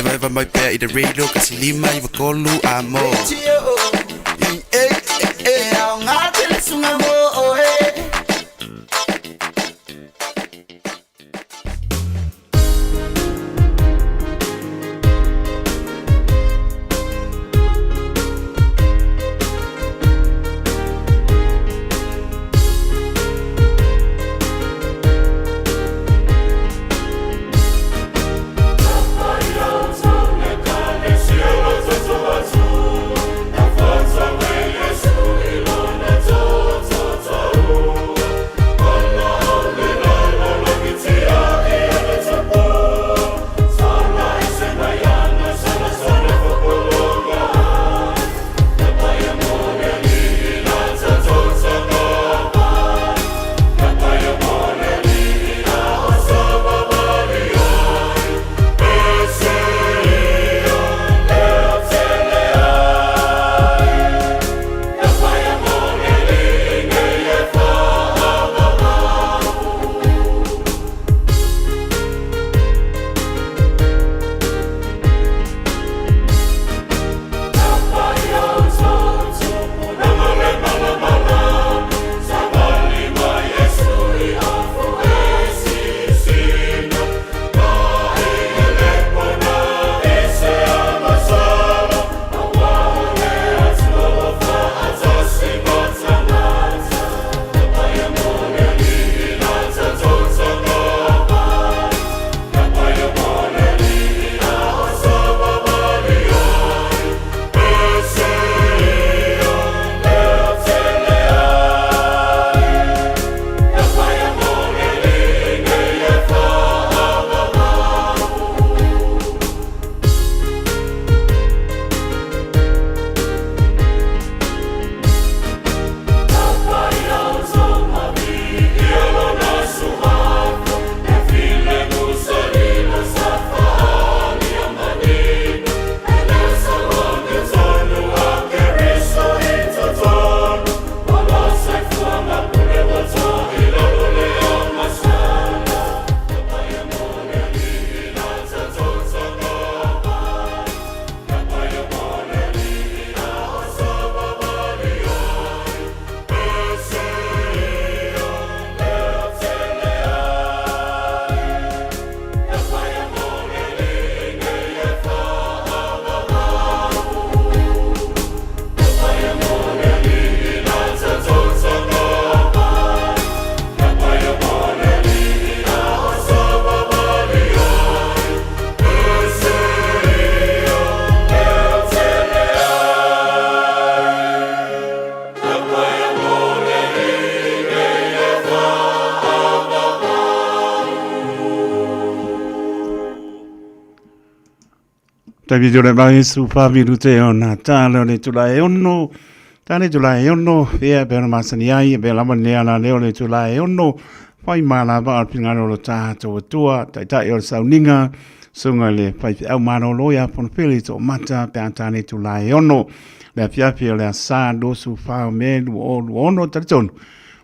Evaeva mai pea i le radio 1 5 9 amo. Taimi tole mai su 4 minute ona tala o le itula e 6, tala itula e 6, ia pe ona masani ai, pe lava le ala lea o le itula e 6, whai mālava o le finagalo o lo tātou Atua, taitai o le sauniga, sunga i le faifeau malolo ia Fonofele i Toomata pe a tala itula e 6, le afiafi o le asa 24 o Me 2026, talitonu.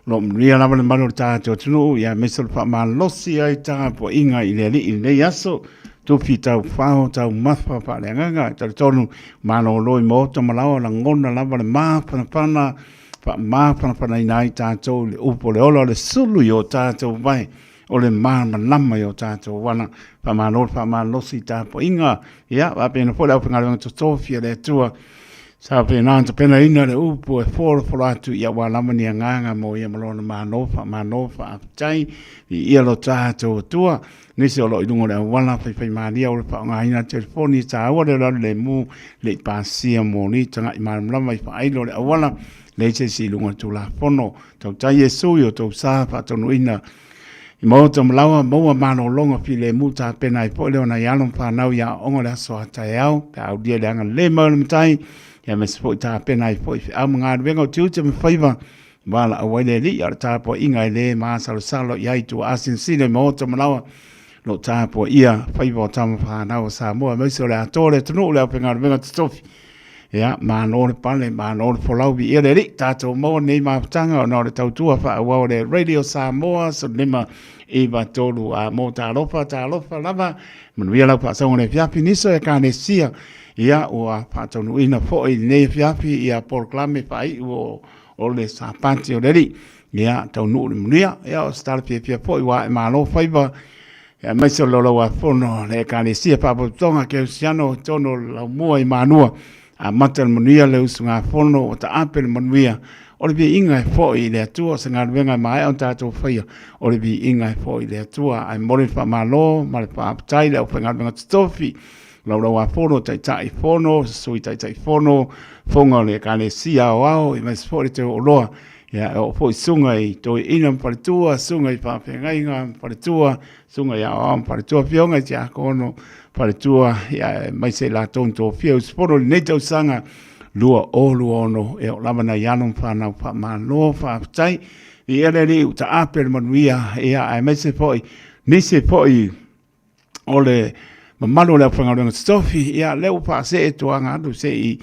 O lo o manuia lava le malu o le tātou atunuu, ia aemaise o le faamalosi ai tapuaiga i le Alii i lenei aso, tufi tau fao, tau mafa faaleagaga, e talitonu malolo i maota ma laoa, lagona lava le mafanafana, faamafanafanaina ai tātou i le upu o le ola o le sulu i o tātou vae, o le malamalama i o tātou ala. Faamalo le faamalosi i tapuaiga, ia, faapena foi le aufaigaluega totofi a le Atua, Sa faapena ona tapenaina le upu e folafolafola atu ia aua lava ni agaga mo ia ma lona Malo, faamalo, faafetai, viia lo tatou Atua. Nisi o lo o i luga o le auala faifaimalie o le faaaogaina telefoni e taua le alu lemu le i pasia moli taga'i malamalama i faailo le auala leai se isi i luga o le Tulafono. Tautai Iesu i o tou sa faatonuina I maota ma laoa maua malologa filemu tapena ai foi le ona i alo ma fanau i aoaoga o le aso a taeao pe a aulia le agalelei mai o le Matai ia aemaise foi tapena ai foi feau ma galuega o tiute ma faiva valaau ai le Alii a o le tapuaiga e le masalosalo i ai tua asinosino i maota ma laoa lo tapuaia faiva o tama fanau o Samoa aemaise o le atoa o le atunuu le aufaigaluega totofi. Ia, malo le pale, malo le folau, viia le Alii, tatou maua lenei mafutaga ona o le tautua faaauau a le Radio Samoa 1593 a mo talofa, talofa lava, manuia lau faasaoga i le afiafi, nisi o Ekalesia, ia, ua faataunuuina foi i lenei afiafi ia polokalame faaiu o, o le Sapati o le Alii. Ia, taunuu i le manuia. Ia, o se tala fiafia foi ua ae malo faiva, aemaise o le Laulau-a-Fono a le Ekalesia Faapotopotoga Kerisiano i totonu o le Laumua i Malua. Amata le manuia le usugafono ua taape le manuia. O le viiga e foi i le Atua, o se galuega e maea ona tatou faia, o le viiga e foi i le Atua. Ae momoli le faamalo ma le faafetai i le aufaigaluega totofi, Laulau-a-Fono, Taitai Fono, Sui Taitai Fono, Fofoga o le Ekalesia Aoao, aemaise foi le Teu Oloa. Ia, e oo foi susuga i toeaiina ma faletua, susuga i faafeagaiga ma faletua, susuga i aoao ma faletua, afioga i tiakono, faletua, ia, aemaise i latou na tofia usufono i lenei tausaga 2026, e oo lava nai alo ma fanau faamalo, faafetai. Viia le Alii ua taape le manuia, ia, aemaise foi nisi foi o le mamalu o le aufaigaluega totofi, ia lea ua faasee tuaga atu se i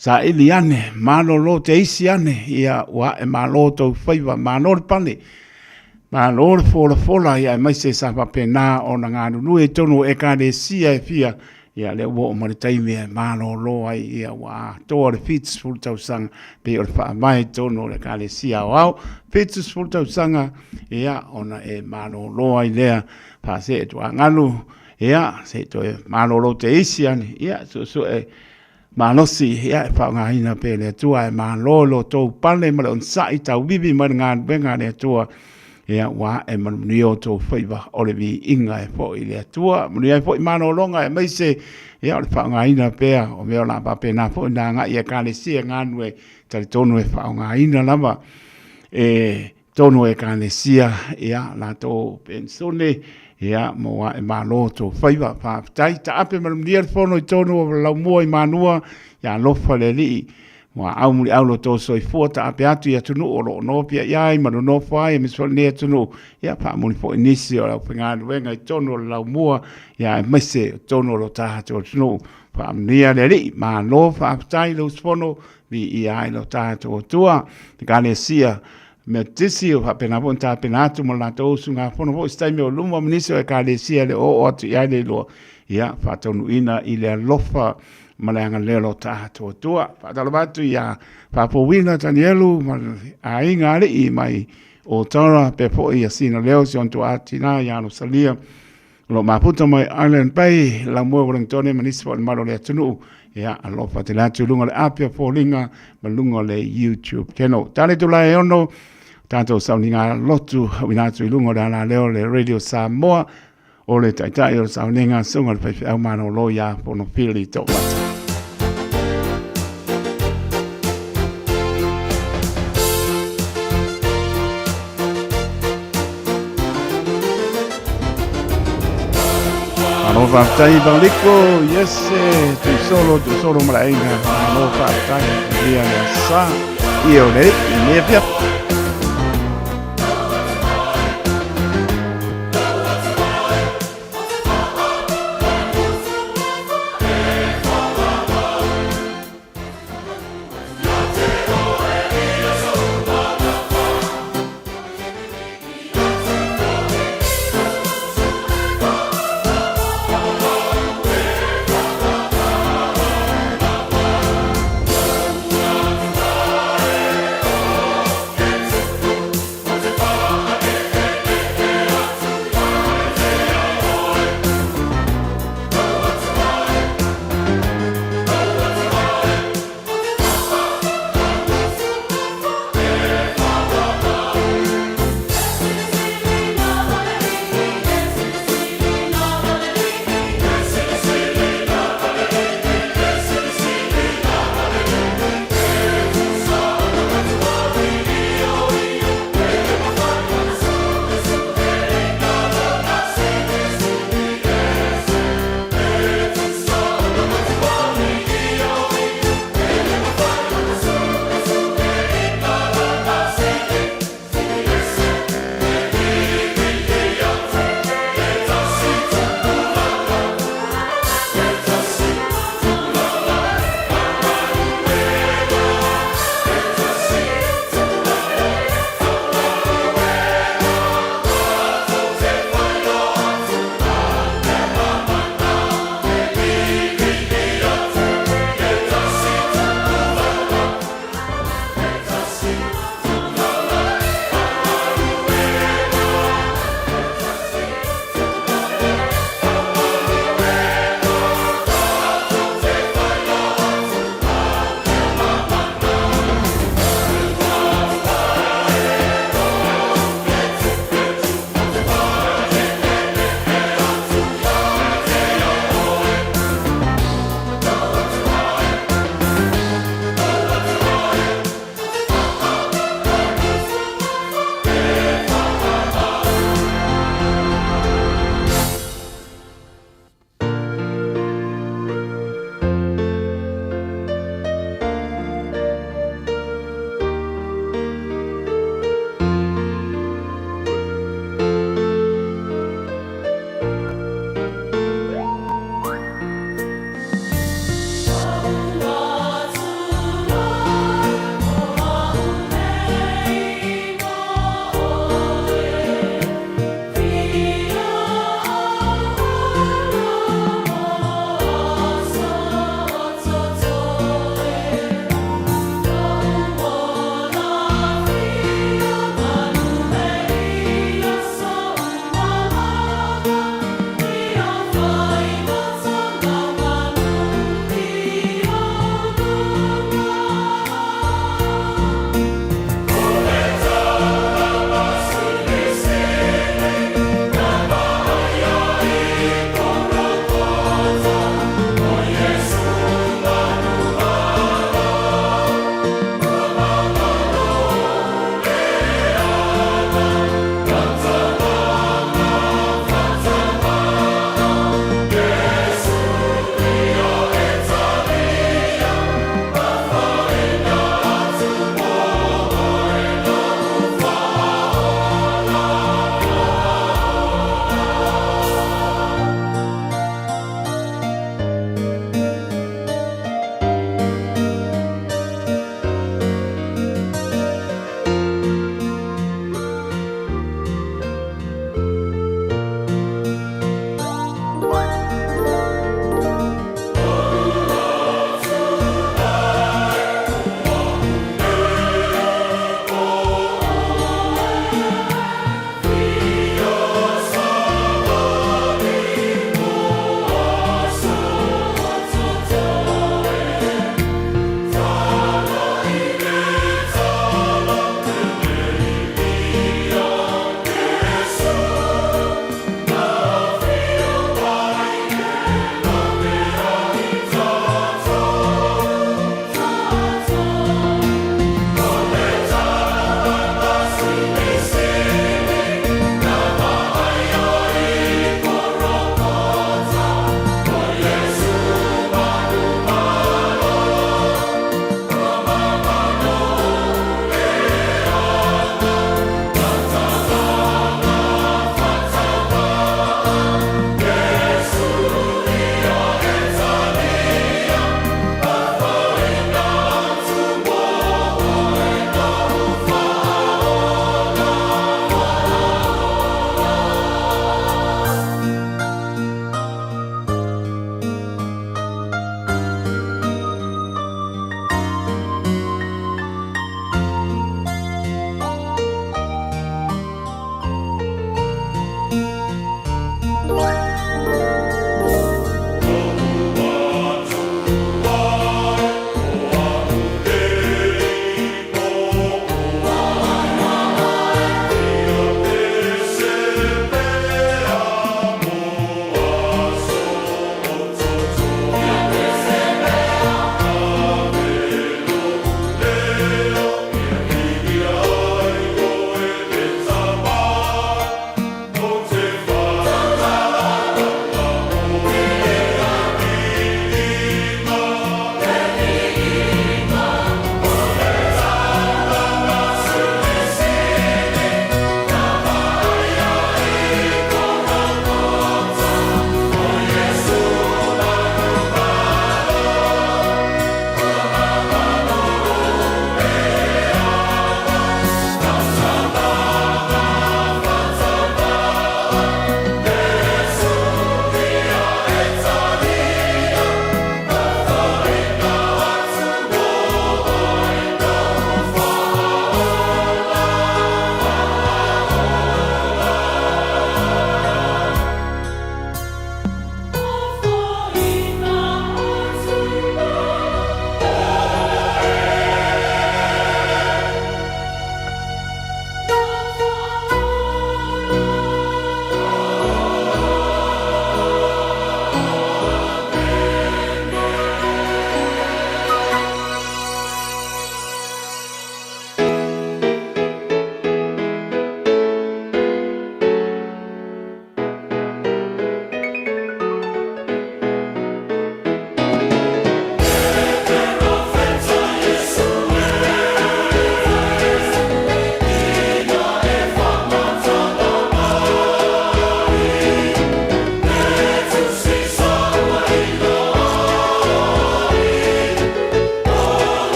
saili ane, malolo te isi ane, ia ua ae malo tou faiva, malo le pale, malo le folafola, ia aemaise sa faapena ona galulue i totonu o Ekalesia e fia, ia lea ua oo mai le taimi e malolo ai, ia ua atoa le 70 tausaga, pei o le faavae i totonu o le Ekalesia Aoao, 70 tausaga, ia ona e malolo ai lea. Faasee tuagalu, ia, se i toe malolo te isi ane, ia, suesue malosi, ia, e faaaogaina pea e le Atua, ae malo lo outou pale ma le onosai tauivi mai le galuega a le Atua, ia, ua ae ma le manuia o outou faiva, o le viiga e foi i le Atua. Manuia ai foi malologa aemaise, ia, o le faaaogaina pea o mea o le a faapena foi ona agai i Ekalesia e galulue, talitonu e faaaogaina lava e totonu o Ekalesia, ia, latou penisone, ia, mo ae malo outou faiva. Faafetai. Taape ma le manuia le fono i totonu o Laumua i Malua, ia alofa le Alii, muaau muliau lo outou soifua, taape atu i atunuu o lo o nopiai ai ma nonofo ai, aemaise foi lenei atunuu, ia, faamuli foi nisi o le aufaigaluega i totonu o le Laumua, ia, aemaise o totonu o lo tatou atunuu. Faamanuia le Alii, malo faafetai le usufono, Viia ai lo tatou Atua. Ekalesia Metotisi o faapena foi ona tapena atu ma le latou usugafono foi i se taimi o luma ma nisi o Ekalesia e le o oo atu i ai le iloa, ia faataunuuina i le alofa ma le agalelei o lo tatou Atua. Faatalofa atu ia Faafouina Tanielu ma le aiga alii mai Otara, pea foi ia Sina Leo, si ona tuaa tina ia Rosalia, O lo o mafuta mai Island Bay, Laumua Wellingtone ma nisi foi o le mamalu o le atunuu. Ia, alofa tele atu i luga o le api o foliga ma luga o le YouTube channel. Tale tulae e ono, tatou sauniga lotu auina atu i luga o le alaleo o le Radio Samoa, o le taitai o le sauniga susuga i le faifeau malolo ia Fonofili Toomata. Malo faafetai Valiko, yes, Tuisolo, Tuisolo ma le aiga, malo faafetai, ia le asa, ia o le i mea pia.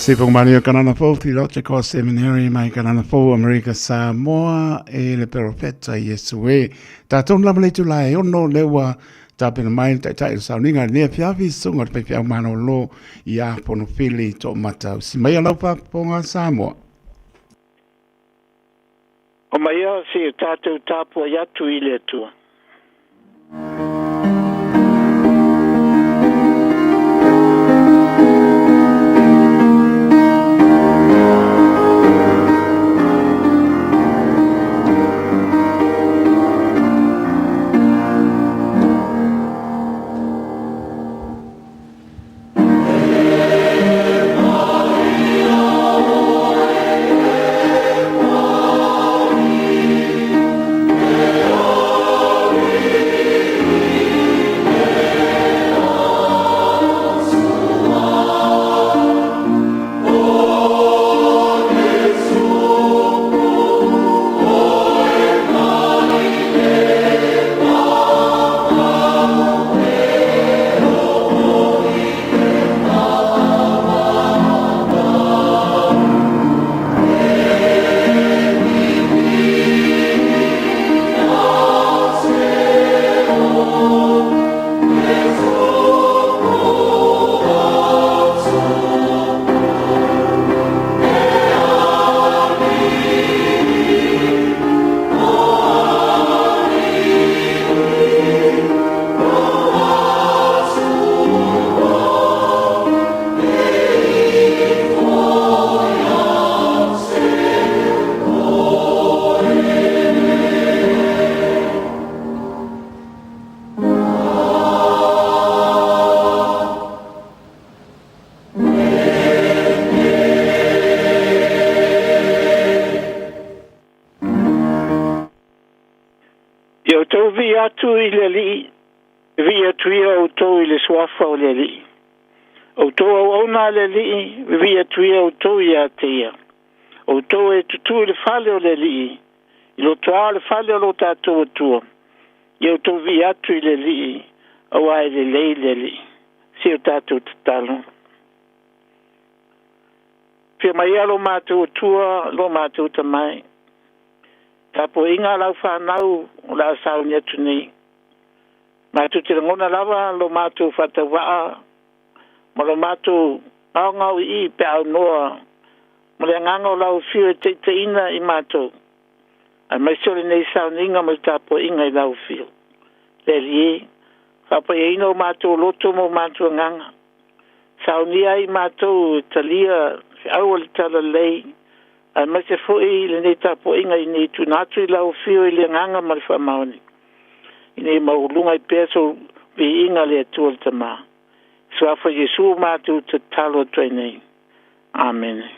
Sipomalia Kanana Fou Theological Seminary mai Kanana Fou Amerika Samoa e le Perofeta Iesu e. Tātou lava le tula e ono le ua tapena mai le taitai o sauniga le afiafi sunga le faifeau malolo i a Fonofili Toomata. Si mai lau faafofoga Samoa. O mai ia se o tātou tapuai atu i le Atua. Ia outou vi'i atu i le Alii, vi'i atu ia outou i le suafa o le Alii. Outou auauna a le Alii, vi'i atu ia outou ia te ia. Outou e tutū i le fale o le Alii, i lotoa o le fale o lo tatou Atua, ia outou vi'i atu i le Alii, auā e lelei le Alii. Se o tatou tatalo. Fia mai ia lo matou Atua, lo matou Tamai. Tapuaiga a lau fanau o le a sauni atu nei. Matou te lagona lava lo matou faatauvaa ma lo matou gaogaoii pe a aunoa ma le agaga o lau afio e taitaiina i matou, aemaise o lenei sauniga ma le tapuaiga i lau afio. Le Alii e, faapaiaina o matou loto ma o matou agaga. Saunia ai matou e talia feau o le talalelei, aemaise foi lenei tapuaiga ina ia tuuina atu i lau afio i le agaga ma le faamaoni, ina ia maualuga ai pea sou viiga le Atua le Tama. Suafa Iesu matou tatalo atu ai nei. Amene.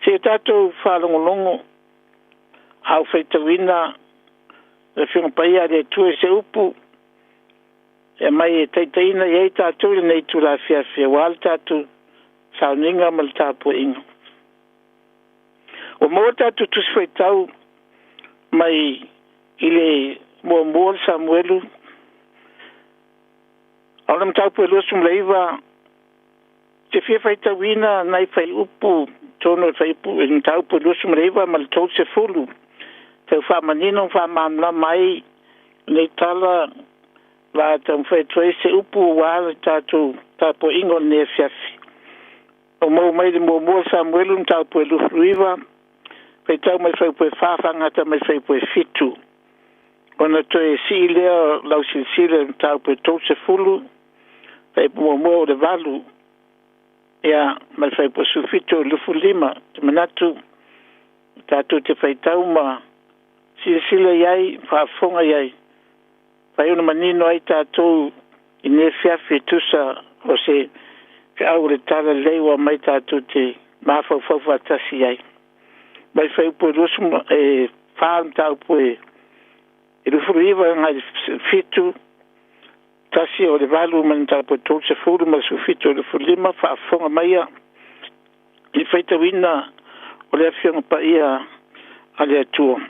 Se o tatou faalogologo a ou faitauina le Afioga Paia a le Atua i se upu e aumai e taitaiina i ai tatou i lenei itula afiafi aua le tatou sauniga ma le tapuaiga. Ua maua tatou Tusi Faitau mai i le muamua o le Samuelu, a o le mataupu e 29, te fia faitauina nai fuaiupu tonu o le fuaiupu i le mataupu e 29 ma le 30, tau faamanino ma faamalamalama ai lenei tala la taumafai atu ai se upu aua le tatou tapuaiga o lenei afiafi. O maua mai le muamua Samuelu mataupu e 29, faitau mai fuaiupu e 4 faagata mai fuaiupu e 7. Ona toe sii lea lau silasila i le mataupu e 30, fuaiupu muamua o le 8, ia ma le fuaiupu 17 o le 25. Te manatu tatou te faitau ma silasila i ai, faafofoga i ai, fai ona manino ai tatou i lenei afiafi e tusa o se feau o le talalelei ua aumai tatou te mafaufau faatasi i ai. Mai fuaiupu e 24 mataupu e 29 agai le 7, tasi o le 8 ma le mataupu e 30 ma le 17 o le 25, faafofoga maia i le faitauina o le Afioga Paia a le Atua.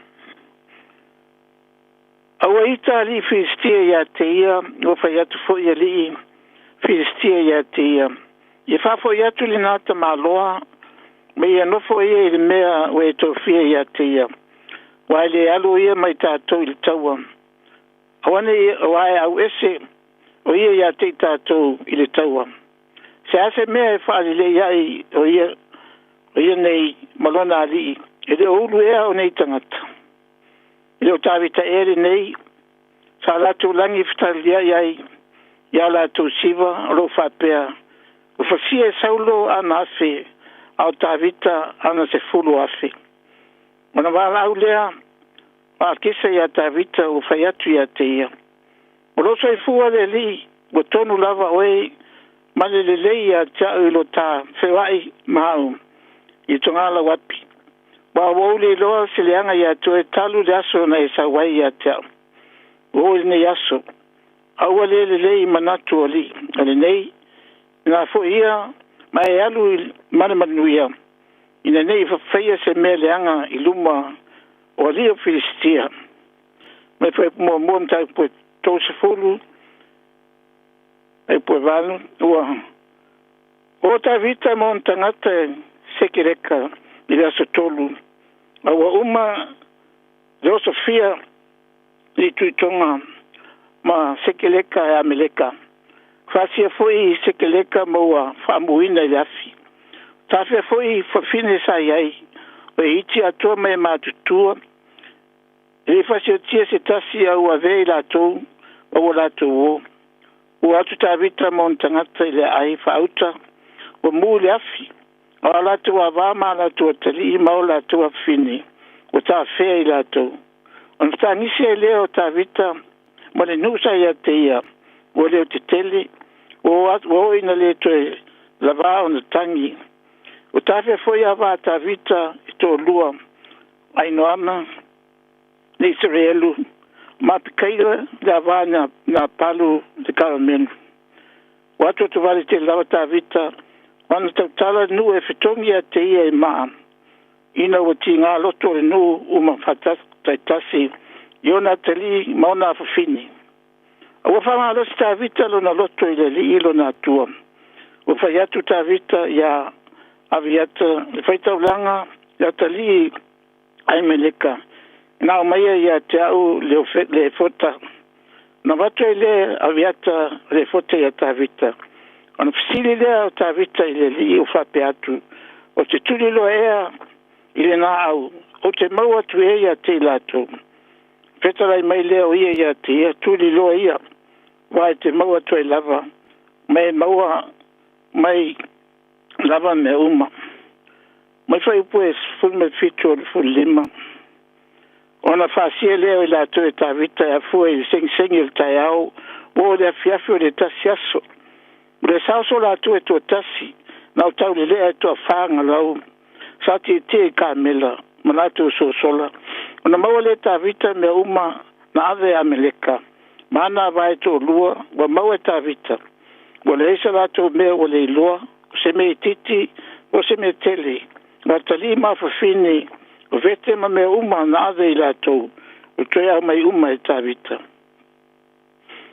A ua ita alii Filistia ia te ia, ua fai atu foi alii Filistia ia te ia. Ia faafo'i atu lenā tamāloa, ma ia nofo ia i le mea ua e tofia iā te ia, aua e lē alu ʻo ia ma i tatou i le taua. Aua ne i auā e auese ʻo ia iā te i tatou i le taua. Se a se mea e faalelei ai o ia o ia nei ma lona alii, e le o ulu ea o nei tagata? E le o Tavita ea lenei sa latou lagi fetaliai ai iā latou siva o loo faapea, ‘Ua fasia e Saulo ana afe, a o Tavita ana sefulu afe’? Ona valaau lea o Akisa iā Tavita ua fai atu ia te ia, “O loo soifua le Alii, ua tonu lava oe ma le lelei ia te a'u i lo ta feoai ma a'u i togalauapi, aua ua ou le iloa se leaga ia te oe talu le aso na e sau ai ia te a'u ua oo i lenei aso. A ua le lelei i manatu o alii o lenei, ina foi ia ma e alu ma le manuia, ina nei faia se mea leaga i luma o alii o Filistia.” Mai Fuaiupu 1 Mataupu 30 fuaiupu 8. Ua o Tavita ma ona tagata i Sekeleka i le aso 3, a ua uma le osofia i tuitoga ma Sekeleka e Ameleka. Fasia foi Sekeleka ma ua faamuina i le afi. Tafea foi fafine sa i ai, o Ehiti atoa ma e matutua, e le faasiotia se tasi a ua avea i latou ma ua latou o. Ua atu Tavita ma ona tagata i le aai faauta ua mu i le afi, a o a latou avā ma a latou atalii ma o latou afafine ua tafea i latou. Ona fetagisi ai lea o Tavita ma le nuu sa ia te ia, ua leotetele, ua oo ina le toe lavā ona tagi. Ua tafea foi avā a Tavita e toalua, Ainoama le Isaraelu ma Apikaila le avā na Napalu le Karamelu. Ua atuatuvale tele lava Tavita ma ana tautala i le nuu e fetogi ia te ia e maa, ina ua tigā loto le nuu uma taitasi i ona atalii ma ona afafine. A ua faamalosi Tavita lona loto i le Alii lona Atua. Ua fai atu Tavita iā Aviata le faitaulaga le atalii Aimeleka, “Ina aumaia ia te a'u le efota.” Ona avatu ai lea e Aviata le efota ia Tavita. Ona fesili lea o Tavita i le Alii o faapea atu, “Ou te tuliloa ea i lenā au ou te maua atu ai ia te i latou?” Fetalai mai lea o ia ia te ia, “Tuliloa ia, aua e te maua atu ai lava, ma e maua mai lava mea uma.” Mai Fuaiupu 17 o le 15. Ona fasia lea o i latou e Tavita e afua i le segisegi o le taeao ua oo i le afiafi o le tasi aso. O le saoso latou e toatasi na o taulelea e toafa galau sa tietie i kamela ma latou sosola. Ona maua lea e Tavita mea uma na ave e Ameleka ma ana ava e toalua ua maua e Tavita. Ua leai se latou mea ua le iloa, o se mea itiiti po o se mea tele, o atalii ma afafine, o vete ma mea uma na ave i latou, ua toe aumai uma e Tavita.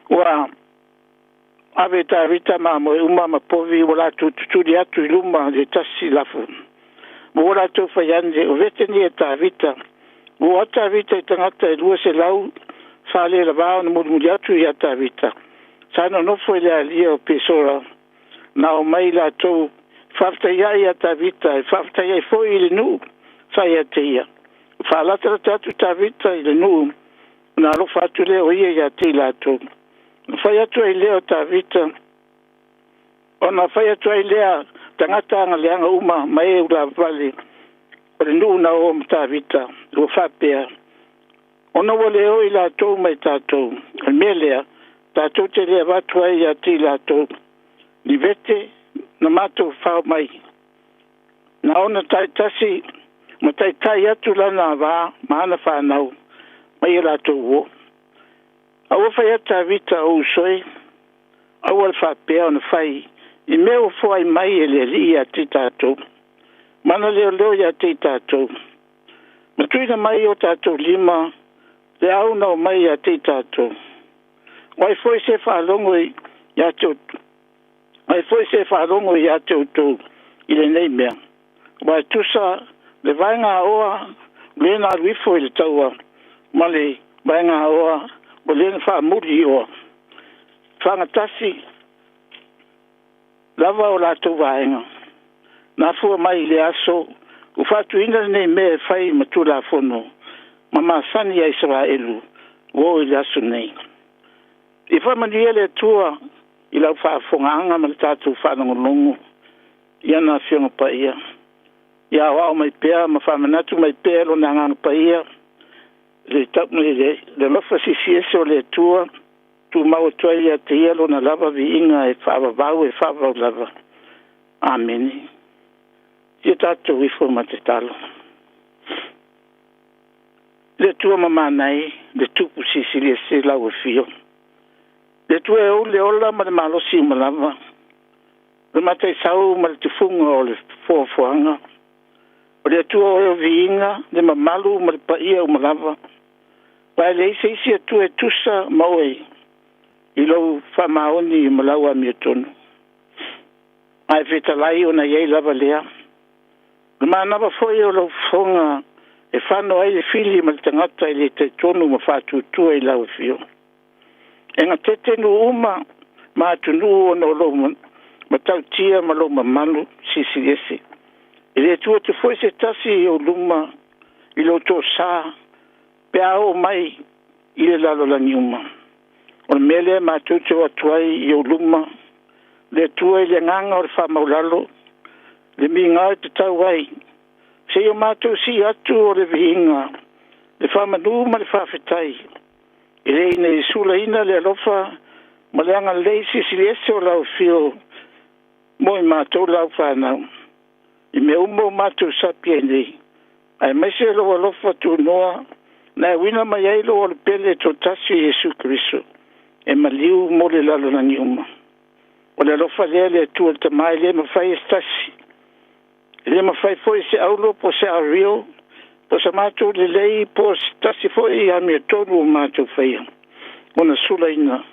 Ua ave e Tavita mamoe uma ma povi ua latou tutuli atu i luma i le tasi lafo, ma ua latou fai ane, “O vete nei a Tavita.” Ua oo atu Tavita i tagata e 200 sa le lavā ona mulimuli atu iā Tavita, sa nonofo i le alia o Pesora, na omai latou e faafetai ai ia Tavita, e faafetai ai foi i le nuu sa ia te ia. Ua faalatalata atu Tavita i le nuu, ona alofa atu lea o ia ia te i latou. Na fai atu ai lea o Tavita, ona fai atu ai lea tagata agaleaga uma ma e ulavavale o le nuu na o ma Tavita, ua faapea, “Ona ua le o i latou ma i tatou, o le mea lea tatou te le avatu ai ia te i latou ni vete na matou fafao mai.” Na ona taitasi ma taitai atu lana avā ma ana fanau ma ia latou uo. A ua fai atu Tavita, “O uso e, aua le faapea ona fai i mea ua foai mai e le Alii ia te i tatou, ma ana leoleo ia te i tatou, ma tuuina mai i o tatou lima le au na omai ia te i tatou. O ai foi se faalogo ia te Mai foi se faalogo ia te outou i lenei mea. Aua e tusa le vaega aoa le na alu ifo i le taua ma le vaega aoa o le na faamuli i oa. Fagatasi lava o latou vaega. Na afua mai i le aso ua faatuina lenei mea e fai ma Tulafono ma masani a Isaraelu ua oo i le aso nei. Ia faamanuia le Atua i lau faafofogaaga ma le tatou faalogologo i ana Afioga Paia. Ia aoao mai pea ma faamanatu mai pea e Lona Agaga Paia le alofa silisili ese o le Atua, tumau atu ai ia te Ia Lona lava viiga e faavavau e faavavau lava. Amene. Ia tatou ifo ma tatalo. Le Atua mamana e, le Tupu Silisili Ese lau Afio. Le Atua e ou le ola ma le malosi uma lava, le mataisau ma le tufuga o le foafoaga. O le Atua o e viiga, le mamalu ma le paia uma lava. Aua e leai se isi Atua e tusa ma oe i lou faamaoni ma lau amiotonu. Ae fetalai ona i ai lava lea. O le manava foi o lau fofoga e fano ai le fili ma le tagata i le talitonu ma faatuatua i lau afio. E gatete nuu uma ma atunuu ona o lou matautia ma lou mamalu silisili ese. E le tuu atu foi se tasi i ou luma i lou toasa pe a oo mai i le lalolagi uma. O le mea lea matou te o atu ai i ou luma, le Atua i le agaga o le faamaualalo, le migao e tatau ai, seia matou sii atu o le viiga, le faamanu ma le faafetai, e le ina ia sulaina le alofa ma le agalelei silisili ese o lau Afio mo i matou lau fanau. I mea uma o matou sapi ai nei, aemaise lou alofa tunoa na e uina mai ai lou Alopele toatasi Iesu Keriso, e maliu mo le lalolagi uma. O le alofa lea le Atua le Tama e le mafai e se tasi, e le mafai foi se aulo po o se ario, po o se matou lelei po o se tasi foi amiotonu o matou faia ona sulaina,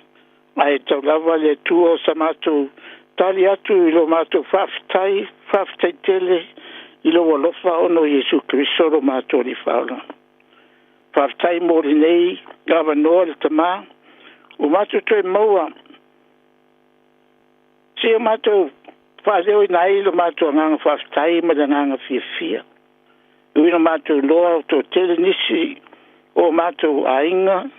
ae tau lava le Atua o sa matou tali atu i lo matou faafetai, faafetai tele i lou alofa ona o Iesu Keriso lo matou Alii Faaola. Faafetai mo lenei avanoa le Tama ua matou toe maua seia matou faaleoina ai lo matou agaga faafetai ma le agaga fiafia. E ui ina matou iloa o toatele nisi o matou aiga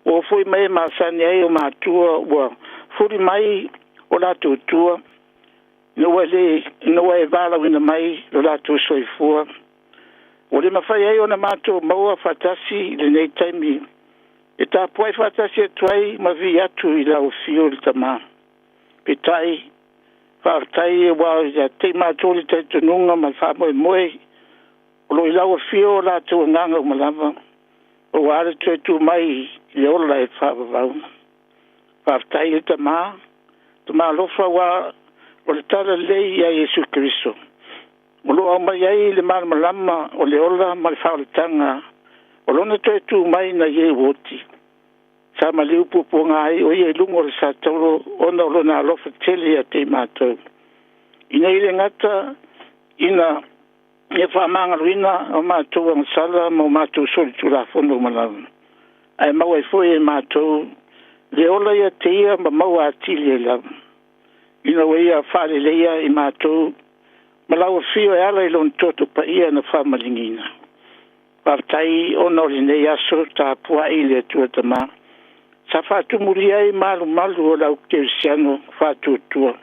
ua foi mai e masani ai o matua ua fuli mai o latou tua ina ua le ina ua e valaauina mai lo latou soifua. Ua le mafai ai ona matou maua faatasi i lenei taimi e tapuai faatasi atu ai ma vii atu i lau afio le Tama. Peitai, faafetai aua ia te i matou le talitonuga ma le faamoemoe o lo o i lau afio o latou agaga uma lava, aua le toe tu mai i le ola e faavavau. Faafetai le Tama, Tama alofa, aua o le talalelei ia Iesu Keriso o lo o aumai ai le malamalama o le ola ma le faaolataga o lona toe tu mai na i e oti. Sa maliu puapuaga ai o ia i luga o le satauro ona o lona alofa tele ia te i matou. Ina i le gata ina ia faamagaloina o matou agasala ma o matou solitulafono uma lava, ae maua ai foi e matou le ola ia te ia ma maua atili ai lava. Ina ua ia faaleleia i matou ma lau afio e ala i lona toto paia na faamaligiina. Faafetai ona o lenei aso tapuai le Atua Tama sa faatumulia ai malumalu o le au kerisiano faatuatua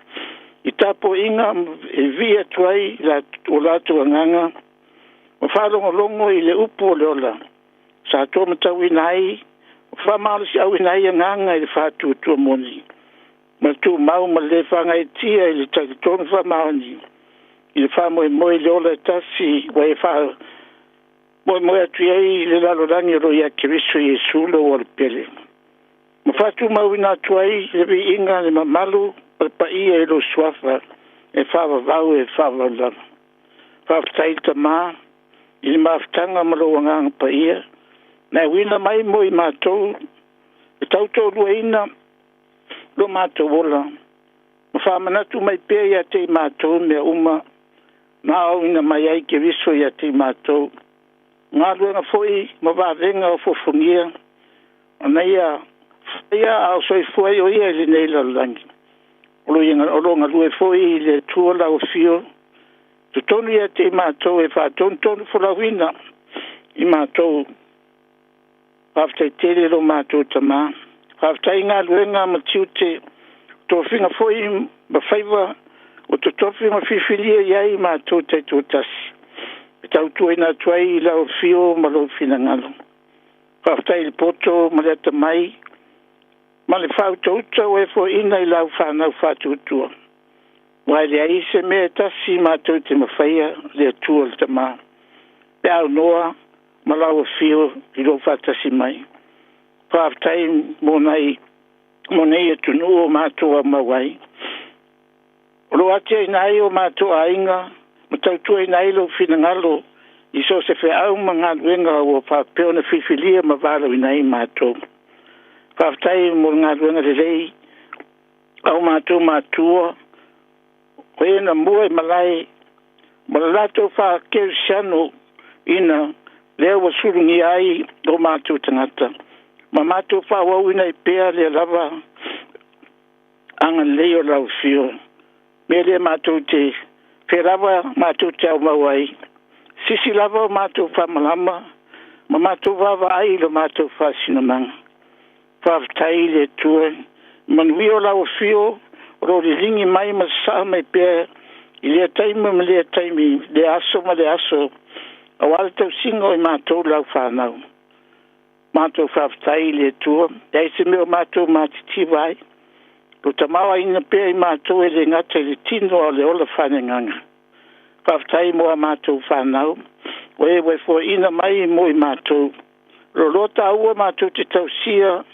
i tapuaiga e vii atu ai o latou agaga ma faalogologo i le upu o le ola sa tomatauina ai ma faamalosiauina ai agaga i le faatuatua moni ma le tumau ma le le faagaeetia i le talitonu faamaoni i le faamoemoe i le ola e tasi ua e faamoemoe atu i ai i le lalolagi o lo o ia Keriso Iesu lou Alopele, ma faatumauina atu ai le viiga le mamalu o le paia i lou suafa e faavavau e faavavau lava. Faafetai le Tama i le mafutaga ma lou Agaga Paia na e uina mai mo i matou e tautoaluaina lo matou ola. Ma faamanatu mai pea ia te i matou mea uma na aoina mai ai Keriso ia te i matou. Galuega foi ma vavega o fofogia ona ia faia a o soifua ai o ia i lenei lalolagi. O lo o galue foi i le Atua lau Afio totonu ia te i matou e faatonutonufolauina i matou. Faafetai tele i lo matou Tamā. Faafetai i galuega ma tiute, tofiga foi ma faiva ua totofi ma filifilia i ai matou taitoatasi e tautuaina atu ai i lau afio ma lou finagalo. Faafetai i le poto ma le atamai ma le faautauta ua e foaiina i lau fanau faatuatua, aua e leai se mea e tasi matou te mafaia le Atua le Tamā pe a aunoa ma lau afio i lou faatasi mai. Faafetai mo nei atunuu o matou aumau ai, o lo o atiaeina ai o matou aiga ma tautuaina ai lou finagalo i so o se feau ma galuega ua faapea ona filifilia ma valaauina ai matou. Faafetai mo le galuega lelei a o matou matua, o e na mua i malae ma le latou faakerisiano ina lea ua sulugia ai o matou tagata, ma matou faaauauina ai pea lea lava agalelei o lau Afio. Mea lea matou te fea lava matou te aumau ai, sisi lava o matou faamalama ma matou vaavaai i lo matou faasinomaga. Faafetai i le Atua, manuia o lau afio o lo o liligi mai ma sasaa mai pea i lea taimi ma lea taimi, lea aso ma lea aso, aua le tausiga o i matou lau fanau. Matou faafetai i le Atua, leai se mea o matou matitiva ai, lo tamaoaiga pea i matou e le gata i le tino a o le ola faaleagaga. Faafetai mo a matou fanau, o e ua e foaiina mai mo i matou. O lo taua matou te tausia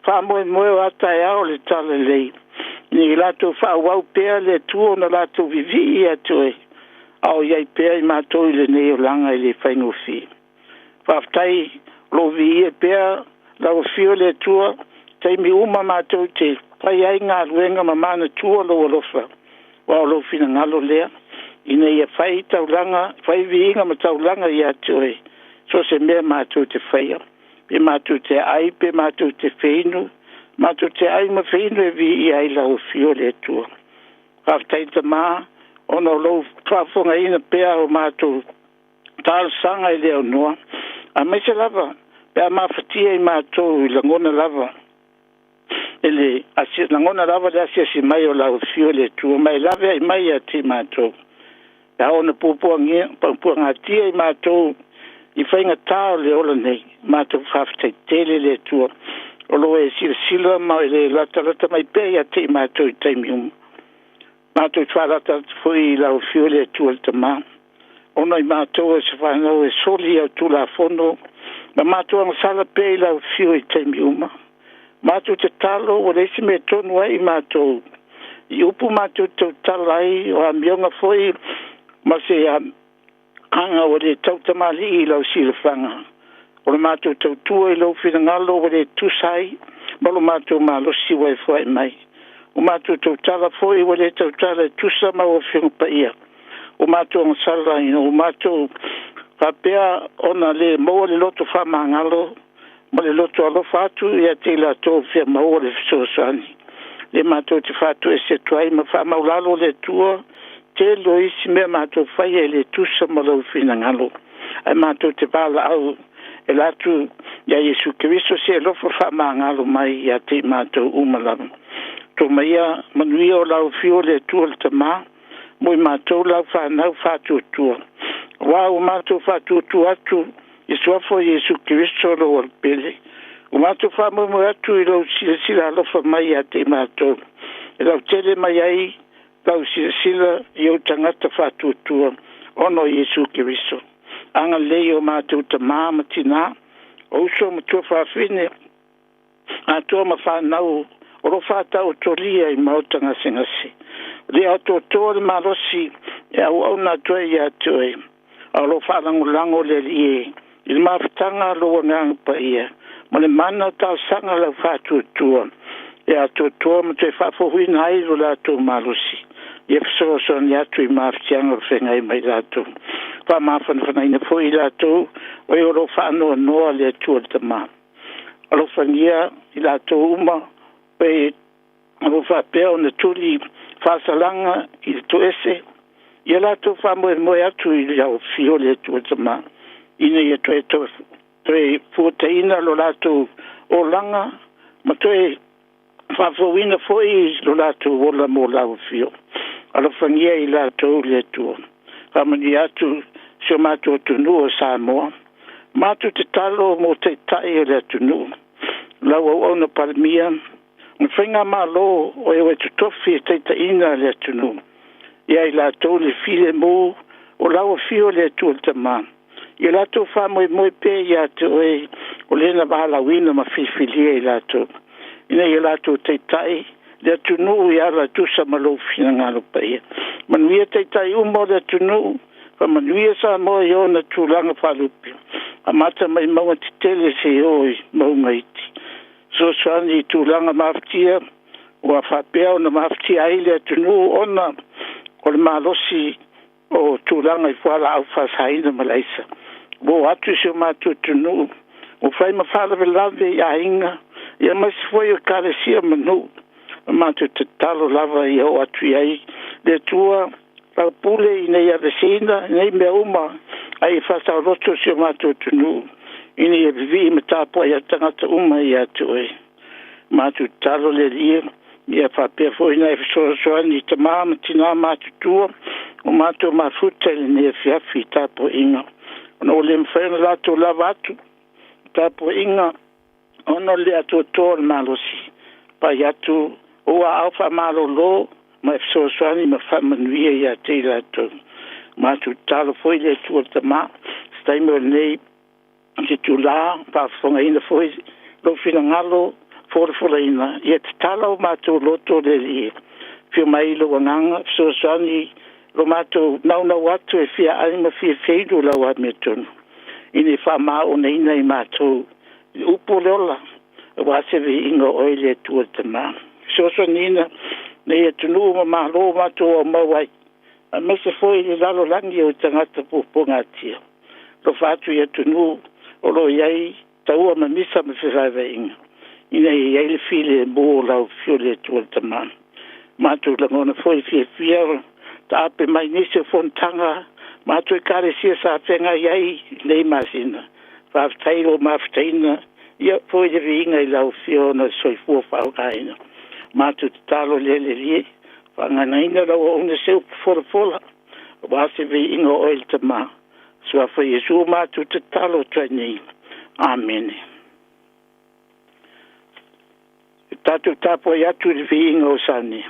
faamoemoe o a taeao o le talalelei, ina ia latou faaauau pea le Atua ona latou vivii ia te oe, a o i ai pea i matou i lenei olaga e le faigofie. Faafetai o lo o viia pea lau afio le Atua, taimi uma matou te fai ai galuega ma manatua lou alofa, aua o lou finagalo lea, ina ia fai taulaga, fai viiga ma taulaga ia te oe, so o se mea matou te faia, pe matou te aai pe matou te feinu, matou te aai ma feinu e viia ai lau afio le Atua. Faafetai Tamā, ona o lou faafofogaina pea o matou talosaga i le aunoa, aemaise lava pe a mafatia i matou i lagona lava e le lagona lava le asiasi mai o lau afio le Atua, ma e laveai mai ia te matou. Pe a oo ina puapuagatia i matou i faigata o le ola nei, matou faafetai tele le Atua o lo o e silasila ma e latalata mai pea ia te i matou i taimi uma. Matou te faalatalata foi i lau afio le Atua le Tamā, ona i matou o se fanau e soli au Tulafono ma matou agasala pea i lau afio i taimi uma. Matou tatalo ua leai se mea e tonu ai i matou i upu matou tautala ai, o amioga foi ma se aga ua le tautamalii i lau silafaga. O le matou tautua i lou finagalo ua le tusa ai ma lo matou malosi ua e foai mai. O matou tautala foi ua le tautala e tusa ma lau Afioga Paia. O matou agasala ina ua matou faapea ona le maua le loto faamagalo ma le loto alofa atu ia te i latou e fia maua le fesoasoani. Le matou te faatoese atu ai ma faamaualalo le Atua, tele o isi mea matou faia e le tusa ma lou finagalo, ae matou te valaau e ala atu ia Iesu Keriso se alofa faamagalo mai ia te i matou uma lava. Tomaia manuia o lau afio le Atua le Tamā mo i matou lau fanau faatuatua, aua ua matou faatuatua atu i suafa o Iesu Keriso lou Alopele. Ua matou faamoemoe atu i lou silasila alofa mai ia te i matou, e lautele mai ai lau silasila i ou tagata faatuatua ona o Iesu Keriso. Agalelei o matou tamā ma tinā, o uso ma tuafafine, atoa ma fanau o lo o faataotolia i maota gasegase. O lea atoatoa le malosi e auauna atu ai ia te oe, a o lo o faalagolago le Alii e i le mafutaga a lou Agaga Paia ma le mana o talosaga a lau faatuatua. E atoatoa ma toe faafohuina ai lo latou malosi. Ia fesoasoani atu i mafatiaga o feagai ma i latou. Faamafanafanaina foi i latou o e o lo o faanoanoa le Atua le Tama. Alofagia i latou uma e o lo o faapea ona tuli faasalaga i le toese, ia latou faamoemoe atu i le Afio o le Atua Tama, ina ia toe fuataina lo latou olaga ma toe faafouina foi lo latou ola mo lau Afio. Alofagia i latou le Atua. Faamanuia atu si o matou atunuu o Samoa. Matou tatalo mo Taitai o le atunuu, lau Auauna Palemia, ma Faigamalo o e totofi e taitaiina le atunuu. Ia i latou le filemu o lau Afio le Atua le Tama, ia latou faamoemoe pea ia te oe, o le na valaauina ma filifilia i latou, ina ia latou taitai le atunuu i ala e tusa ma lou finagalo paia. Manuia Taitai uma o le atunuu, faamanuia Samoa i ona tulaga faalupe, amata mai mauga tetele seia oo i mauga iti. Fesoasoani i tulaga mafatia ua faapea ona mafatia ai le atunuu ona o le malosi o tulaga i fualaau faasaina ma le aisa. Ua oo atu si o matou atunuu ua fai ma faalavelave i aiga aemaise foi o Ekalesia ma nuu. Matou te tatalo lava ia oo atu i ai le Atua lau pule ina ia aveeseina nei mea uma, a ia faasaoloto si o matou atunuu ina ia vivii ma tapuai atu tagata uma ia te oe. Matou tatalo le Alii ia faapea foi ona e fesoasoani i tama ma tina matutua ua matou mafuta i lenei afiafi i tapuaiga, ona ua le mafai ona latou lava atu i tapuaiga ona o le le atoatoa o le malosi. Pai atu ou aao faamalolo ma e fesoasoani ma faamanuia ia te i latou. Matou tatalo foi le Atua le Tama, se taimi o lenei itula faafofogaina foi lou finagalo folafolaina, ia tatala o matou loto le Alii, afio mai lou Agaga fesoasoani lo matou naunau atu e fia ai ma fia feinu lau amiotonu, ina ia faamaonaina i matou le upu o le ola aua se viiga o oe le Atua le Tama. Fesoasoaniina lenei atunuu ma malo ua matou aumau ai, aemaise foi le lalolagi o tagata puapuagatia. Alofa atu i atunuu o lo o i ai taua ma misa ma fevaevaeaiga, ina ia i ai le filemu o lau Afio le Atua le Tama. Matou lagona foi le fiafia taape mai nisi o fonotaga matou Ekalesia sa feagai ai i lenei masina. Faafetai i lou mafutaina, ia foi le viiga i lau Afioga ona o le soifua faaaogaina. Matou tatalo lea le Alii, faaganaina lau auauna se upu folafola aua se viiga o oe le Tama. Suafa Iesu matou tatalo atu ai nei. Amene. E tatou tapuai atu i le viiga o Sani.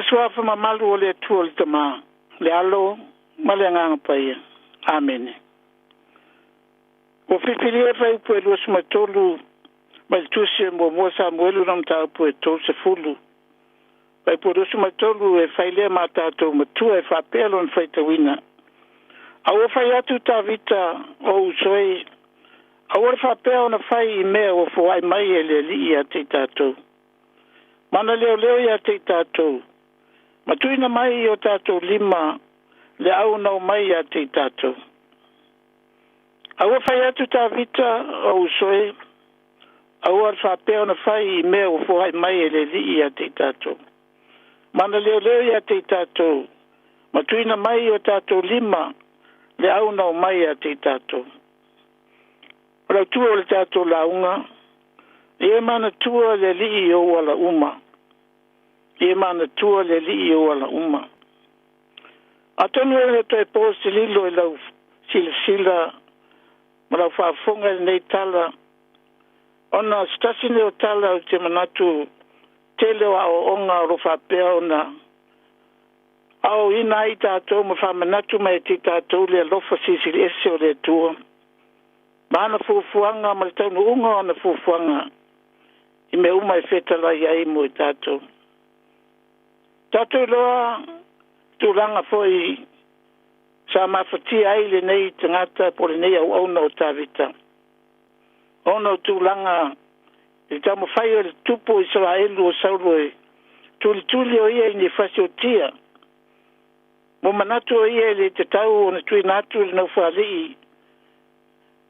le suafa mamalu o le Atua le Tama, le Alo ma le Agaga Paia. Amene. Ua filifilia fuaiupu e 23 mai le Tusi e Muamua Samuelu na mataupu e 30. Fuaiupu 23 e fai lea ma tatou matua e faapea lona faitauina. A ua fai atu Tavita, o uso e, aua le faapea ona fai i mea ua foai mai e le Alii ia te i tatou. Ma ana leoleo ia te i tatou, ma tuuina mai i o tatou lima le au na omai ia te i tatou. A ua fai atu Tavita, o uso e, aua le faapea ona fai i mea ua foai mai e le Alii ia te i tatou. Ma ana leoleo ia te i tatou, ma tuuina mai i o tatou lima le au na omai ia te i tatou. O le autua o le tatou lauga, ia e manatua le Alii i ou ala uma. Ia e manatua le Alii i ou ala uma. Atonu e le toe po se lilo i lau silasila ma lau faafofoga i lenei tala, ona o se tasi lenei o tala ou te manatu tele o aoaoga o lo o faapea ona aoaoina ai tatou ma faamanatu mai e te tatou le alofa silisili ese o le Atua ma ana fuafuaga ma le taunuuga o ana fuafuaga i mea uma e fetalai ai mo i tatou. Tatou iloa tulaga foi sa mafatia ai lenei tagata po o lenei auauna o Tavita, ona o tulaga i le taumafai o le tupu o Isaraelu o Saulo e tulituli o ia i ni fasiotia mo manatu o ia e le tatau ona tuuina atu i le nofoalii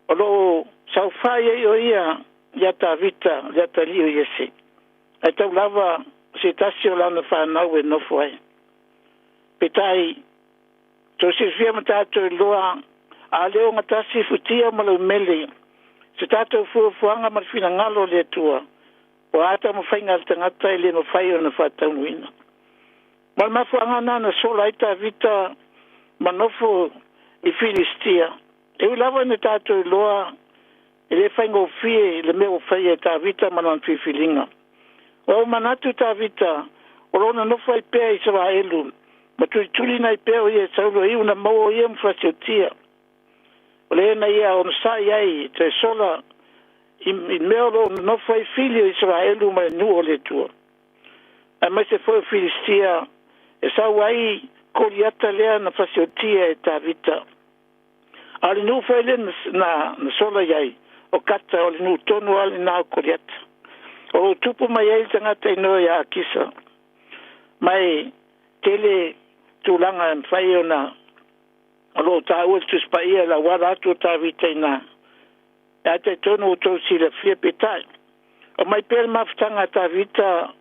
o lo o saofai ai o ia ia Tavita le atalii o Iese, ae tau lava se tasi o lana fanau e nofo ai. Peitai, tou silafia ma tatou iloa, a le ogatasi futia ma le umele se tatou fuafuaga ma le finagalo o le Atua, o a taumafaiga a le tagata e le mafai ona faataunuuina. Ma o le mafuaaga lena na sola ai Tavita ma nofo i Filistia. E ui lava ina tatou iloa e le faigofie le mea ua faia e Tavita ma lana filifiliga. Ua ou manatu Tavita o lo o nonofo ai pea i Isaraelu ma tulituliina ai pea o ia e Saulo e iu na maua o ia ma fasiotia. O le na ia onosai ai toe sola i mea o lo o nonofo ai fili o Isaraelu ma le nuu o le Atua, aemaise foi o Filistia e sau ai Koliata lea na fasiotia e Tavita. A o le nuu foi lea na sola i ai o Kata, o le nuu tonu lava lena o Koliata. O lo o tupu mai ai le tagata inoa ia Akisa. Ma e tele tulaga e mafai ona o lo o taua i le Tusi Paia i le auala atu o Tavita i ina. E a talitonu ua outou silafia, peitai, aumai pea le mafutaga a Tavita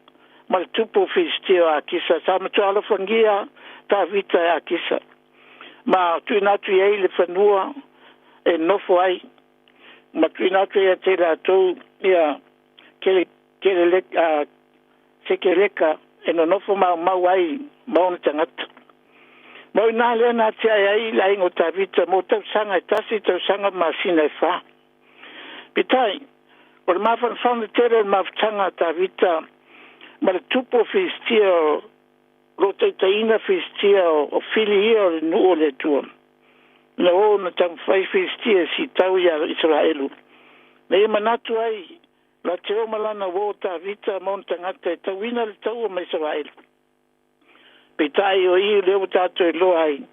ma le tupu o Filistia o Akisa. Sa matua alofagia Tavita e Akisa ma tuuina atu i ai le fanua e nofo ai, ma tuuina atu ia te latou ia kele, kele, sekeleka e nonofo maumau ai ma ona tagata. Ma o i ina lea na atiae ai le aiga o Tavita mo tausaga e 1 tausaga ma masina e 4. Peitai, o le mafanafana tele o le mafutaga a Tavita ma le tupu o Filistia o lo o taitaiina Filistia o fili ia o le nuu o le Atua. Ina ua oo ina taumafai Filistia e sitau iā Isaraelu, na ia manatu ai la te oo ma lana uo o Tavita ma ona tagata e tauina le taua ma Isaraelu. Peitai o i lea ua tatou iloa ai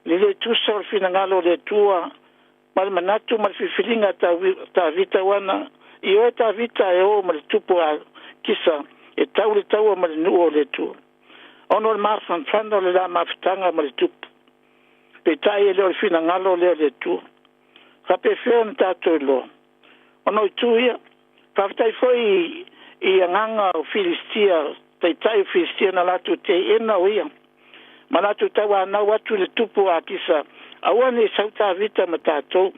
le le tusa o le finagalo o le Atua ma le manatu ma le filifiliga a Tavita ua na i oe Tavita e oo ma le tupu a Kisa e tau le taua ma le nuu o le Atua, ona o le mafanafana o le la mafutaga ma le tupu. Peitai e le o le finagalo lea o le Atua. Faapefea ona tatou iloa? Ona o itu ia. Faafetai foi i agaga o Filistia, taitai o Filistia na latou teena o ia ma latou tauanau atu i le tupu o Akisa, aua ne i sau Tavita ma tatou.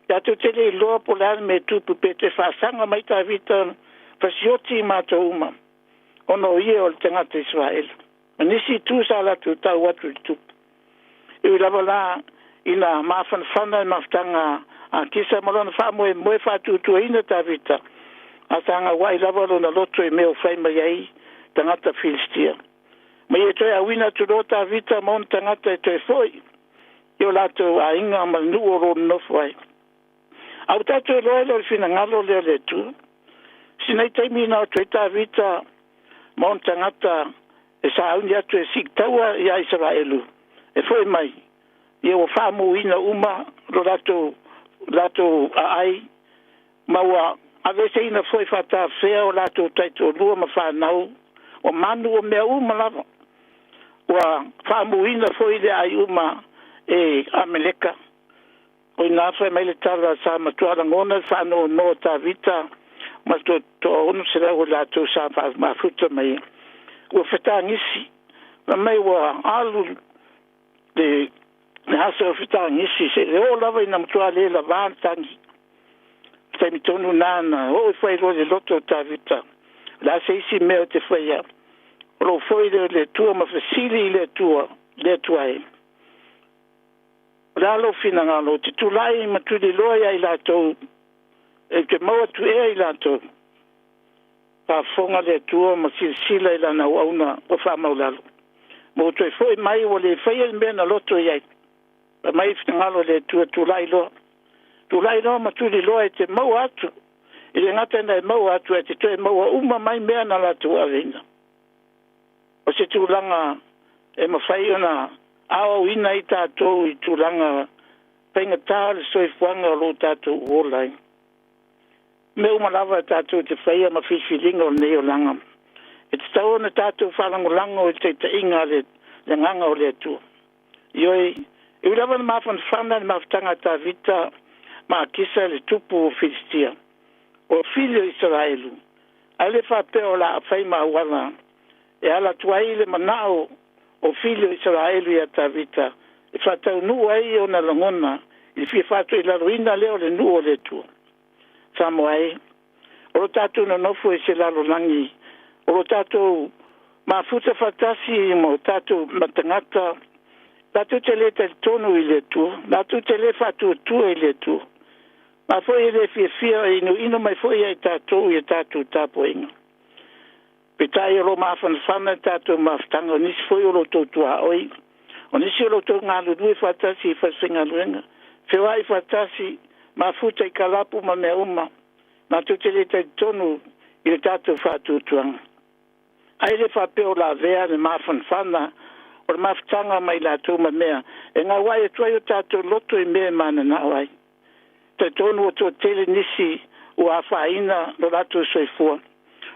Tatou te le iloa po o le a le mea e tupu pe toe faasaga mai Tavita fasioti i matou uma, ona o ia o le tagata Isaraelu. Ma nisi itu sa latou tau atu i le tupu. E ui lava la ina mafanafana le mafutaga a Akisa ma lona faamoemoe faatuatuaina Tavita, a sa gauai lava lona loto i mea o fai mai ai tagata Filistia. ia toe auina atu loa Tavita ma ona tagata e toe fo'i i o latou aiga ma le nuu o lo o nonofo ai. A ua tatou iloa e le o le finagalo lea o le Atua. Sinai taimi na o atu ai Tavita ma ona tagata e sauni atu e siitaua ia Isaraelu e fo'i mai, ia ua faamuina uma lo latou aai ma ua aveeseina foi faatafea o latou taitoalua ma fanau o manu o mea uma lava. Ua faamuina foi le aai uma e Ameleka. O ina fai mai le tala sa matua lagona le faanoanoa o Tavita ma le 600 o latou sa mafuta mai. Ua fetagisi, fai mai ua alu le aso o fetagisi seia oo lava ina matua le lavā le tagi. O le taimi tonu lena na oo ifo ai loa i le loto o Tavita, o le a se isi mea ou te faia? O lou foi lea i le Atua ma fesili i le Atua, le Atua e. O le a lou finagalo, ou te tulai ma tuliloa ia i latou, ou te maua atu ea i latou? Faafofoga le Atua ma silasila i lana auauna ua faamaualalo. Ma ua toe foi mai ua le faia le mea na loto i ai. Fai mai le finagalo o le Atua, tulai loa. Tulai loa ma tuliloa e te maua atu. E le gata ina e maua atu, ae te toe maua uma mai mea na latou aveina. O se tulaga e mafai ona aoaoina ai tatou i tulaga faigata o le soifuaga o lo o tatou ola ai. Mea uma lava tatou te faia ma filifiliga o lenei olaga, e tatau ona tatou faalagolago i le taitaiga a le Agaga o le Atua. Ioe, e ui lava ina mafanafana le mafutaga a Tavita ma Akisa le tupu o Filistia, o fili o Isaraelu, ae le faapea o le a fai ma auala e ala atu ai le manao o fili o Isaraelu ia Tavita e faataunuu ai ona lagona i le fia faatoilaloina lea o le nuu o le Atua. Samoa e, o lo tatou nonofo i se lalolagi, o lo tatou mafuta faatasi ma o tatou tagata, latou te le talitonu i le Atua, latou te le faatuatua i le Atua, ma foi e le fiafia e inuinu mai foi ia i tatou i a tatou tapuaiga. Peitai o lo o mafanafana le tatou mafutaga, o nisi foi o lo outou tuaoi, o nisi o lo outou galulue faatasi i falefaigaluega, feoai faatasi, mafuta i kalapu ma mea uma, latou te le talitonu i le tatou faatuatuaga. Ae le faapea o lavea le mafanafana o le mafutaga mai latou ma mea e gauai atu ai o tatou loto i mea e mananao ai. Talitonu ua toatele nisi ua afaina lo latou soifua,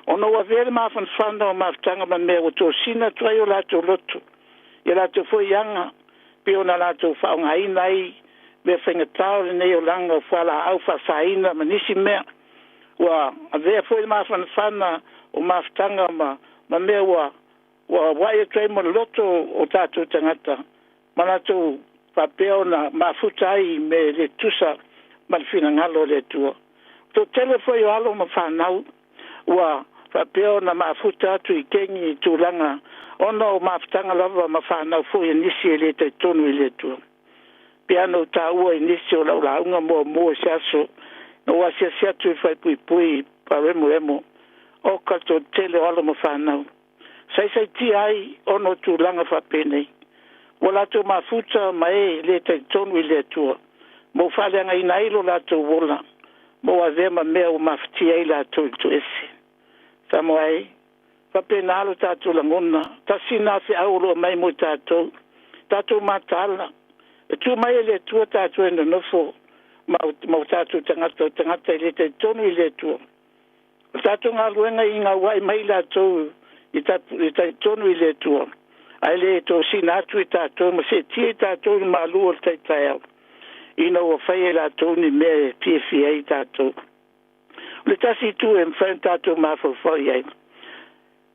ona ua avea le mafanafana o mafutaga ma mea ua tosina atu ai o latou loto, ia latou foi aga, pei ona latou faaaogaina ai mea faigata o lenei olaga o fualaau faasaina ma nisi mea. Ua avea foi le mafanafana o mafutaga ma mea ua auai atu ai ma le loto o tatou tagata, ma latou faapea ona mafuta ai i mea e le tusa ma le finagalo o le Atua. Toatele foi o alo ma fanau ua faapea ona mafuta atu i kegi i tulaga ona o mafutaga lava ma fanau foi a nisi e le talitonu i le Atua. Pei ona ou taua i nisi o lau lauga muamua i se aso na ou asiasi atu i Faepuipui i Paremoemo, oka le toatele o alo ma fanau saisaitia ai ona o tulaga faapenei. Ua latou mafuta ma e le talitonu i le Atua, ma ua faaleagaina ai lo latou ola, ma ua avea ma mea ua mafatia ai latou i le toese. Samoa e, faapena lo tatou lagona, tasi na feau o lo o mai mo i tatou, tatou mataala, e tu mai e le Atua tatou e nonofo ma o tatou tagata, o tagata e le talitonu i le Atua. O tatou galuega i gauai mai latou i talitonu i le Atua, ae le tosina atu i tatou ma seetia i tatou i le malu o le taitaeao, ina ua fai e latou ni mea e fiafia ai tatou. O le tasi itu e mafai ona tatou mafaufau i ai.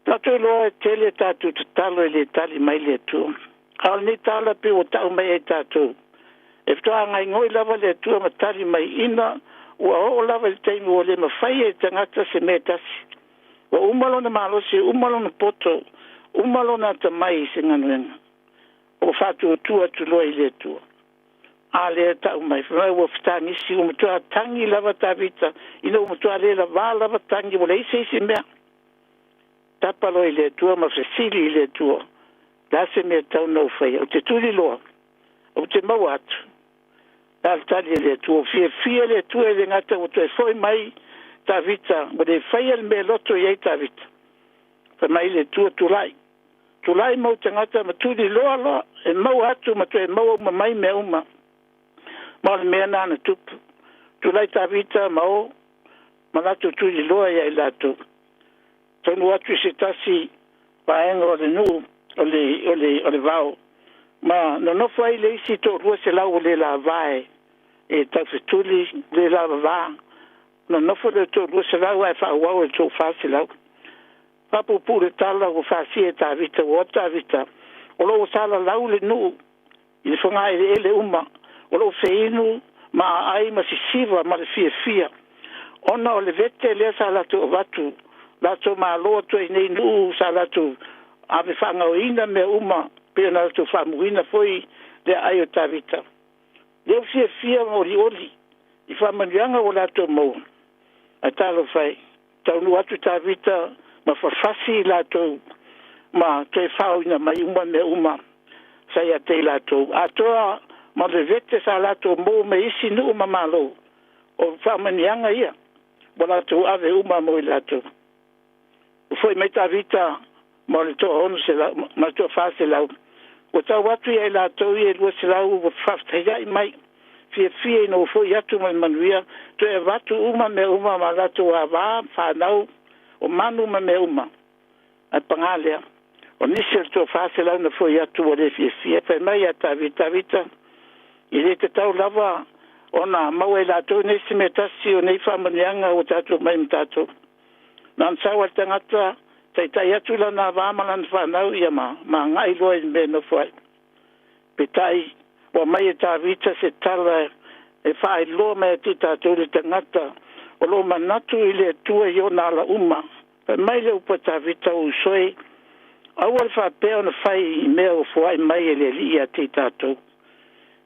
Tatou iloa e tele tatou tatalo e le tali mai le Atua. A o lenei tala pei ua tau mai ai tatou, e faatoa gaigoi lava le Atua ma tali mai ina ua oo lava i le taimi ua le mafai e le tagata se mea e tasi. Ua uma lona malosi, uma lona poto, uma lona atamai i se galuega. Ua faatuatua atu loa i le Atua. A lea e tau mai, fai mai ua fetagisi, ua matua tagi lava Tavita, ina ua matua le lavā lava tagi, ua leai se isi mea. Tapa loa i le Atua ma fesili i le Atua. Le a se mea e tatau ona ou faia? Ou te tuliloa, ou te maua atu. Le a le tali a le Atua? Ua fiafia le Atua e le gata ua toe foi mai Tavita, ua le faia le mea loto i ai Tavita. Fai mai le Atua, Tulai, tulai ma ou tagata ma tuliloa loa, e maua atu ma toe maua uma mai mea uma. Ma o le mea lena na tupu. Tulai Tavita ma o ma latou tuliloa ia i latou. Taunuu atu i se tasi vaega o le nuu o le, o le, o le vao, ma nonofo ai le isi 200 ua le lava e taufetuli, le lavava. Nonofo le 200 ae faaauau e le 400. Faapuupuu le tala ua fasia e Tavita, ua o Tavita, o lo o salalau le nuu i le fogaeleele uma, o lo o feinu ma aai ma sisiva ma le fiafia, ona o le vete lea sa latou avatu, latou malo atu ai nei nuu sa latou ave faagaoina mea uma, pei ona latou faamuina foi le aai o Tavita. Lea ua fiafia ma olioli i faamanuiaga ua latou maua. Ae talofa e, taunuu atu Tavita ma fafasi i latou ma toe faoina mai uma mea uma sa ia te i latou, atoa ma le vete sa latou maua mai isi nuu ma malo. O faamanuiaga ia ua latou ave uma mo i latou. Ua foi mai Tavita ma le 600 ma le 400. Ua tau atu ia i latou ia e 200 ua faafetaiai mai, fiafia ina ua foi atu ma le manuia, toe avatu uma mea uma ma latou avā fanau o manu ma mea uma. Ae paga lea, o nisi o le 400 na foi atu ua le fiafia. Fai mai ia Tavita, Tavita, e le tatau lava ona maua e latou nei se mea tasi o nei faamanuiaga ua tatou mai ma tatou. Na ona sau lava le tagata taitai atu lana avā ma lana fanau ia ma agai loa i le mea e nofo ai. Peitai, ua aumai e Tavita se tala e faailoa mai atu i tatou le tagata o lo o manatu i le Atua i ona ala uma. Fai mai le upu a Tavita, O uso e, aua le faapea ona fai i mea ua foai mai e le Alii ia te i tatou.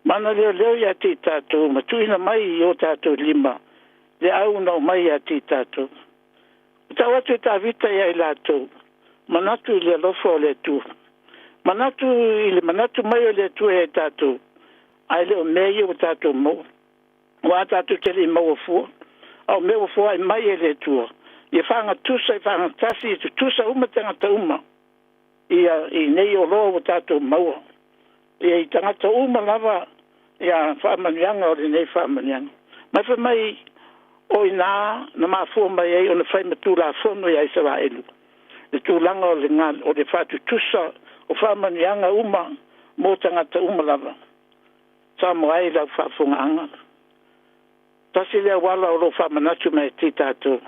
Mana leoleo ia te i tatou ma tuuina mai i o tatou lima le au na aumai ia te i tatou. Ua tau atu e Tavita ia i latou, manatu i le alofa o le Atua. Manatu i le manatu mai o le Atua ia i tatou, ae le o mea ia ua tatou maua. Aua tatou te le i maua fua, a o mea ua foai mai e le Atua, ia faagatusa, ia faagatasi, ia tutusa uma tagata uma ia i nei oloa ua tatou maua. Ia i tagata uma lava ia faamanuiaga o lenei faamanuiaga. Ma fai mai o i ina na mafua mai ai ona fai ma Tulafono ia Isaraelu, le tulaga o le, o le faatutusa o faamanuiaga uma mo tagata uma lava. Samoa ai lau faafofogaaga. Tasi le auala o lo o faamanatu mai te tatou,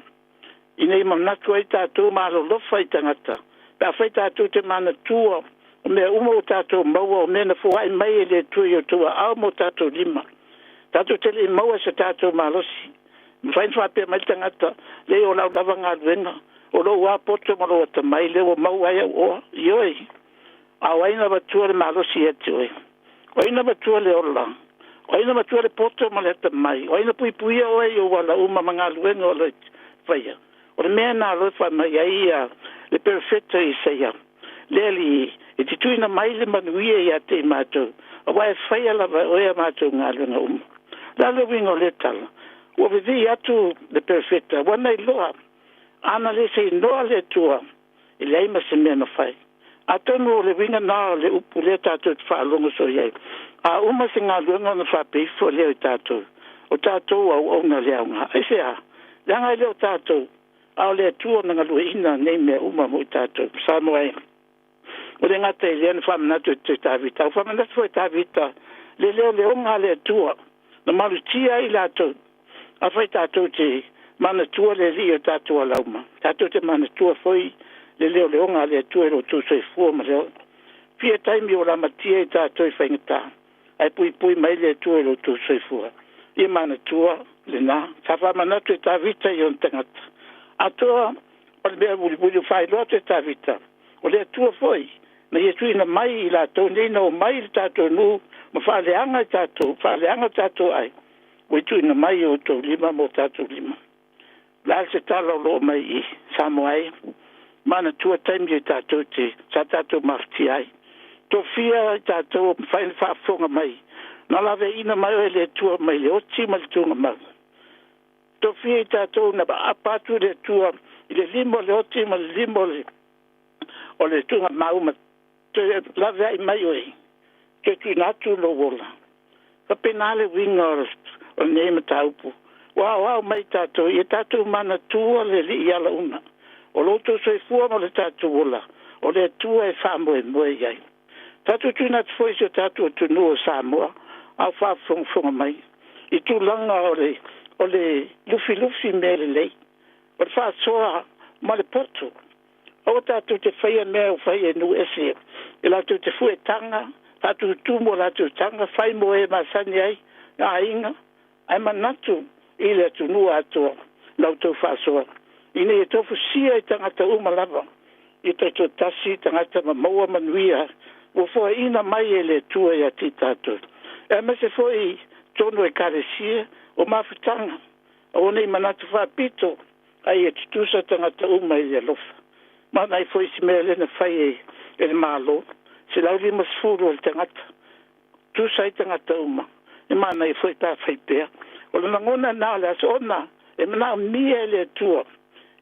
ina ia manatu ai tatou ma alolofa i tagata, pe afai tatou te manatua o mea uma ua tatou maua, o mea na foai mai e le Atua i outou aao ma o tatou lima. Tatou te le i maua se tatou malosi. Mafai ona faapea mai le tagata, leai o lau lava galuega, o lou lava poto ma lou atamai lea ua maua ai au oa. Ioe, a o ai na avatua le malosi ia te oe? O ai na avatua le ola? O ai na avatua le poto ma le atamai? O ai na puipuia oe i ou ala uma ma galuega o lo o faia? O le mea lena loa e fai mai ai ia le perofeta Isaia, Le Alii, e te tuuina mai le manuia ia te i matou, aua e faia lava e oe a matou galuega uma. O le a le uiga o lea tala? Ua vivii atu le perofeta, ua na iloa, ana le seinoa le Atua, e leai ma se mea na fai. Atonu o le uiga na o le upu lea tatou te faalogo soo i ai, a uma se galuega ona faapea ifo lea o tatou, o tatou auauna le aoga. Aisea? Leaga e le o tatou, a o le Atua na galueaiina nei mea uma mo i tatou. Samoa e. O le gata i lea na faamanatu e te Tavita. Ua faamanatu foi e Tavita le leoleoga a le Atua na malutia ai i latou. Afai tatou te manatua le Alii o tatou alauma, tatou te manatua foi le leoleoga a le Atua i lo outou soifua ma le ola. Fia taimi ua lamatia i tatou i faigata, ae puipui mai le Atua i lo outou soifua. Ia manatua lena. Sa faamanatu e Tavita i ona tagata. Atoa o le mea mulimuli ua faailoa atu e Tavita, o le Atua foi na ia tuuina mai i latou nei na omai i le tatou nuu ma faaleaga i tatou, faaleaga tatou ai, ua tuuina mai i outou lima ma o tatou lima. O le a se tala o lo o mai i Samoa ai? Manatua taimi e tatou te, sa tatou mafatia ai. Tofia i tatou ua mafai ona faafofoga mai, na laveaiina mai oe e le Atua mai le oti ma le tugamau. Tofia i tatou na aapa atu le Atua i le lima o le oti ma le lima o le o le tugamau ma toe laveai mai oe, toe tuuina atu lou ola. Faapena le uiga o lenei mataupu. Ua aoao mai tatou ia tatou manatua le Alii alauna. O lo outou soifua ma lo tatou ola, o le Atua e faamoemoe i ai. Tatou tuuina atu foi i si o tatou atunuu o Samoa a o faafogafoga mai i tulaga o le o le lufilufi mea lelei, o le faasoa ma le poto. Aua tatou te faia mea ua fai e nuu ese e latou te fuetaga, faatutumu o latou taga, fai mo e masani ai aiga, ae manatu i le atunuu atoa la outou faasoa, ina ia tofusia i tagata uma lava ia taitoatasi tagata ma maua manuia ua foaiina mai e le Atua ia te i tatou, aemaise foi i totonu o Ekalesia o mafutaga. Aua ne i manatu faapito, a ia tutusa tagata uma i le alofa. Manaia foi si mea lea na fai e le Malo, 150 o le tagata, tusa ai tagata uma. E manaia foi pe a fai pea. O le lagona lena o le aso, ona e manaomia e le Atua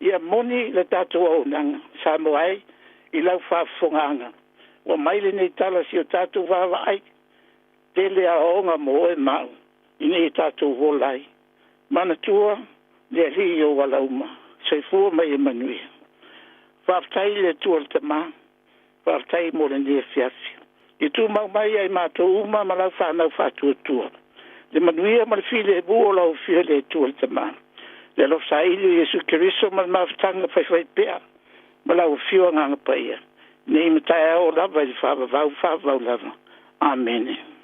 ia moni le tatou auaunaga. Samoa e, i lau faafofogaaga, ua mai lenei tala si o tatou vaavaai, tele aoaoga mo oe ma au, ina ia tatou ola ai. Manatua le Alii i ou ala uma. Soifua ma ia manuia. Faafetai i le Atua le Tama, faafetai mo lenei afiafi. Ia tumau mai ia i matou uma ma lau fanau faatuatua le manuia ma le filemu o lau Afio le Atua le Tama, le alofa saili o Iesu Keriso ma le mafutaga faifaipea ma lau Afio Agaga Paia, nei ma taeao lava i le faavavau faavavau lava. Amene.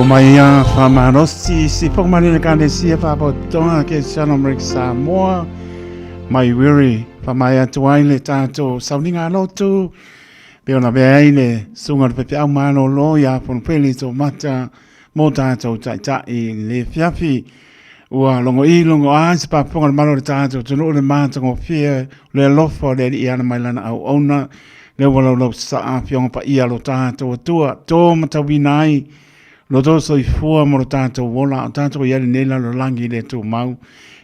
mai a whamanosi si whakamanene kanesia whapotonga ke Channel America Samoa mai wiri whamai atu ai le tātou sauninga lotu pe ona mea ai le sunga le pepe au malolo i a ponopele tō mata mō tātou taitai le fiafi ua longo i longo a se paponga le malo le tātou tunu le mātangofie le alofa o le alii ana mai lana au ona le ua laulau sasaa afioga paia lo tatou Atua to matauina ai lo tou soifua ma lo tatou ola a o tatou i ai lenei lalolagi le tumau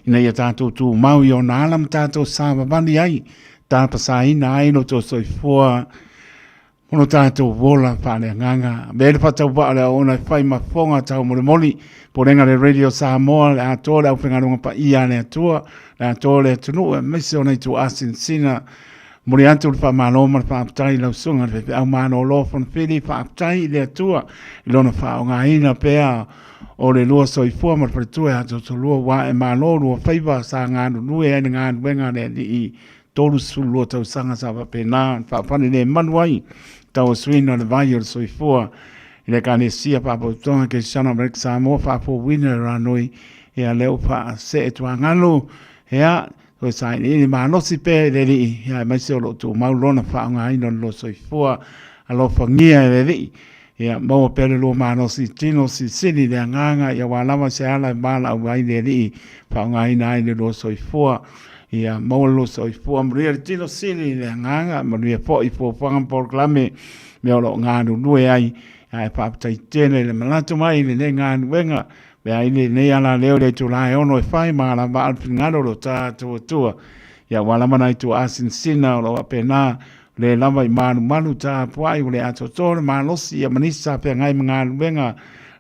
ina ia tatou tumau i ona ala ma tatou savavali ai tapasaina ai lo tou soifua ma lo tatou ola faaleagaga. Avea le faatauvaa o le auauna e fai ma fofoga taumolimoli, Pulega le Radio Samoa, le atoa le aufaigaluega paia a le Atua, le atoa le atunuu aemaise ona ituasinasina. Momoli atu le faamalo ma le faafetai i lau Susuga i le Faifeau Malolo Fonofili, faafetai i le Atua i lona faaaogaina pea o le lua soifua ma le faletua ia Tootolua ua ae malo lua faiva sa galulue ai le galuega a le Alii 32 tausaga sa faapena ona faafale le malu ai tauasuina o le vai o le soifua i le Ekalesia Faapotopotoga Kerisiano Amerika Samoa faafouina le ranoi ia lea ua faasee tuagalu ia toe sailiili malosi pea i le Alii ia aemaise o lo o tumau lona faaaogaina o le lua soifua alofagia e le Alii ia maua pea le lua malosi tino silisili le agaga ia aua lava se ala e valaau ai le Alii faaaogaina ai le lua soifua ia maua le lua soifua manuia le tino sili le agaga manuia foi fuafuaga ma polokalame mea o lo o galulue ai ae faafetai tele i le manatu mai i lenei galuega mea ai lenei ala leo le itula e ono e fai ma alava le finagalo o lo tatou Atua ia aua lava nai tuaasinasina o lo o faapena le lava i malumalu tapuai ua le atoatoa le malosi ia ma nisi sa feagai ma galuega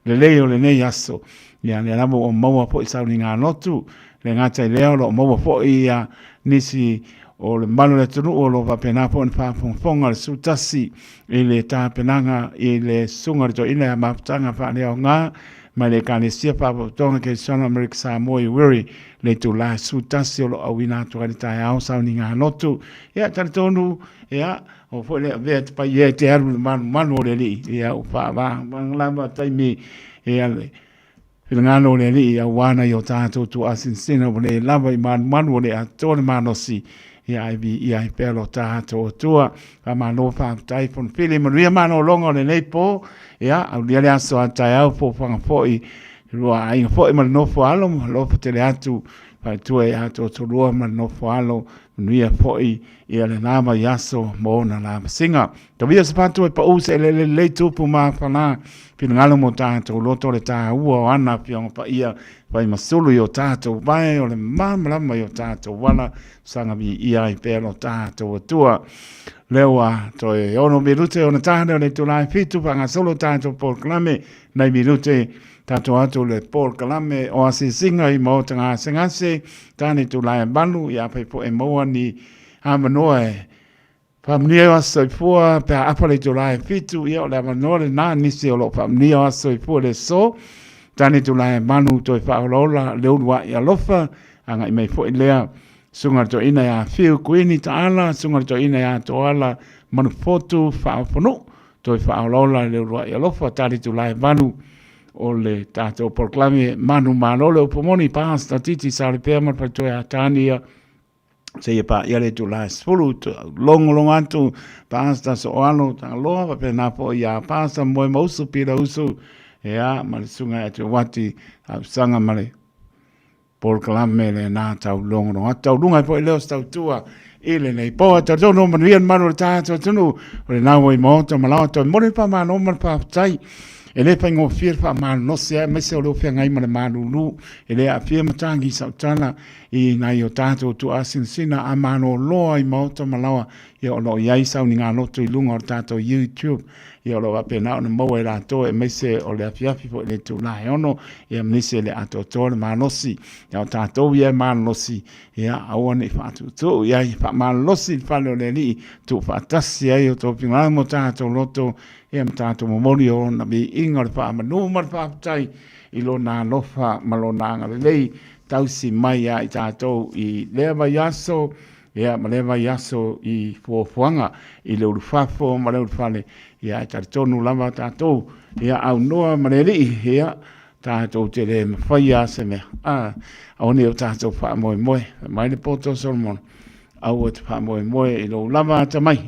lelei o lenei aso. Ia lea lava ua maua foi sauniga lotu, le gata i lea o lo o maua foi ia nisi o le malu o le atunuu o lo o faapena foi ona faafogafoga le sutasi i le tapenaga i le susuga i le toeaina ia Mafutaga Faaleaoga mai le Ekalesia Faapotopotoga Kerisiano Amerika Samoa i Wiri le itula 11 o lo o auina atu ai le taeao sauniga lotu. Ia, talitonu, ia, o foi le avea te pai e te alu le malumalu o le alii, ia, o whaavanga lava taimi, ia, le finagalo o le alii, aua nai o tātou tuaasinsina ua le lava i malumalu o le atoa le malosi, ia, ai vi ia ai pea lo tātou Atua. Faamalo faafetai Fonofili, manuia malologa o lenei pō, ia, aulia le aso a taeao fuafuaga foi Lua aiga foi ma le nofo alo, alofa tele atu faletua ia Tootolua ma le nofo alo, manuia foi ia le la vaiaso mo ona lavasiga. Tauia se patu e pau se eleele lelei tupu ma fana, finagalo mo tatou loto le taua o ana afioga paia, fai ma sulu i o tatou vae o le malamalama i o tatou ala, saga viia ai pea lo tatou Atua. Lea ua toe ono minute ona tane o le itula e 7 faagasolo tatou polokalame Nai minute tatou atu le polokalame o asiasiga i maota gasegase, tane itula e 8, ia afai foi e maua ni avanoa e faamanuia ai o aso soifua pe a afa le itula e 7, ia o le avanoa lena nisi o lo o faamanuia o aso soifua i le aso, tane itula e 8 toe faaolaola le uluai alofa, agai mai foi lea Susuga i le Toeaina ia Fiu Kuini Taala, Susuga i le Toeaina ia Toala Manufotu Faaofonuu, toe faaolaola le uluai alofa tali itula e 8 o le tatou polokalame manumalo le upu moni Pastor Titi Salipea ma le faletua ia Tania seia paia le itula e 10 logologo atu Pastor Soalo Tagaloa faapena foi ia Pastor Moemausu Pila Usu ia ma le susuga ia Teuati Tausaga ma le Polokalame lena tau logologo atu. Tau luga ai foi lea o se tautua i lenei po. Ae talitonu o manuia le malu o le tatou atunuu, o lena ua i maota ma laoa toe momoli le faamalo ma le faafetai. E le faigofie le faamalolosi aemaise o le feagai ma le malulu. E le aafia matagi sautala i nai o tatou tuaasinasina a maloloa i maota ma laoa. Ia o lo o i ai sauniga loto i luga o le tatou YouTube. Ia o lo o faapena ona maua e latou aemaise o le afiafi foi i le itula e 6, ia ma nisi e le atoatoa le malosi. Ia o tatou ia e malolosi, ia aua ne i faatuutuu i ai, faamalolosi i le fale o le Alii, tuufaatasi ai o outou finagalo ma o tatou loto, ia ma tatou momoli o ona viiga o le faamanu ma le faafetai i lona alofa ma lona agalelei tausi mai ia i tatou i lea vaiaso. ia, ma lea vaiaso i fuafuaga i le ulufafo ma le ulufale, ia, ae talitonu lava tatou, ia, aunoa ma le Alii, ia, tatou te le mafaia se mea, a, aua ne i o tatou faamoemoe. Fai mai le poto o Solomona, aua te faamoemoe i lou lava atamai,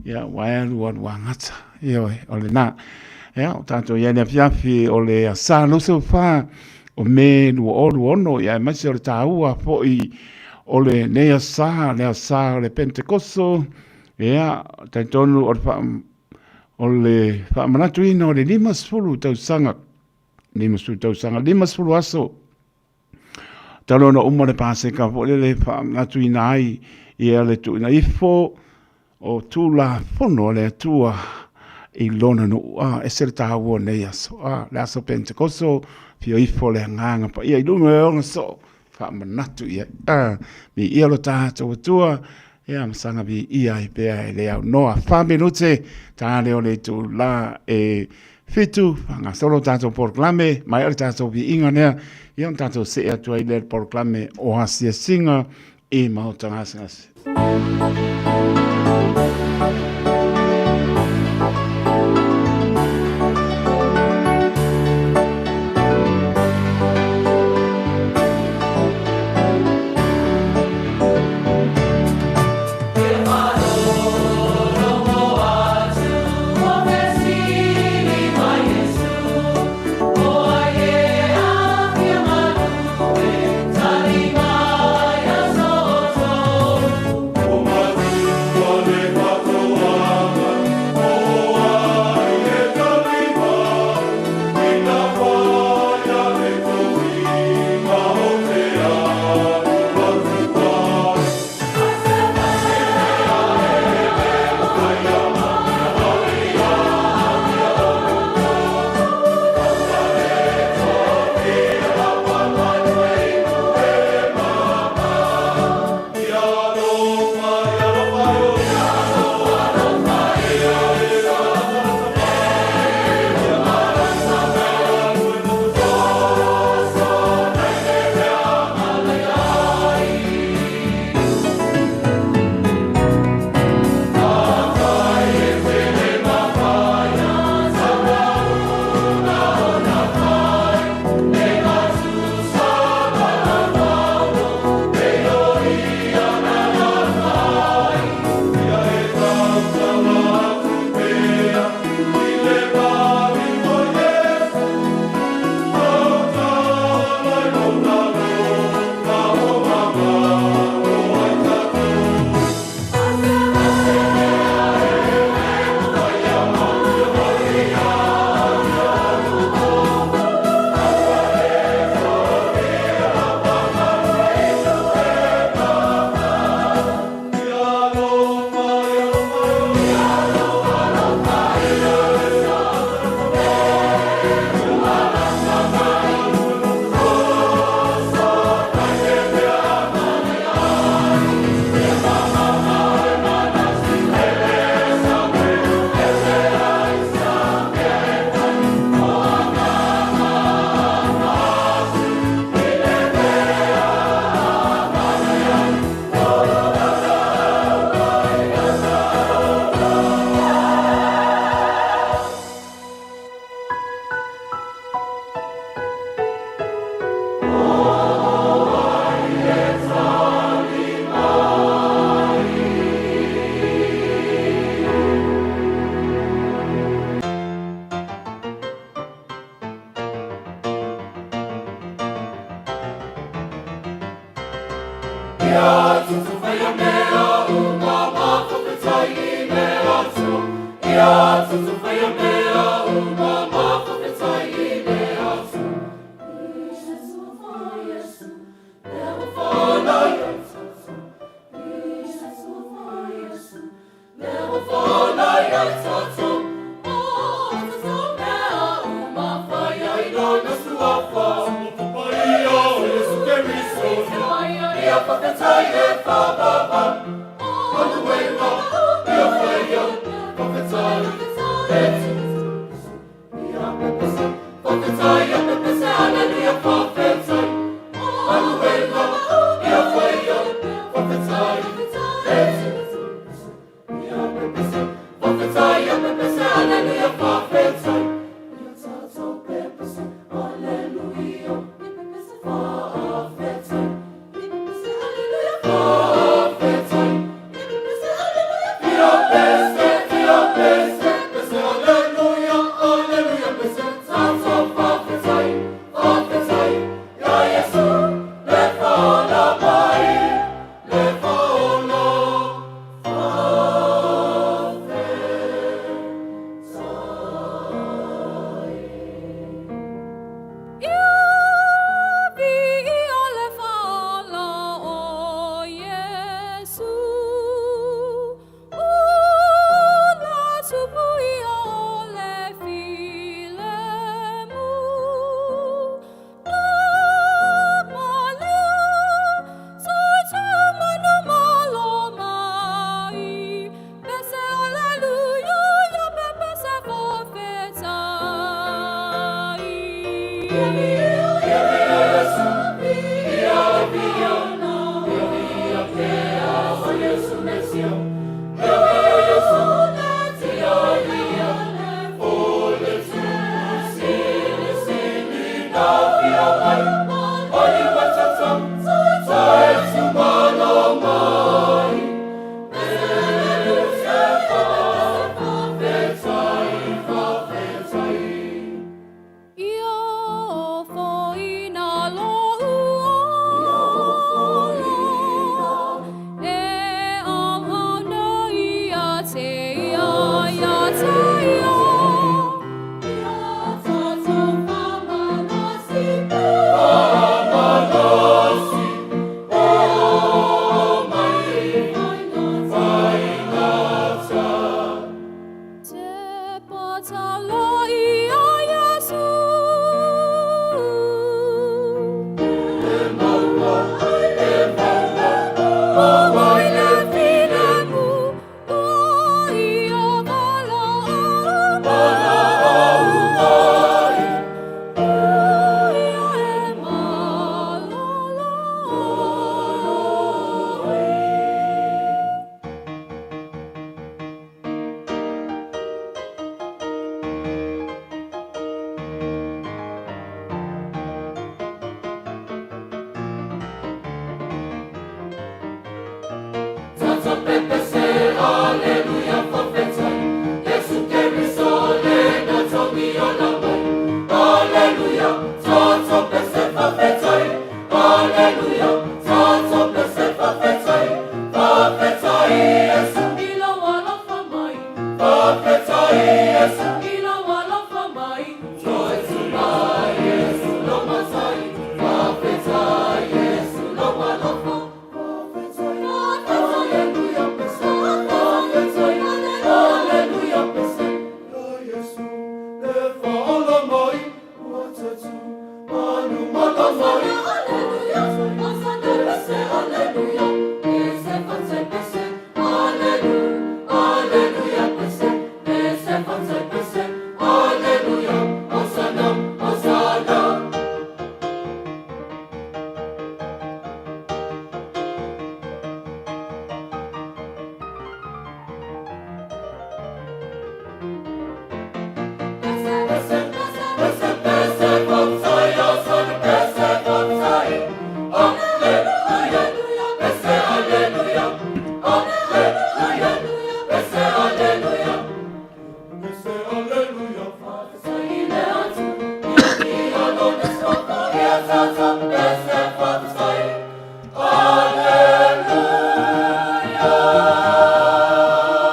ia, ua e alu alu agata, ioe, o lena. Ia, o tatou i ai le afiafi o le asa 24 o Me 2026, ia, aemaise o le taua foi o lenei asa, le asa o le Pentekoso, ia, talitonu o le faa, o le faamanatuina o le 50 tausaga, 50 tausaga, 50 aso, talu ona uma le Paseka foi lele e faamanatuina ai ia le tuuina ifo o Tulafono a le Atua i lona nuu. A, ese le taua o nei aso. A, le aso Pentekoso, fio ifo le Agaga Paia i luga o ona soo, faamanatu i ai. A, viia lo tatou Atua, ia ma saga viia ai pea e le aunoa. 4 minute ta le o le itula e 7, faagasolo tatou polokalame, mai o le tatou viiga lea, ia ona tatou see atu ai lea i le polokalame o asiasiga i Maota Gasegase.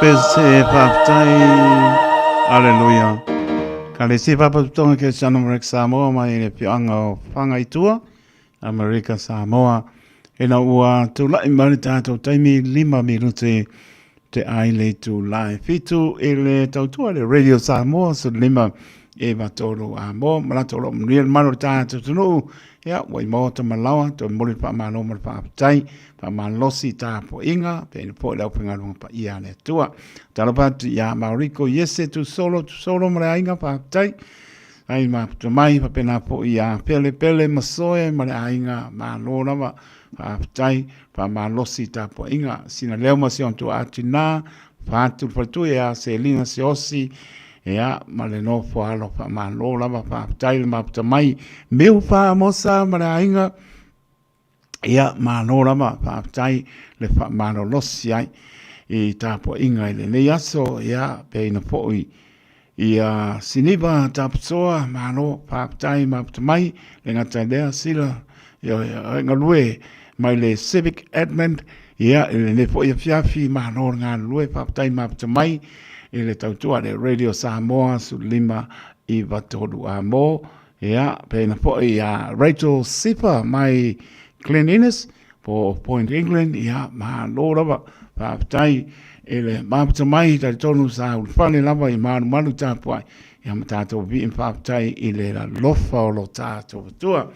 Pese faafetai. Aleluia. Ka le se faapatotoga ke Siano Amerika Samoa mai le afioaga o Fagaitua, Amerika Samoa. Ina ua tulai mai le tatou taimi 5 minute te ai le itula e 7 i le tautua le Radio Samoa 15 e 3 a mo ma latou o lo o manuia le mamalu o le tatou atunuu. Ia, ua i maota ma laoa, toe momoli le faamalo ma le faafetai, faamalosi i tapuaiga, pea foi le aufaigaluega paia a le Atua. Talofa atu ia Mauriko Iese Tusolo, Tusolo ma le aiga, faafetai. Ai mafuta mai, faapena foi ia Pele Pele Masoe ma le aiga, malo lava, faafetai, faamalosi i tapuaiga. Sina leo ma si ona tuaa tina, Fatu le faletua ia Selina Seosi, ia, ma le nofo alo faamalo lava, faafetai le mafuta mai. Meu Faamosa ma le aiga, ia, malo lava, faafetai le faamalolosi ai i tapuaiga i lenei aso, ia, peina foi ia Siniva Tapusoa, malo, faafetai mafuta mai, le gata i lea, Sila, ia, ia, galue mai le Civic Edmund, ia, i lenei foi afiafi, malo le galulue, faafetai mafuta mai i le tautua le Radio Samoa 15 93 a mo, ia, pena foi ia Rachel Sipa mai Glen Innes, po o Point England, ia, malo lava, faafetai i le mafuta mai, talitonu sa ulufale lava i malumalu tapuai, ia ma tatou vii ma faafetai i le alofa o lo tatou Atua.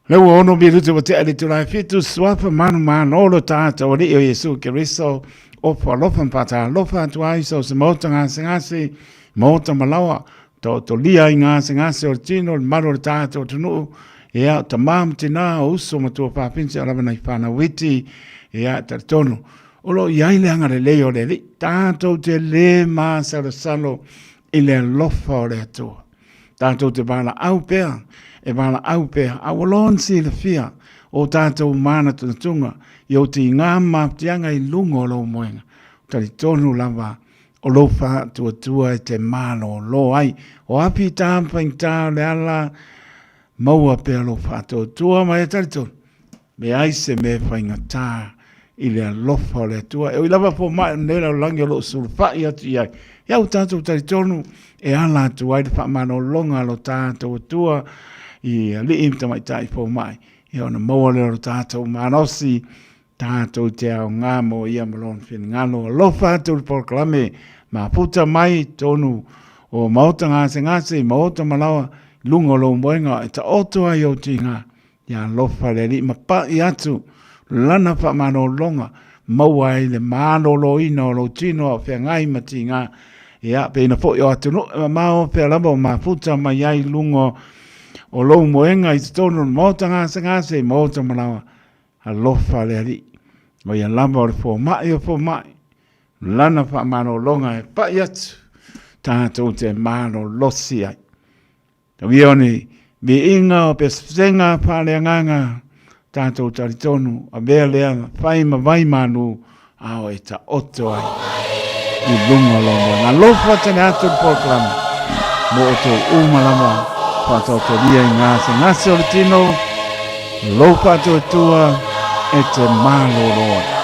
Le ua ono minute ua tea i le itula e 7, suafa manumalo lo tatou Alii o Iesu Keriso, ofo alofa ma faatalofa atu ai so o se maota gasegase, maota malaoa, Taotolia ai gasegase o le tino, le mamalu o le tatou atunuu, ia, o tama ma tina, o uso ma tuafafine, seia lava nai fanau iti, ia, e talitonu, o lo o i ai le agalelei o le Alii, tatou te le masalosalo i le alofa o le Atua. Tatou te valaau pea, e valaau pea, a ua loa ona silafia o tatou manatunatuga i ou tiga ma mafatiaga i luga o lou moega, talitonu lava o lou faatuatua e te malolo ai. O a fita ma faigata o le ala, maua pea lou faatuatua ma e talitonu, leai se mea e faigata i le alofa o le Atua. E ui lava fomai o lenei lalolagi o lo o sulufai atu i ai, ia ua tatou talitonu e ala atu ai le faamalologa a lo tatou Atua i alii ma tamaitai fomai, ia ona maua lea o lo tatou malosi tatou te aoga mo ia ma lona finagalo. Alofa atu le polokalame mafuta mai i totonu o maota gasegase, i maota malaoa, i luga o lou moega e taoto ai ou tiga. Ia alofa le Alii ma pai atu lana faamalologa, maua ai le maloloina o lou tino a o feagai ma tiga. Ia, pei ona foi o atunuu e mamao pea lava o mafuta mai ai i luga o lou moega i totonu o le maota gasegase, i maota malaoa. Alofa le Alii, o ia lava o le fomai o fomai, lana faamalologa e pai atu, tatou te malolosi ai. Tau ia o ni viiga o pesepesega faaleagaga, tatou talitonu, avea lea fai ma vai malu, a o e taoto ai i luga o lou moega. Alofa tele atu le polokalame mo outou uma lava faataotolia i gasegase o le tino, lou faatuatua e te malolo ai.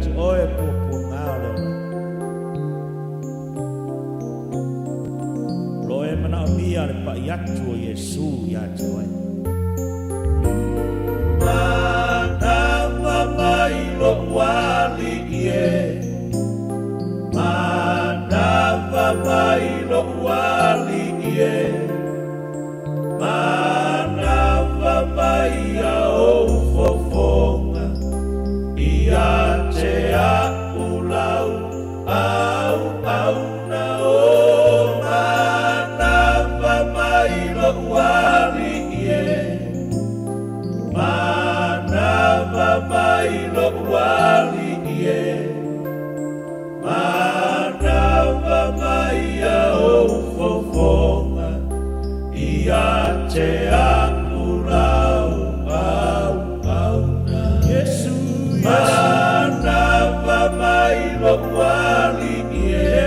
te oe puapuaga o le olaga. O lo o e manaomia le pa'i atu o Iesu iā te oe. Manava mai lo'u Alii e, Manava mai lo'u Alii e, Manava mai ia ou fofoga, Ia te a'u lau auauna o Manava mai lo'u Alii e, Manava mai lo'u Alii e, Manava mai ia ou fofoga, Ia te a'u lau auauna. Iesu, Manava mai lo'u Alii e,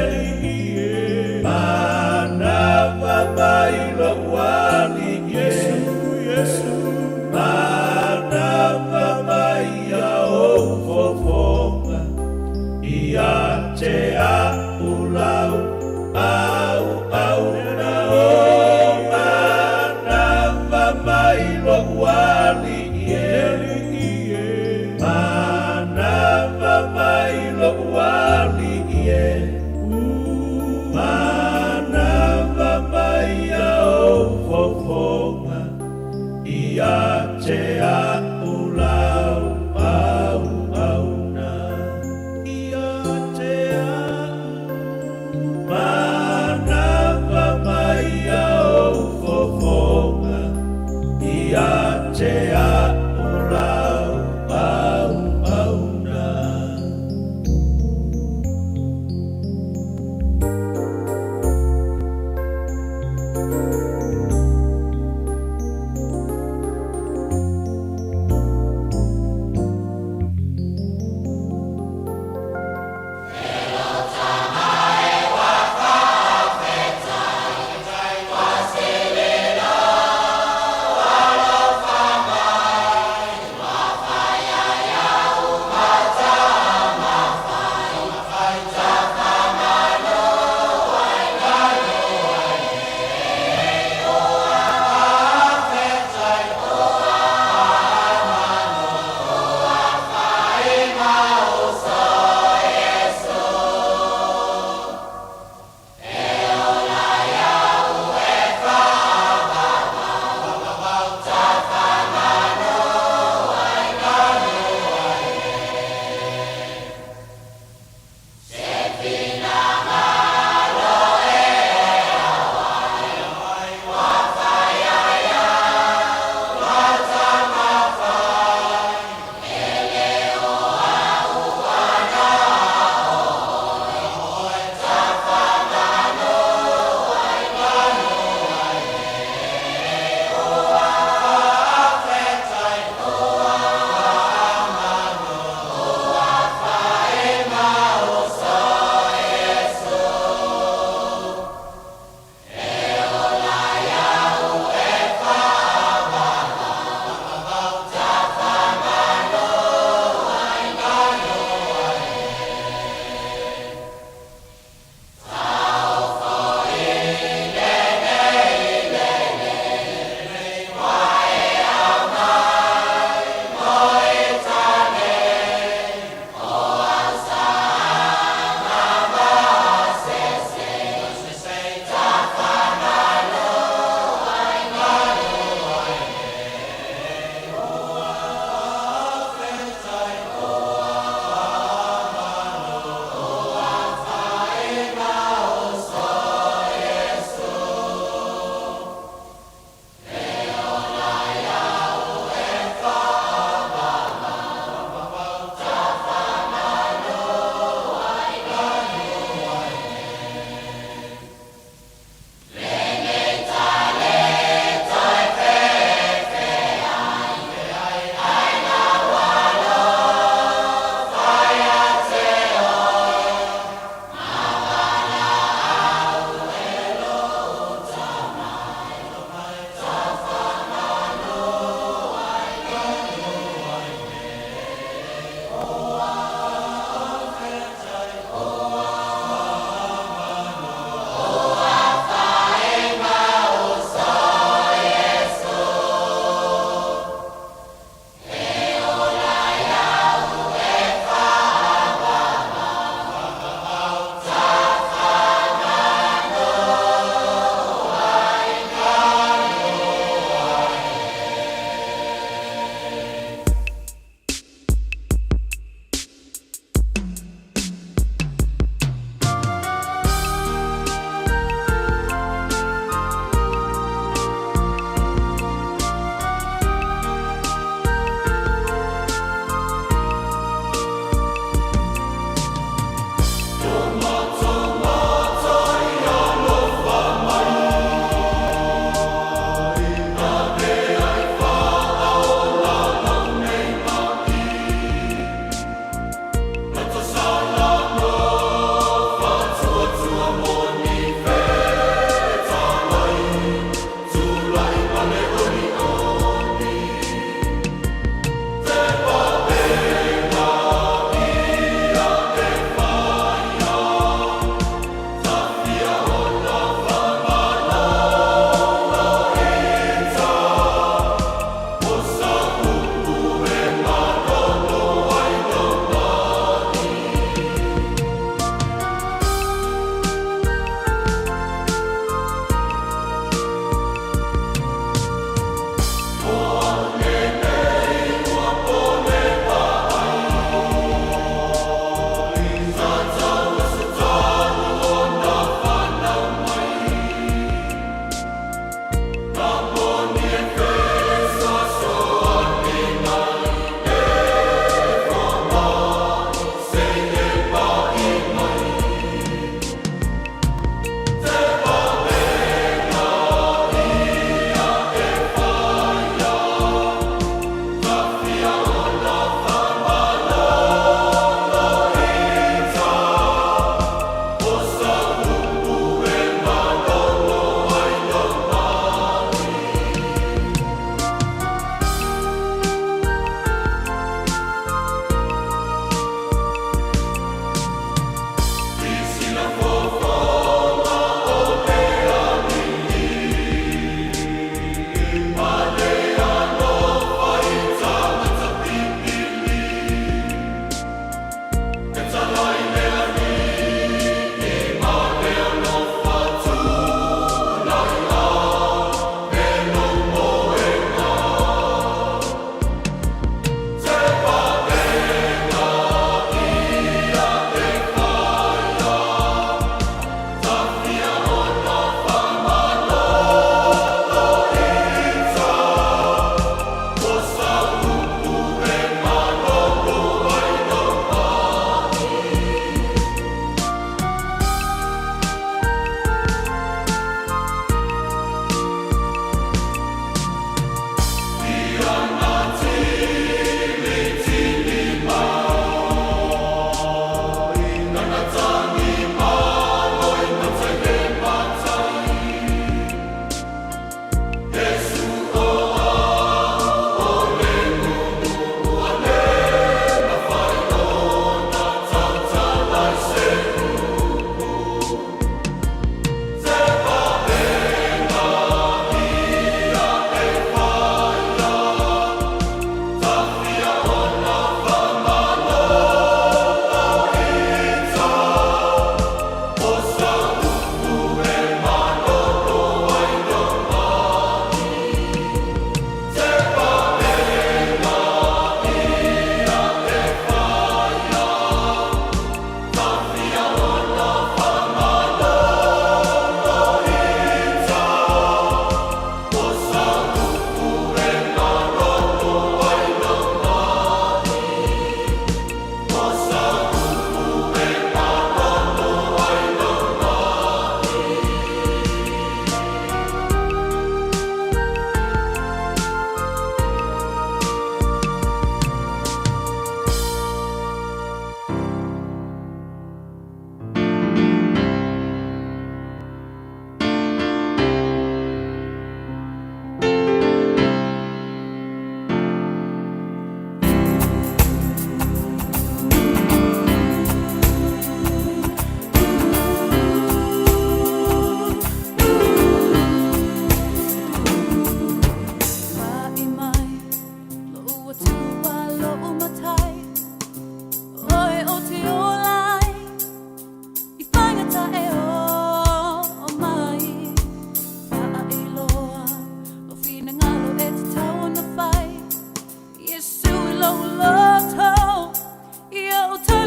Manava mai lo'u Alii e, Manava mai ia ou fofoga, Ia te a'u lau auauna o Manava mai lo'u Alii e, Manava mai lo'u Alii e, Manava mai ia ou fofoga, Ia te a'u lau auauna. Ia te a'u. Manava mai ia ou fofoga, Ia te a'u lau auauna.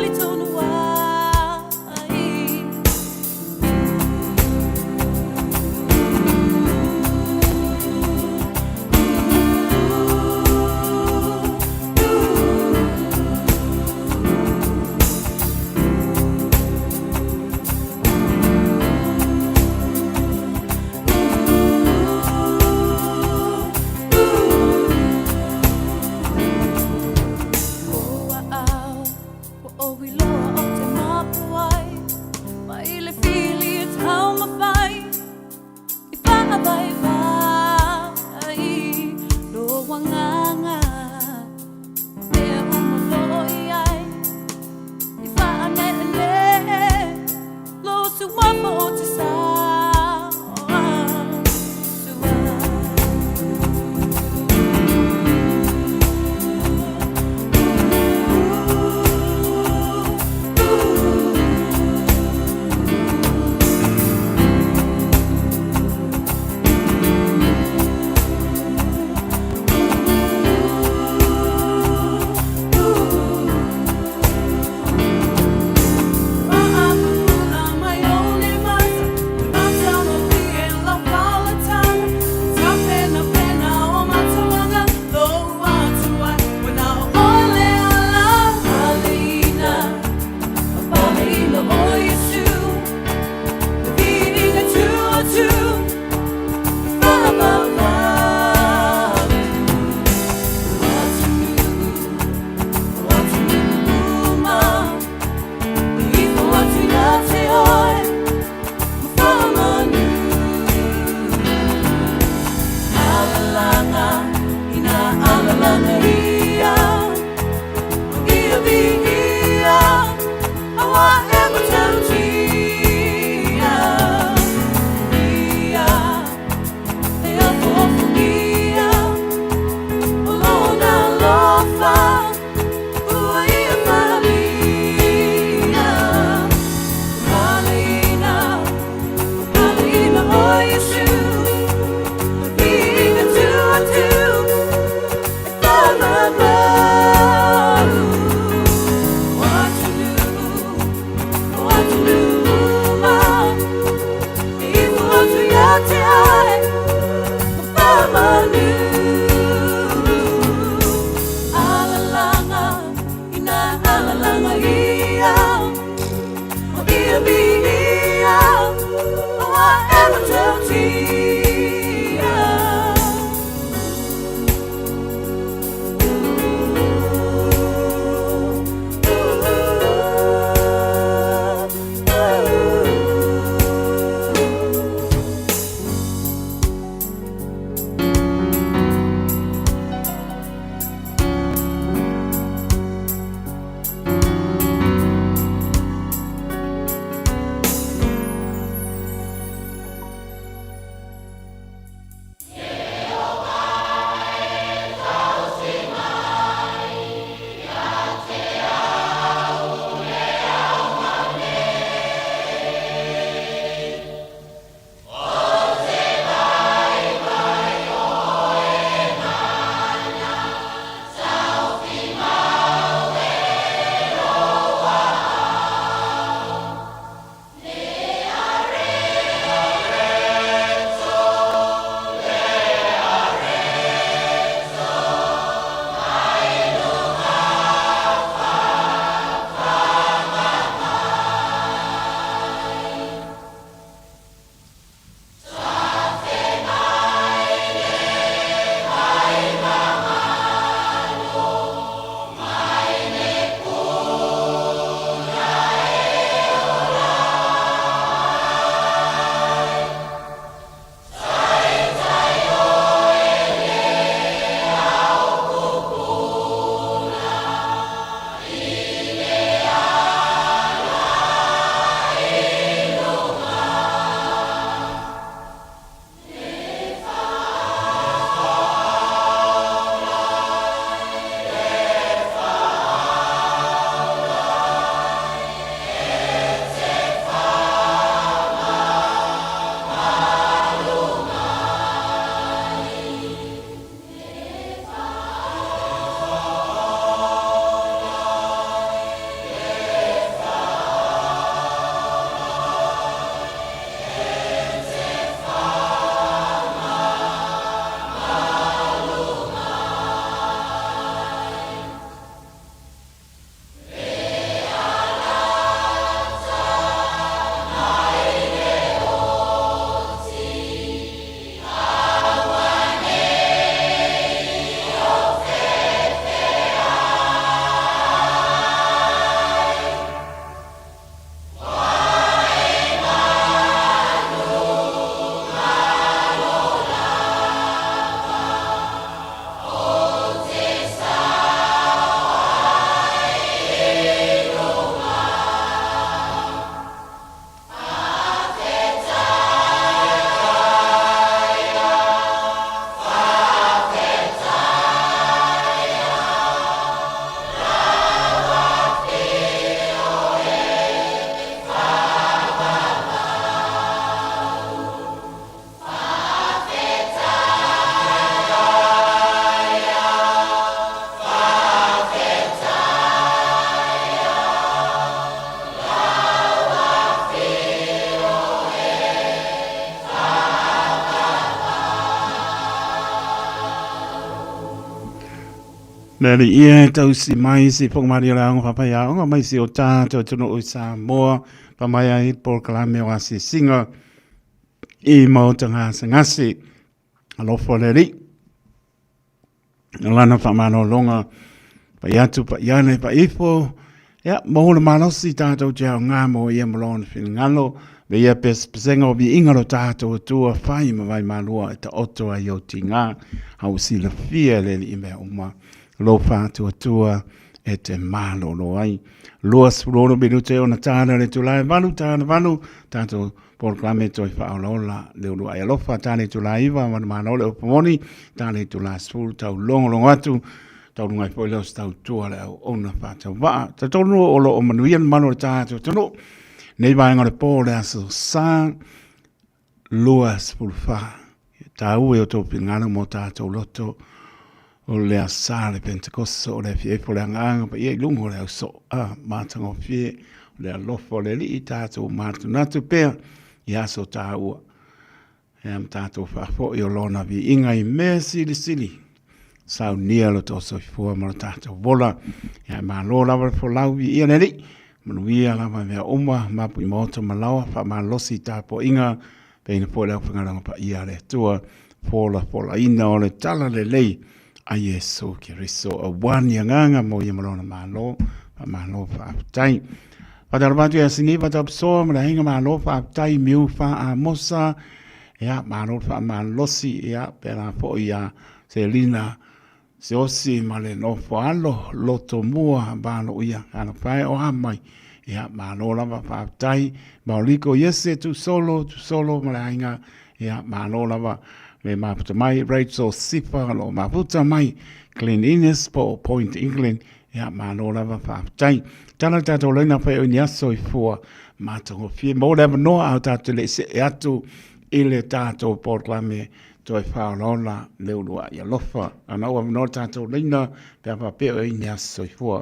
talitonu ai. O au, ua ou iloa ou te mapu ai, mai le fili e taumafai, i faavaivai lou agaga, mea uma o lo o i ai, i faaneenee lou suafa o te sao. Le Alii ia e tausi mai si whakamari o le aonga whapaiaonga mai si o tātou atunuu i Samoa, pa mai ai polokalame o asiasiga i maota gasegase. Alofa le Alii. Lana faamalologa pai atu pai ane pai ifo. Ia, mo le malosi tātou te aoga mo ia mo lona finagalo. Me ia pesepesega o viiga lo tātou Atua whai ma vai malua e taoto ai o tingā. Hau silafia le Alii mea uma. Lo whātu Atua e te malolo ai. 26 minute ona tāna le itula e 8, tāna 8, tātou polokalame toe whaaolaola le uluai alofa, tāna itula 9, manumalo le upu moni, tāna itula 10, tau longolongo atu, tau lunga i foi leo se tau tua le au ona whātau waa. Ta tonu o lo o manuia le manu o le tātou tonu, nei vaenga o le pō le aso sa, 24. Tāua e o tō pingalo mō tātou loto o le asa le Pentekoso o le afiafi o le agaga paia i luga o le au soa matagofie o le alofa o le Alii tātou mātunatu pea i aso tāua. Ea ma tātou faafoi o lona viiga i mea silisili. Saunia lo tō soifua ma lo tātou ola. Ia e malo lava le folau viia le Alii. Manuia lava mea uma, mapu i maota ma laoa, faamalosi i tapuaiga, peina foi le aufaigaluega paia a le Atua, folafolaina o le talalelei a Iesu Keriso, aua ni agaga mo ia ma lona Malo, faamalo faafetai. Faatalofa atu ia Siniva Tapusoa ma le aiga malo faafetai Miu Faamosa, ia malo le faamalosi, ia pēlā foi ia Selina Siaosi ma le nofo alo loto mua malo ia talofa e o a mai ia malo lava faafetai Maoliko Iese Tusolo Tusolo ma le aiga ia malo lava le mafuta mai Rachel Sifa o lo o mafuta mai Glen Innes po o Point England ia malo lava faafetai. Tala le tatou laina fai o ni aso i fua matagofie mo le avanoa a o tatou le i see atu i le tatou polokalame Toe whaolaola le uluai alofa. Ana ua avanoa le tatou laina pe a faapea o i ai ni aso soifua.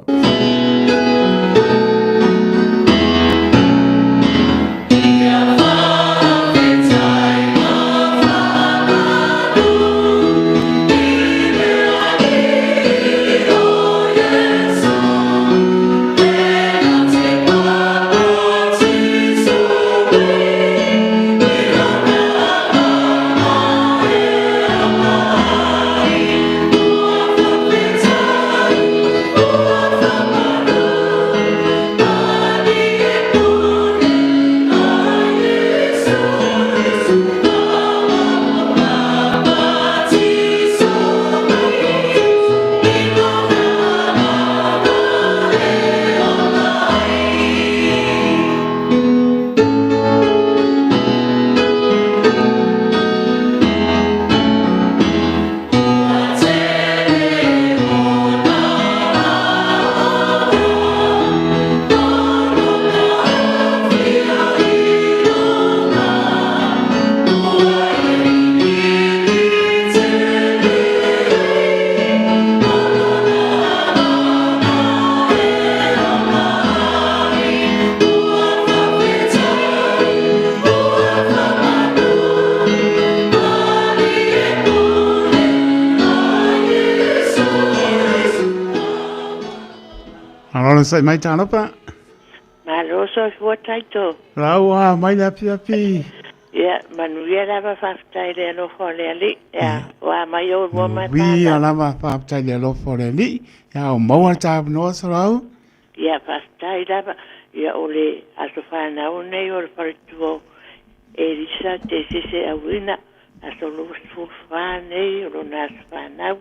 Malo sai mai talofa. Malo soifua Taito. Rau a mai le afiafi. Ia, manuia lava faafetai i le alofa o le Alii. Ia, o a mai ou lua mai Manuia lava faafetai i le alofa o le Alii. Ia, o maua le tāvanoa Sarau. Ia, faafetai lava. Ia, o le aso fanau nei o le faletua o Elisa Tesese Auina, aso 24 nei o lona aso fanau.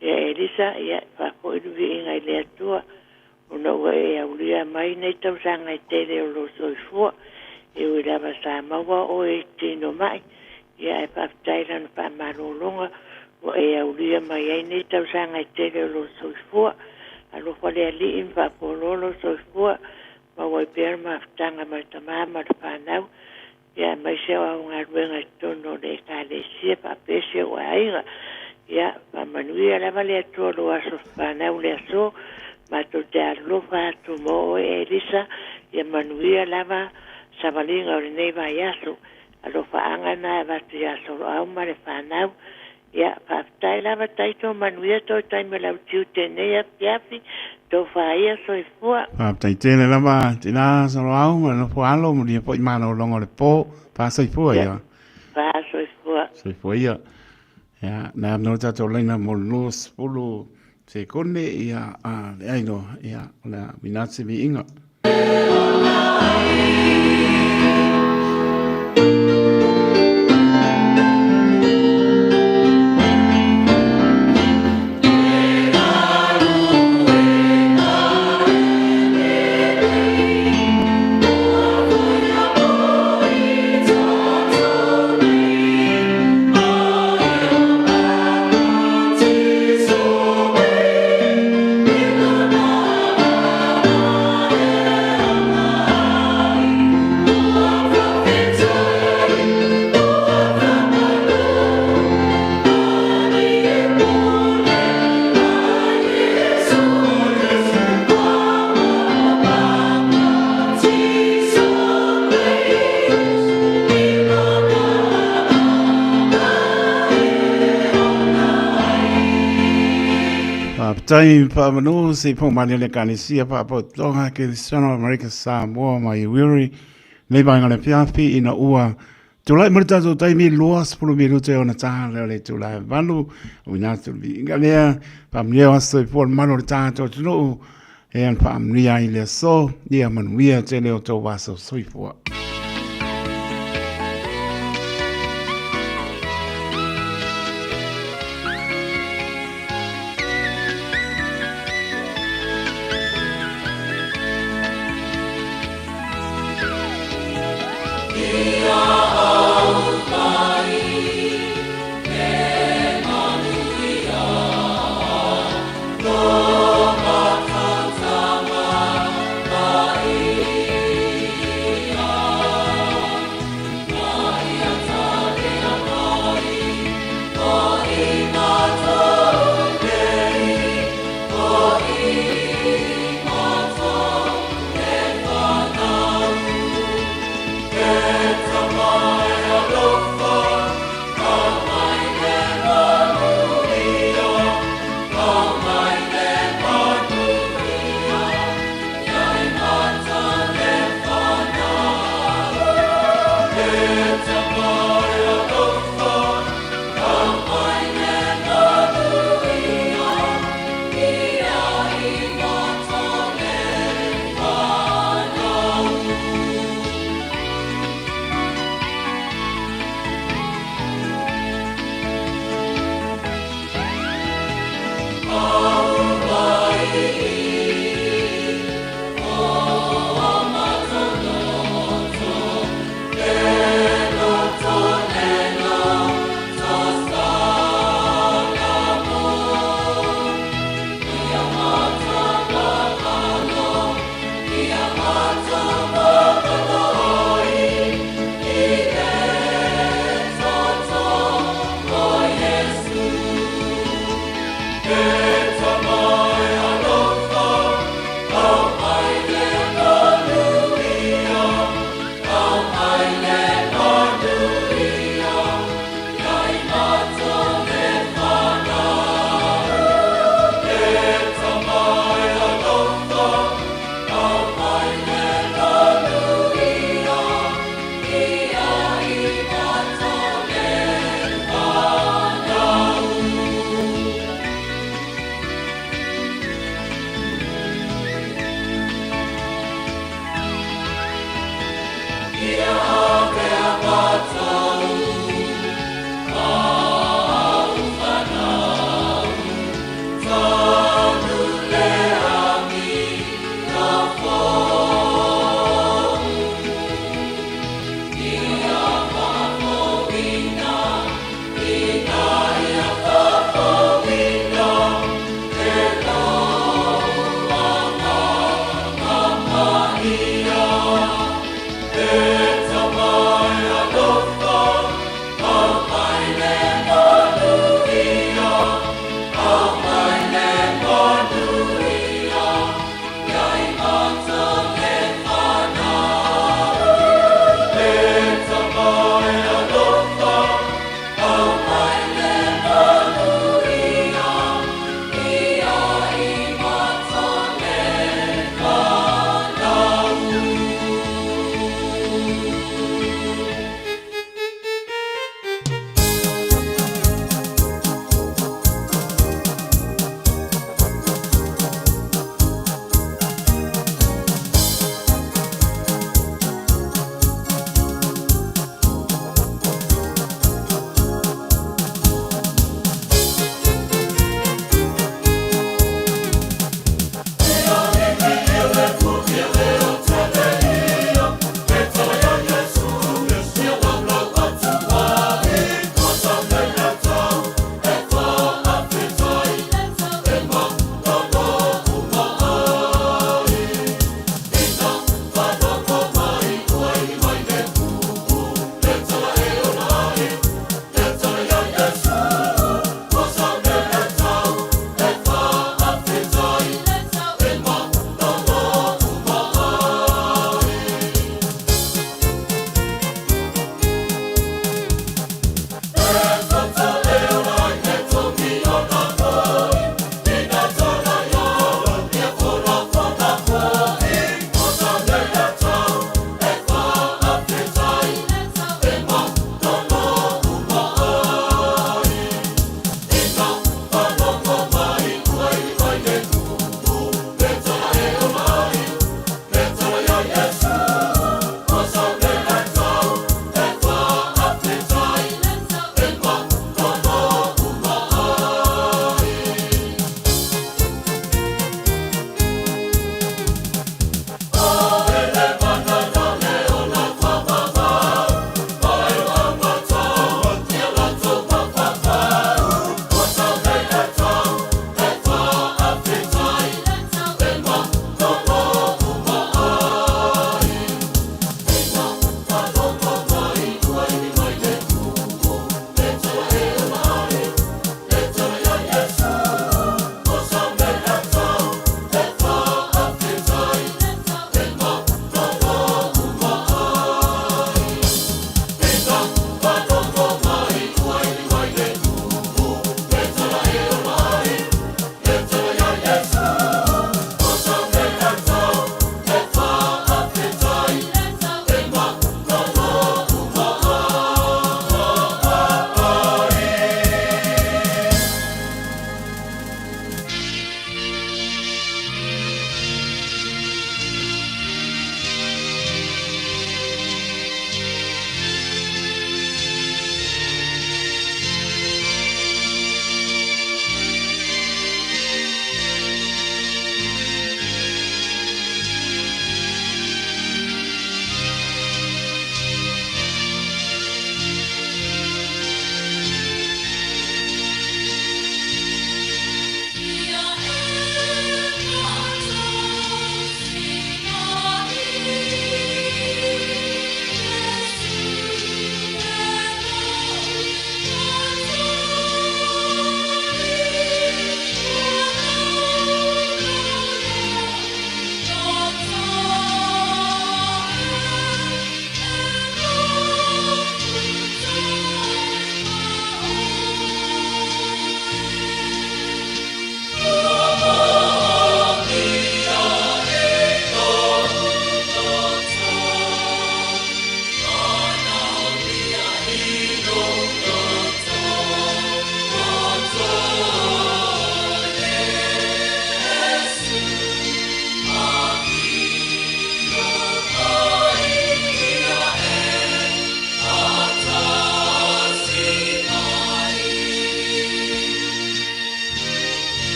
Ia, Elisa, ia, faafoi le viiga i le Atua. Ona ua e aulia mai nei tausaga e tele o lou soifua, e ui lava sa maua oe i tino mai, ia ae faafetai lana faamalologa ua e aulia mai ai nei tausaga e tele o lou soifua. Alofa le Alii ma faafualoa lou soifua, maua ai pea le mafutaga ma le tama ma le fanau, ia aemaise o au galuega i totonu o le Ekalesia faapea si ou aiga. Ia, faamanuia lava le Atua lou aso fanau le aso, matou te alolofa atu mo oe Elisa, ia manuia lava savaliga o lenei vaiaso. Alofaaga na e avatu ia Soloau ma le fanau. Ia, faafetai lava Taito, manuia toe taimi o lau tiute i lenei afiafi, tofa ia soifua. Faafetai tele lava tina Soloau ma le nofo alo, manuia foi malologa o le po. Faasoifua ia. Faasoifua. Soifua ia. Ia, na no tatou laina mo le 20 sekone, ia, a leai loa, ia, o le a uiina atu se viiga. Faafetai faamanu se i pō le Ekalesia Faapotopotoga Kerisiano o Amerika Samoa ma Iwiri nei vaega o le afiafi ina ua tulai mai le tatou taimi 20 minute ona tā lea o le itula e 8. Uiina atu le viiga lea, faamanuia o aso soifua le mamalu o le tatou atunuu e ana faamanuia ai le aso, ia manuia tele o tou aso soifua.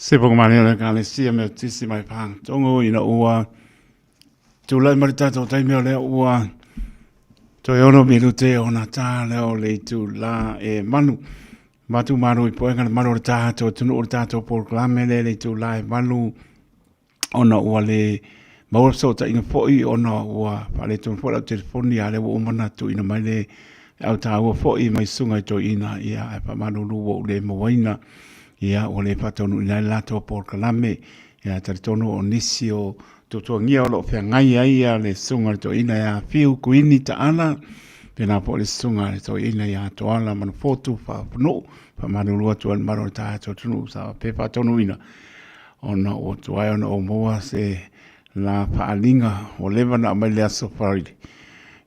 Se pokamale o le Ekalesia Metotisi mai Pātogo ina ua tulai mai le tatou taimi o lea ua toe ono minute ona tā lea o le itulā e manu. Matu maru i poenga le malu o le tatou atunuu o le tatou polokalame lea le itulā e manu ona ua le maua fesootaiga foi ona ua faaletonu foi lau telefoni a lea ua uma ona tuuina mai le au taua foi mai susuga i toeaiina ia ae faamalulu ua ou le mauaina ia ua le faataunuuina ai le latou polokalame ia ae talitonu o nisi o tuatuagia o lo o feagai ai ia le susuga i le toeaina ia Fiu Kuini Taala pēlā foi le susuga i le toeaina ia Toala Manufotu Faafanuu faamalulu atu ai le mamalu o le tatou atunuu sa pe faataunuuina ona ua tuai ona ou maua se la faaaliga ua leva ona aumai le aso Friday.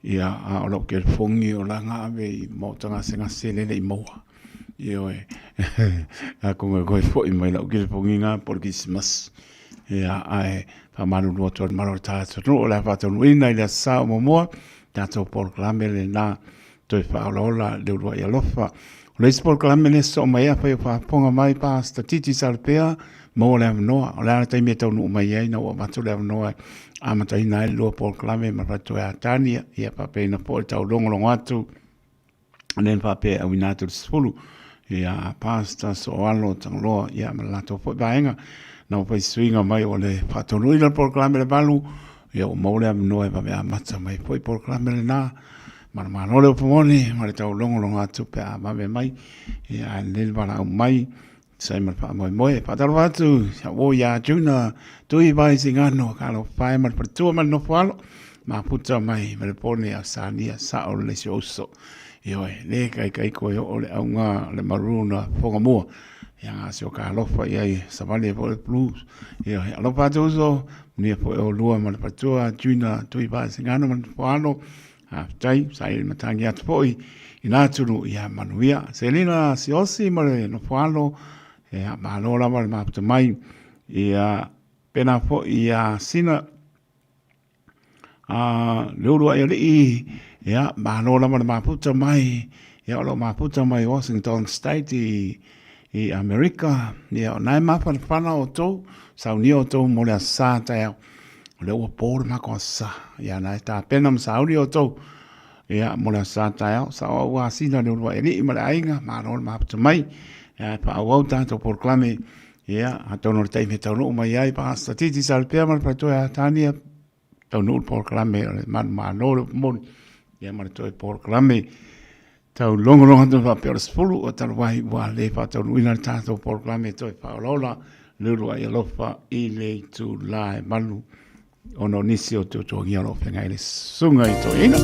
Ia, a o lau telefoni o la na ave i maota gasegase lele i maua. Ioe, atonu e toe foi mai lau telefoni na po o le Kerisimasi. Ia, ae faamalulu atu ai le malo o le tatou atunuu o le a faataunuuina i le Aso Sa o muamua tatou polokalame lena toe faaolaola le uluai alofa. O le isi polokalame lea sosoo mai ai, afai o faafofoga mai Pastor Titi Salapea, maua le avanoa. O le a le taimi e taunuu mai ai, na ua avatu le avanoa e amataina ai le lua polokalame ma le faletua ia Tania, ia faapena foi le taulogologo atu, lea na faapea e auina atu le 10, ia Pastor Soalo Tagaloa, ia ma le latou foi vaega. Na ua fai suiga mai o le faataunuuina o le polokalame le 8, Ia ua maua le avanoa e vave amata mai foi polokalame lena. Manumalo le upu moni ma le taulogologo atu pe a vave mai. Ia ae lelei le valaau mai sai ma le faamoemoe. Faatalofa atu ia uo ia Juna Tui Vai Sigano ka alofa e ma le faletua ma le nofo alo. Mafuta mai ma le pone a Sania sao le si uso. Ioe, le kaikai koe oo le auga le maruna fofoga mua. Ia nga si o ka alofa i ai savali ai foi le blues. Ioe, alofa atu uso, manuia foi oulua ma le faletua Juna Tui Vai Sigano ma le nofo alo. Faafetai, sa i matagi atu foi i nā tunu ia manuia. Selina Siosi ma le nofo alo, ia malo lava le mafuta mai. Ia pēlā foi ia Sina a le uluai alii, ia malo lava le mafuta mai. Ia o lo o mafuta mai Washington State i i Amerika, ia o na e mafanafana outou, saunia outou mo le Aso Sa taeao. O lea ua po le matou Aso Sa, ia na e tapena ma sauni outou, ia mo le Aso Sa taeao. Sa o au asina le uluai alii ma le aiga, malo le mafuta mai, ia e faaauau tatou polokalame, ia atonu o le taimi e taunuu mai ai Pastor Titi Salapea ma le faletua ia Tania, taunuu le polokalame o le manumalo le upu moni, ia ma le toe polokalame taulogologo atu faapea o le 10 o talu ai ua le faataunuuina le tatou polokalame toe faaolaola le uluai alofa i le itulā e 8 ona o nisi o tuatuagia o lo o feagai le susuga i toeaina.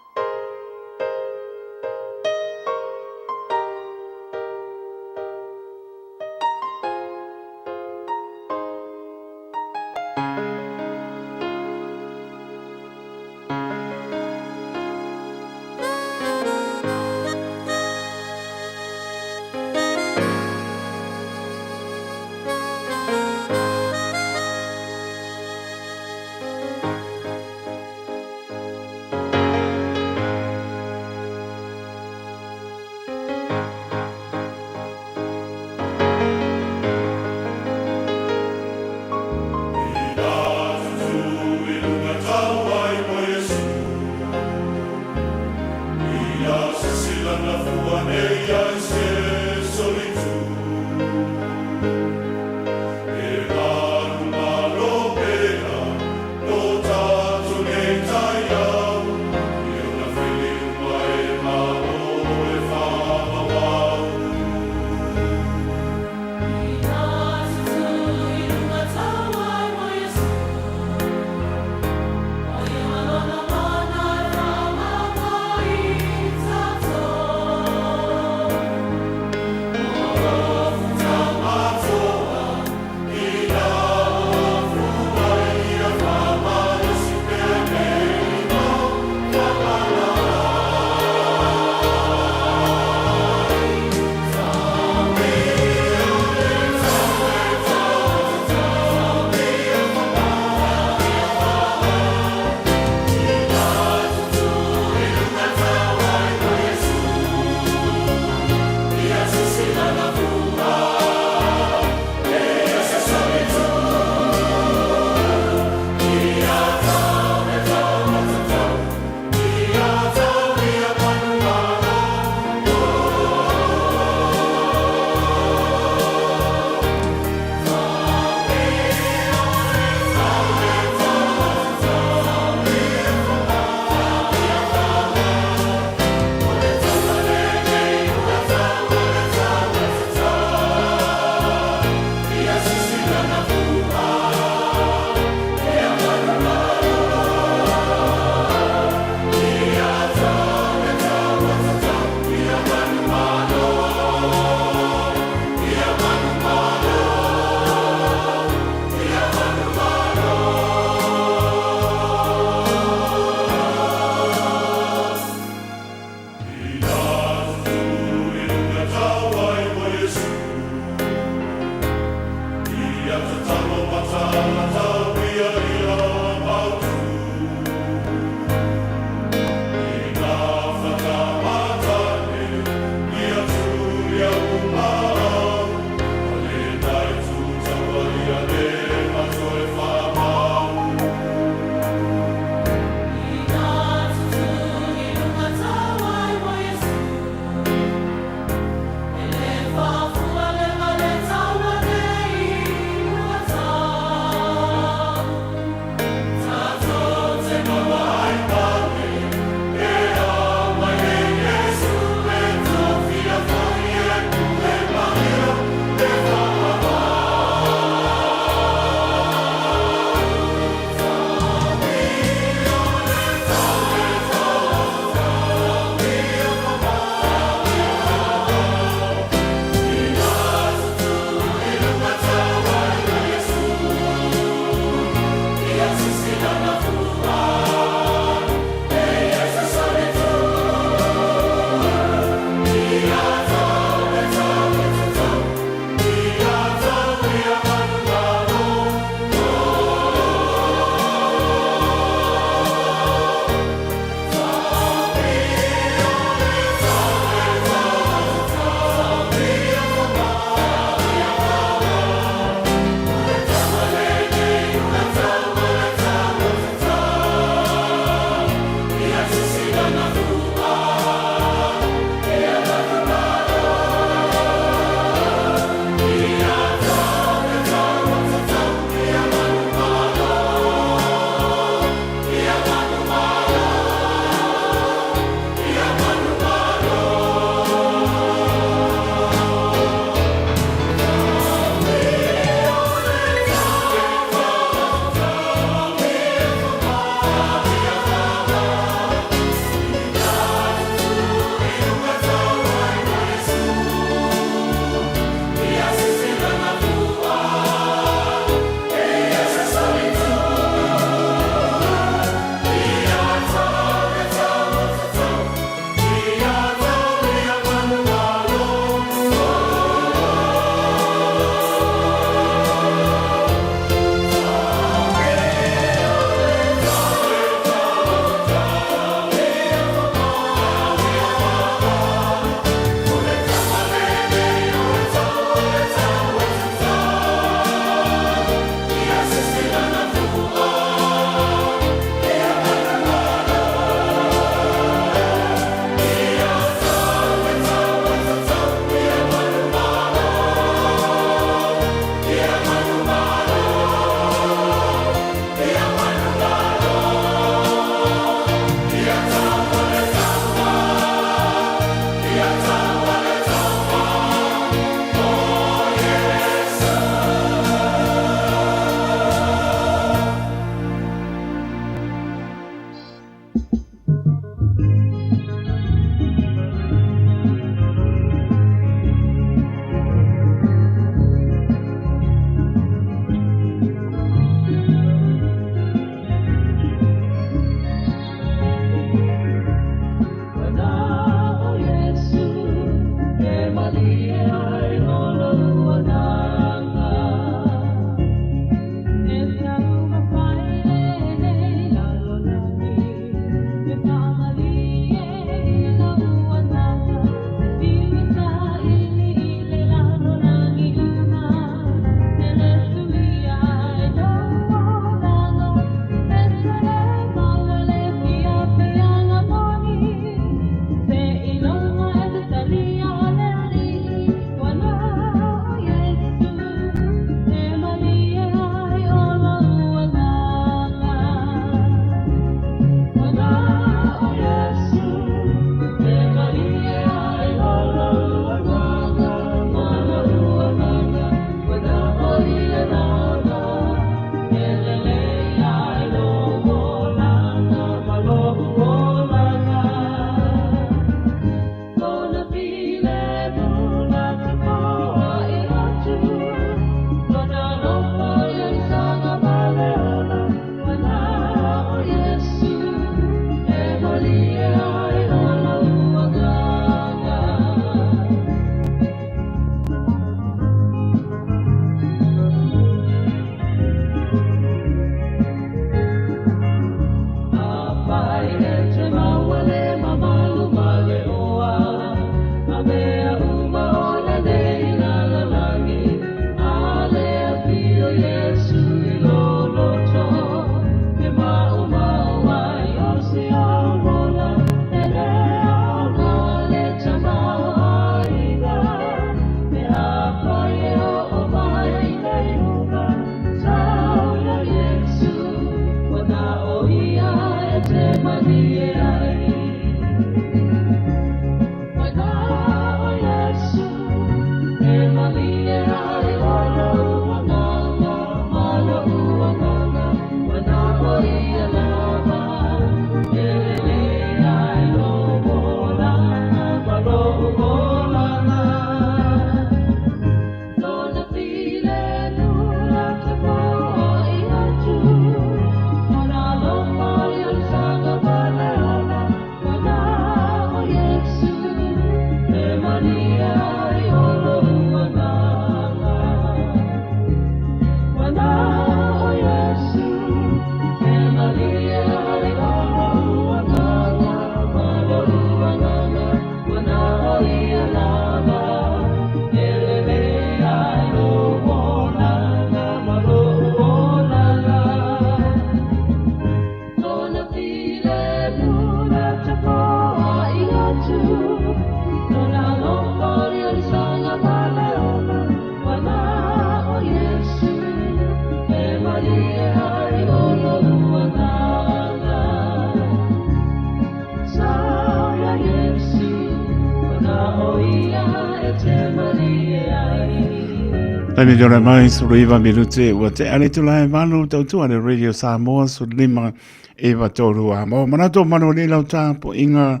Taimi te ora mai, sulu iwa minute, ua te ale tula e malu tautua le Radio Samoa, sulu lima iwa tōru a mo. Manato manu ni lau tāpo inga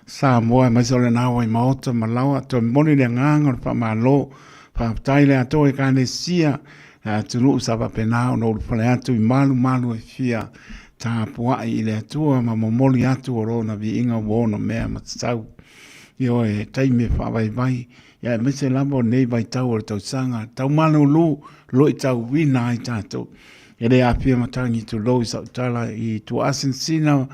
Samoa, mai sa ole nā wai maota malawa, toi moni le nganga o le whamalo, whaapatai le atoa e kāne sia, le atunuu sa faapena ona ulufale atu i malumalu e fia tapuai i le Atua ma momoli atu o lona viiga ua ono mea matatau. Ioe, he taimi e faavaivai, ia aemaise lava o lenei vaitau o le tausaga taumalulu loitauina ai tatou. E le aafia matagi tulou i sau tala i tuaasinasina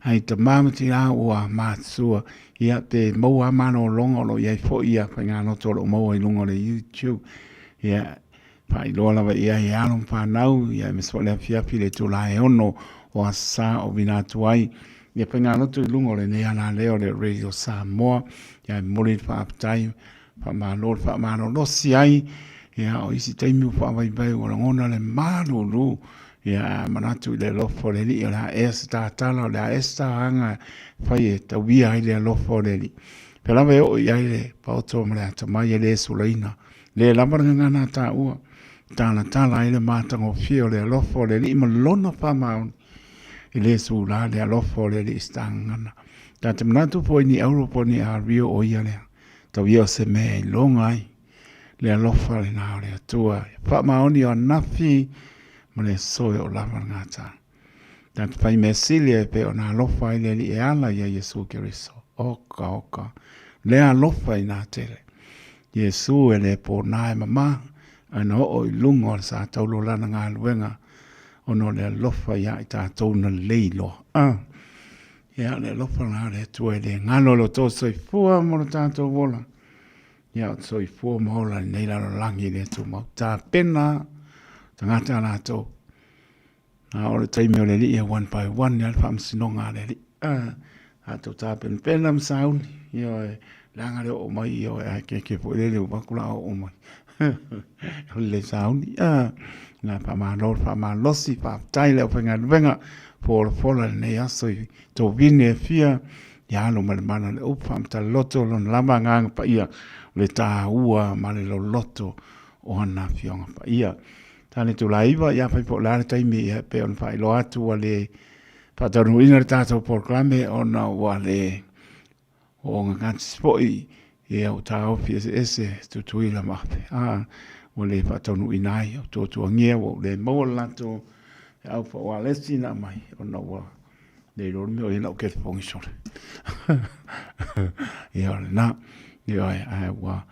ai tamā ma tinā ua matutua, ia pe maua lava malologa o lo o i ai foi ia faigaloto o lo o maua i luga o le YouTube. Ia, Faailoa lava i ai e alo ma fanau, ia aemaise foi le afiafi i le itula e 6 o Aso Sa o vina atu ai ia faigalotu i luga o lenei alaleo o le Radio Samoa. Ia e momoli le faafetai, faamalo le faamalolosi ai, ia o isi taimi ua faavaivai ua lagona le malulu, ia a manatu i le alofa o le Alii o le a ea se tatala, o le a ea se tahaga e fai e tauia ai le alofa o le Alii. Pea lava e oo i ai le paoto ma le atamai e le sulaina. Le lava le gagana a tāua, talatala ai le matagofie o le alofa o le Alii ma lona faamaoni. E le sūlā le alofa o le Alii i se tagagana. Ta te manatu po i ni auro po ni ario o ia lea. Tau ia o se mea e iloga ai le alofa lenā o le Atua. E faamaoni o anafi ma le aso e oo lava le gata. Ta te whai mea sili e pe ona alofa ai le Alii e ala ia Iesu Keriso. Oka, oka. Le alofa i nā tele. Iesu e le pō nā e mamā, ae na oo i luga o le sa taulo lana galuega ona o le alofa ia i tātou na lei loa. Ah. Ia, le alofa la o le Atua e le galo lo tō soifua mo lo tātou ola. Ia, o te soifua ma ola lenei lalolagi le Atua mau tāpena tagata lātou. A o le taimi o le alii e one by one ia le faamasinoga a le alii. A, tatou tapenapena ma sauni, ioe, leaga le oo mai, ioe, ae keke foi lele ua vaku la oo mai. O le le sauni, a, na faamalo le faamalosi, faafetai le aufaigaluega, folafola lenei aso i tovine e fia, ia alo ma le mana o le upu faamatala loto lona lava agaga paia, o le taua ma le loloto o ana afioga paia. Tane tula iwa, ia whai po o le a le taimi ia pe ona whailoa atu ua le whaataunuuina le tātou polokalame ona ua le o ngakatisi foi ia o tāofi ese ese Tutuila ma Ape. A, ua le whaataunuuina ai o tuatuangia ua le maua le latou e au whawalesi na mai ona ua le iloa le mea o ia lau kelefongi sole. Ia o lena, ia ai ua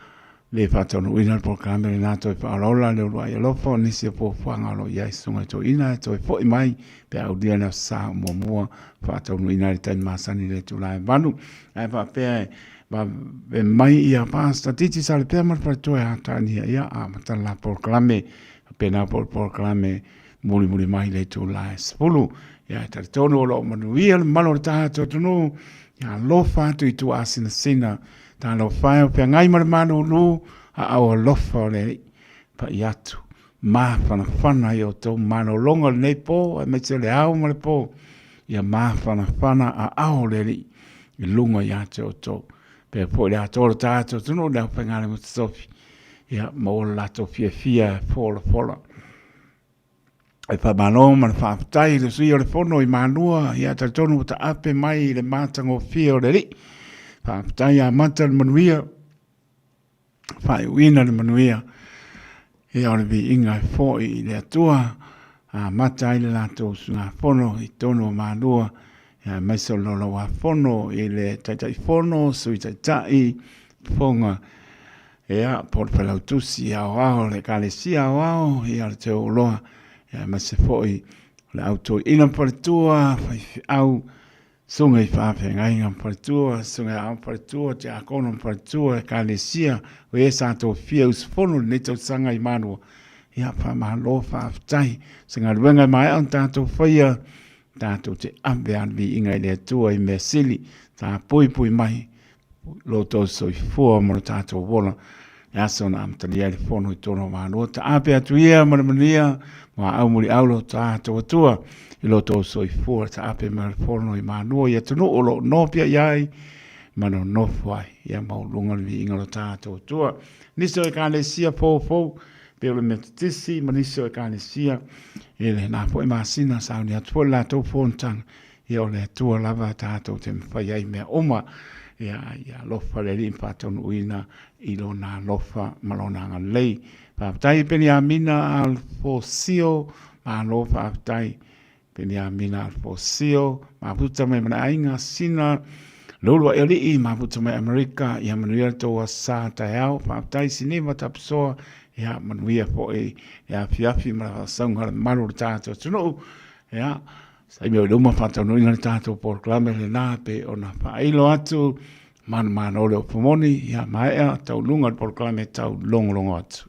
Le faataunuuina le polokalame lenā toe faaolaola le uluai alofa o nisi o fuafuaga o lo o i ai Susuga i Toeaina e toe foi mai pe a aulia le Aso Sa o muamua faataunuuina ai le taimi masani i le itula e 8. Ae faapea e vave mai ia Pastor Titi Salepea ma le faletua e atagia ia amata le la polokalame faapena foi le polokalame mulimuli mai le itula e 10. Ia e talitonu o lo o manuia le mamalu o le tatou atunuu ia alofa atu i tuaasinasina Talofa e o feagai ma le malulu, aao alofa o le Alii, pai atu, mafanafana i outou malologa o lenei po, aemaise o le ao ma le po, ia mafanafana aao o le Alii i luga ia te outou. Pea foi le atoa o le tatou atunuu le aufaigaluega totofi, ia maua le latou fiafia e folafola. E faamalo ma le faafetai i le sui o le fono i Malua, ia talitonu ua taape mai i le matagofie o le Alii. Faafetai amata le manuia, faaiuina le manuia, ia o le viiga e foi i le Atua, amata ai le latou usugafono i totonu o Malua, ia aemaise o le Laulauafono i le Taitaifono, Sui Taitai, Fofoga Ia, po o le Failautusi Aoao o le Ekalesia Aoao, ia o le Teuoloa, ia aemaise foi o le au toeaina ma faletua, faifeau, susuga i faafeagaiga ma faletua, susuga i aoga faletua, tiakono ma faletua, Ekalesia, o e sa tofia usufono i lenei tausaga i Malua. Ia, faamalo, faafetai. Se galuega e maea ona tatou faia, tatou te ave a le viiga i le Atua i mea sili, tapuipui mai lo outou soifua ma lo tatou ola le aso na amatalia ai le fono i totonu o Malua. Taape atu ia ma le manuia ma au muliau lo tatou Atua i lo outou soifua. Taape mai le fono i Malua i atunuu o lo o nofia i ai. ma nonofo ai, ia maualuga le viiga o lo tatou Atua. Nisi o Ekalesia foufou, pei o le Metotisi ma nisi o Ekalesia i lena foi masina, sauni atu foi le latou fonotaga, ia o le Atua lava tatou te mafai ai mea uma. Ia, ia alofa le Alii ma faataunuuina i lona alofa ma lona agalelei. Faafetai Peniamina Alfosio, malo faafetai Peniamina Alfosio, mafuta mai ma le aiga Sina Lulu ae alii, mafuta mai Amerika, ia manuia le tou aso sa taeao. Faafetai Siniva Tapusoa, ia manuia foi le afiafi ma le faasauga le mamalu o le tatou atunuu. Ia, taimi o i luma faataunuuina le tatou polokalame lena pei ona faailo atu manumalo le upu moni, ia maea tauluga le polokalame tau logologo atu.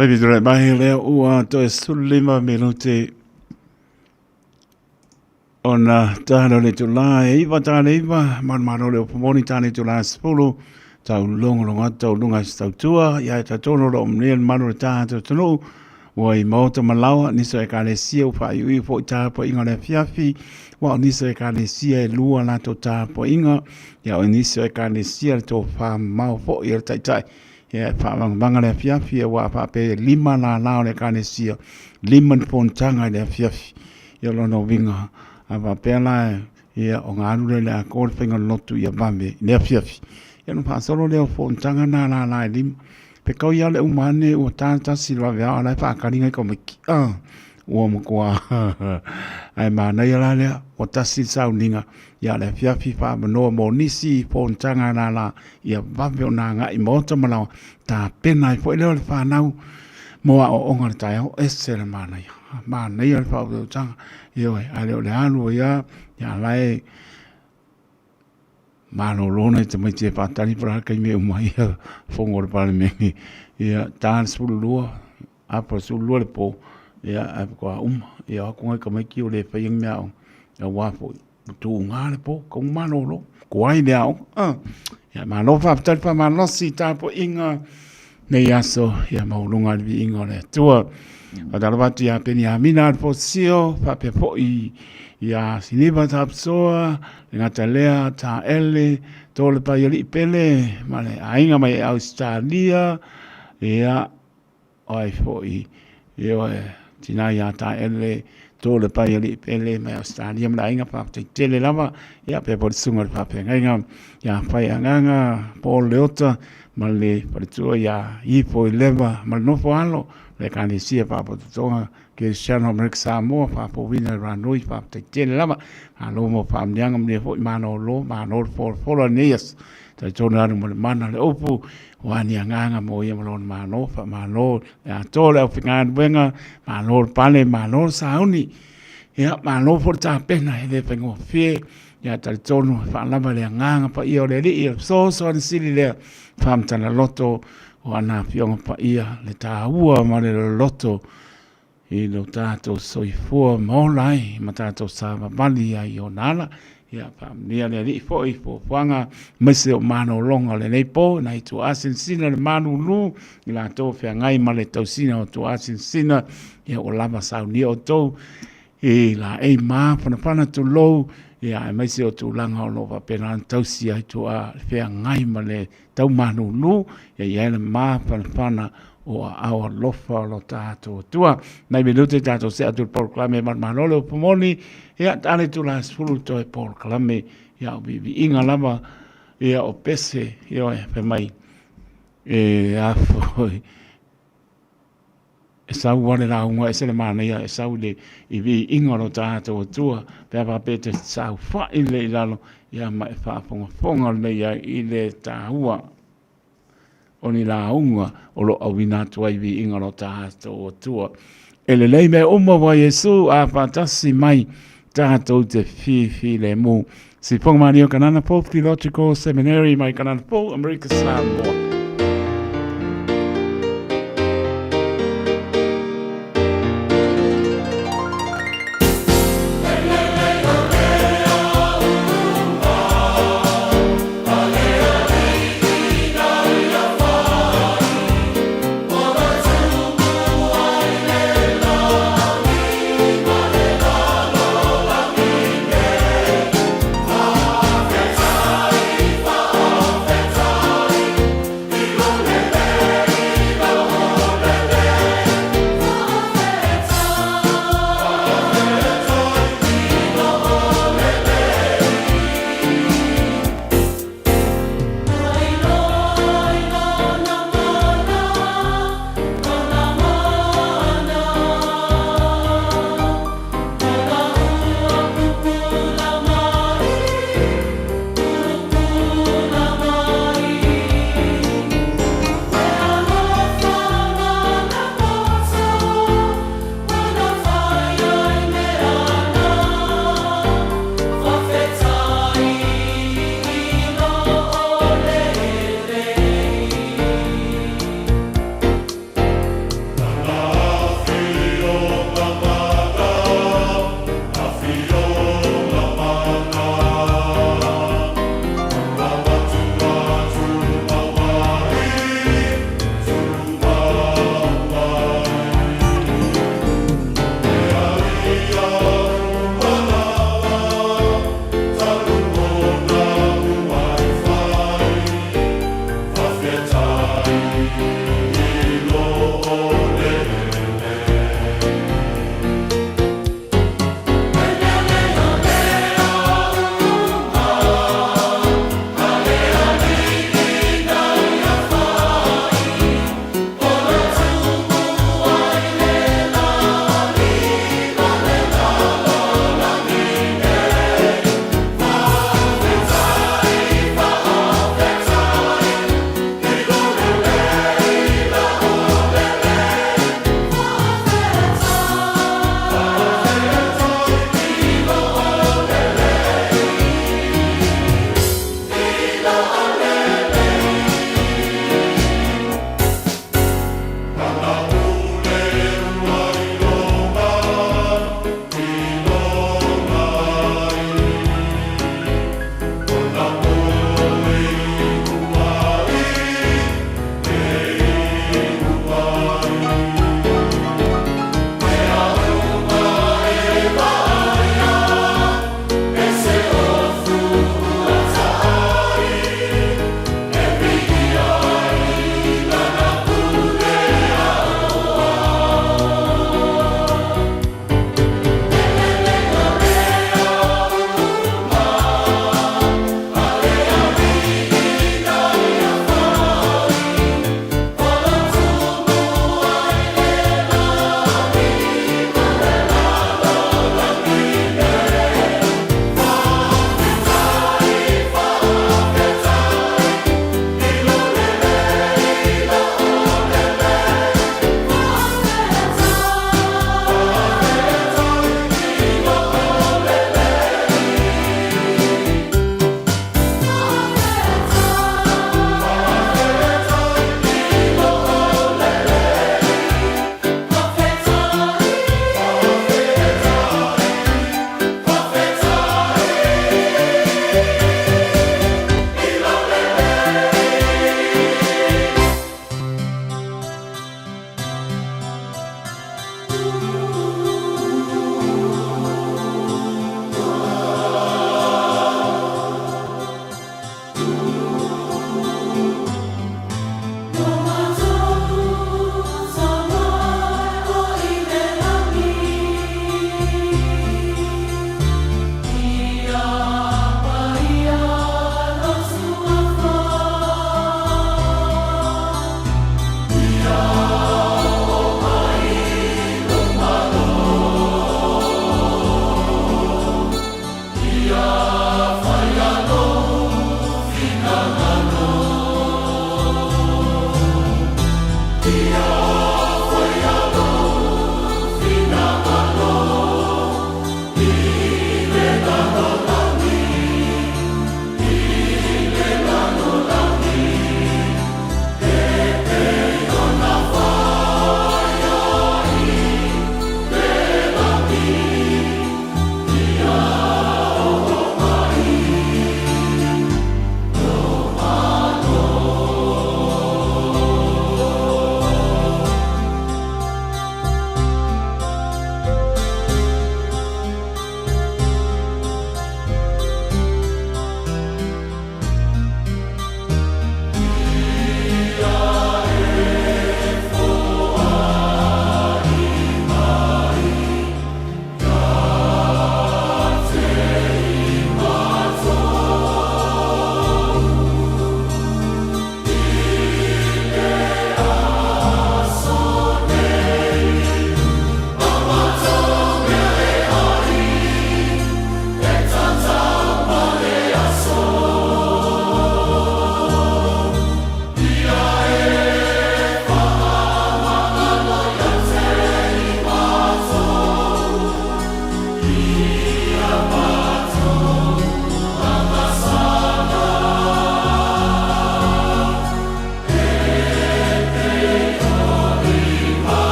Taimi tore mai lea ua toe 15 minute ona tāna o le tula e iwa tāna iwa, marumaro le opo moni tāna i tula 10, tau longo atu, tau lunga se tautua, ia e tatono lo omnia le manu le tātou tunu, ua i maota malawa, nisa e kalesia u whaiui fo i tāpo inga le fiafi, wa o nisa e kalesia e lua lato tāpo inga, ia o nisa e kalesia le tō wha mau fo i le taitai. Ia e whaavangavanga le afiafi, ia wa whaape lima la lao le kalesia, lima ni fonotaga i le afiafi. Ia lona uiga, a faapea la, ia o ga alu lea i le akoa le faiga o le lotu ia vave i le afiafi. Ia ona faasolo lea o fonotaga na lala e lima. Pe kau ia le uma ane ua ta tasi le vaveao a la e faakaliga i komiki. Ah, ua matua ae manaia la lea, ua tasi le sauniga ia le afiafi faamanoa mo nisi fonotaga lala ia vave ona agai i maota ma lawa tapena ai foi lea o le fanau mo aoaoga o le taeao. Ese le manaia, manaia le faautautaga, ioe, ae le o le alu ai lava, ia la e. Malolo nai tamaiti e faatali po o le a le taimi e uma ai ia fono a le Palemene. Ia, ta le 12, apo le 12 le po, ia, ae faatoa uma. Ia, o atu nai tamaiti ua le faia ni meaaoga, aua foi ua tuga le po, tatau ona malolo, tuai le aoga. Ah, ia, malo faafetai le faamalosi i tapuaiga nei aso, ia maualuga le viiga o le Atua. Faatalofa atu ia Peniamina Alefosio, faapea foi ia Siniva Tapusoa, le Gatalea Taele, Tole Paialii Pele, ma le aiga mai Ausetalia, ia, o ai foi, ioe, tina ia Taele, Tole Paialii Pele mai Ausetalia ma le aiga, faafetai tele lava, ia, pea foi le susuga i le faafeagaiga ia Faiagaga Paul Leota, ma le faletua ia Ifo i Leva ma le nofo alo le Ekalesia Faapotopotoga Kerisiano Amerika Samoa faafouina i Ranui. Faafetai tele lava, malo mo faamanuiaga manuia foi malolo, malo le folafola i lenei aso. Talitonu anu ma le mana le upu ua ni agaga mo ia ma lona malo, faamalo le atoa le aufaigaluega, malo le pale, malo le sauni. Ia, malo foi le tapena e le faigofie. Ia talitonu e faalava le agaga paia o le Alii, o le fesoasoani sili lea, faamatala loto o ana afioga paia, le taua ma le loloto i lo tatou soifua ma ola ai ma tatou savavali ai i ona ala. Ia faamanuia le Alii foi i fuafuaga aemaise o malologa o lenei po, nai tuaasinasina le malulu i latou o feagai ma le tausiga o tuaasinasina, ia ua lava saunia outou i laei mafanafana tulou, ia aemaise o tulaga o lo o faapena ona tausi ai tuaa feagai ma le taumalulu, ia i ai le mafanafana o aao alofa o lo tatou Atua. Nai minute tatou see atu i le polokalame manumalo le upu moni, ia ta le itula e 10 toe polokalame, ia o viiviiga lava, ia o pese, ioe, fai mai, e a foi, E sau lava le lauga ese le manaia e sau i le i viiga o lo tatou Atua pe a faapea e te saofai lelei i lalo ia ma e faafogafoga lelei ai i le taua o ni lauga o lo o auina atu ai viiga o lo tatou Atua. E lelei mea uma ua Iesu a faatasi mai tatou te fifilemu. Sifoga Maria Kanana Fou Theological Seminary mai Kanana Fou, Amerika Samoa.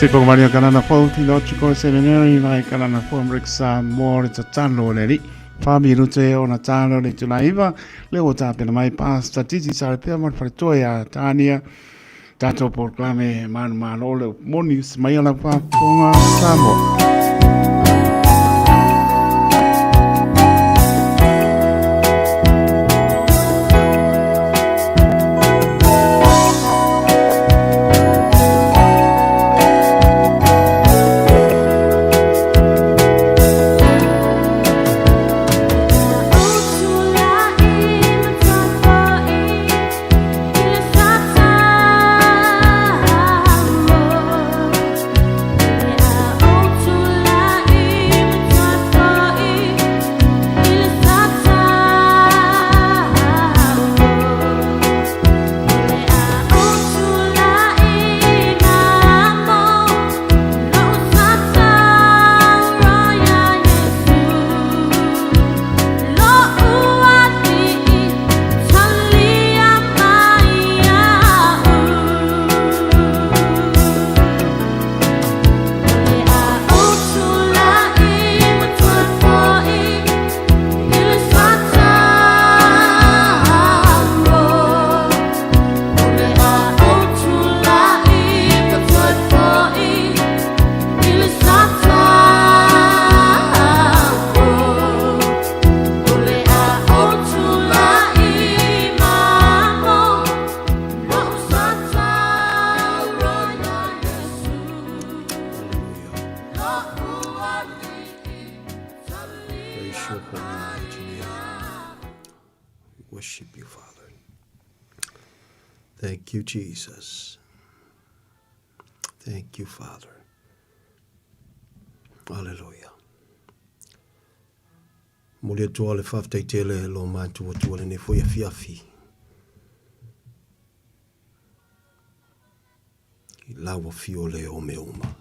Sipo Maria Kalana Fou, Theological Seminary, mai Kalana Fou, Amerika Samoa, le tatalo o le Alii. Wha minute ona talo le itula 9, le ua tapena mai Pastor Titi Sarepea ma le faletua ia Tania. Tatou polokalame manumalo le upu moni, usi mai ala faafofoga Samoa. Praise your holy mighty name. We worship you, Father. Thank you, Jesus. Thank you, Father. Hallelujah. Moli atu le faafetai tele lo matou Atua lenei foi afiafi. I lau afio le o mea uma.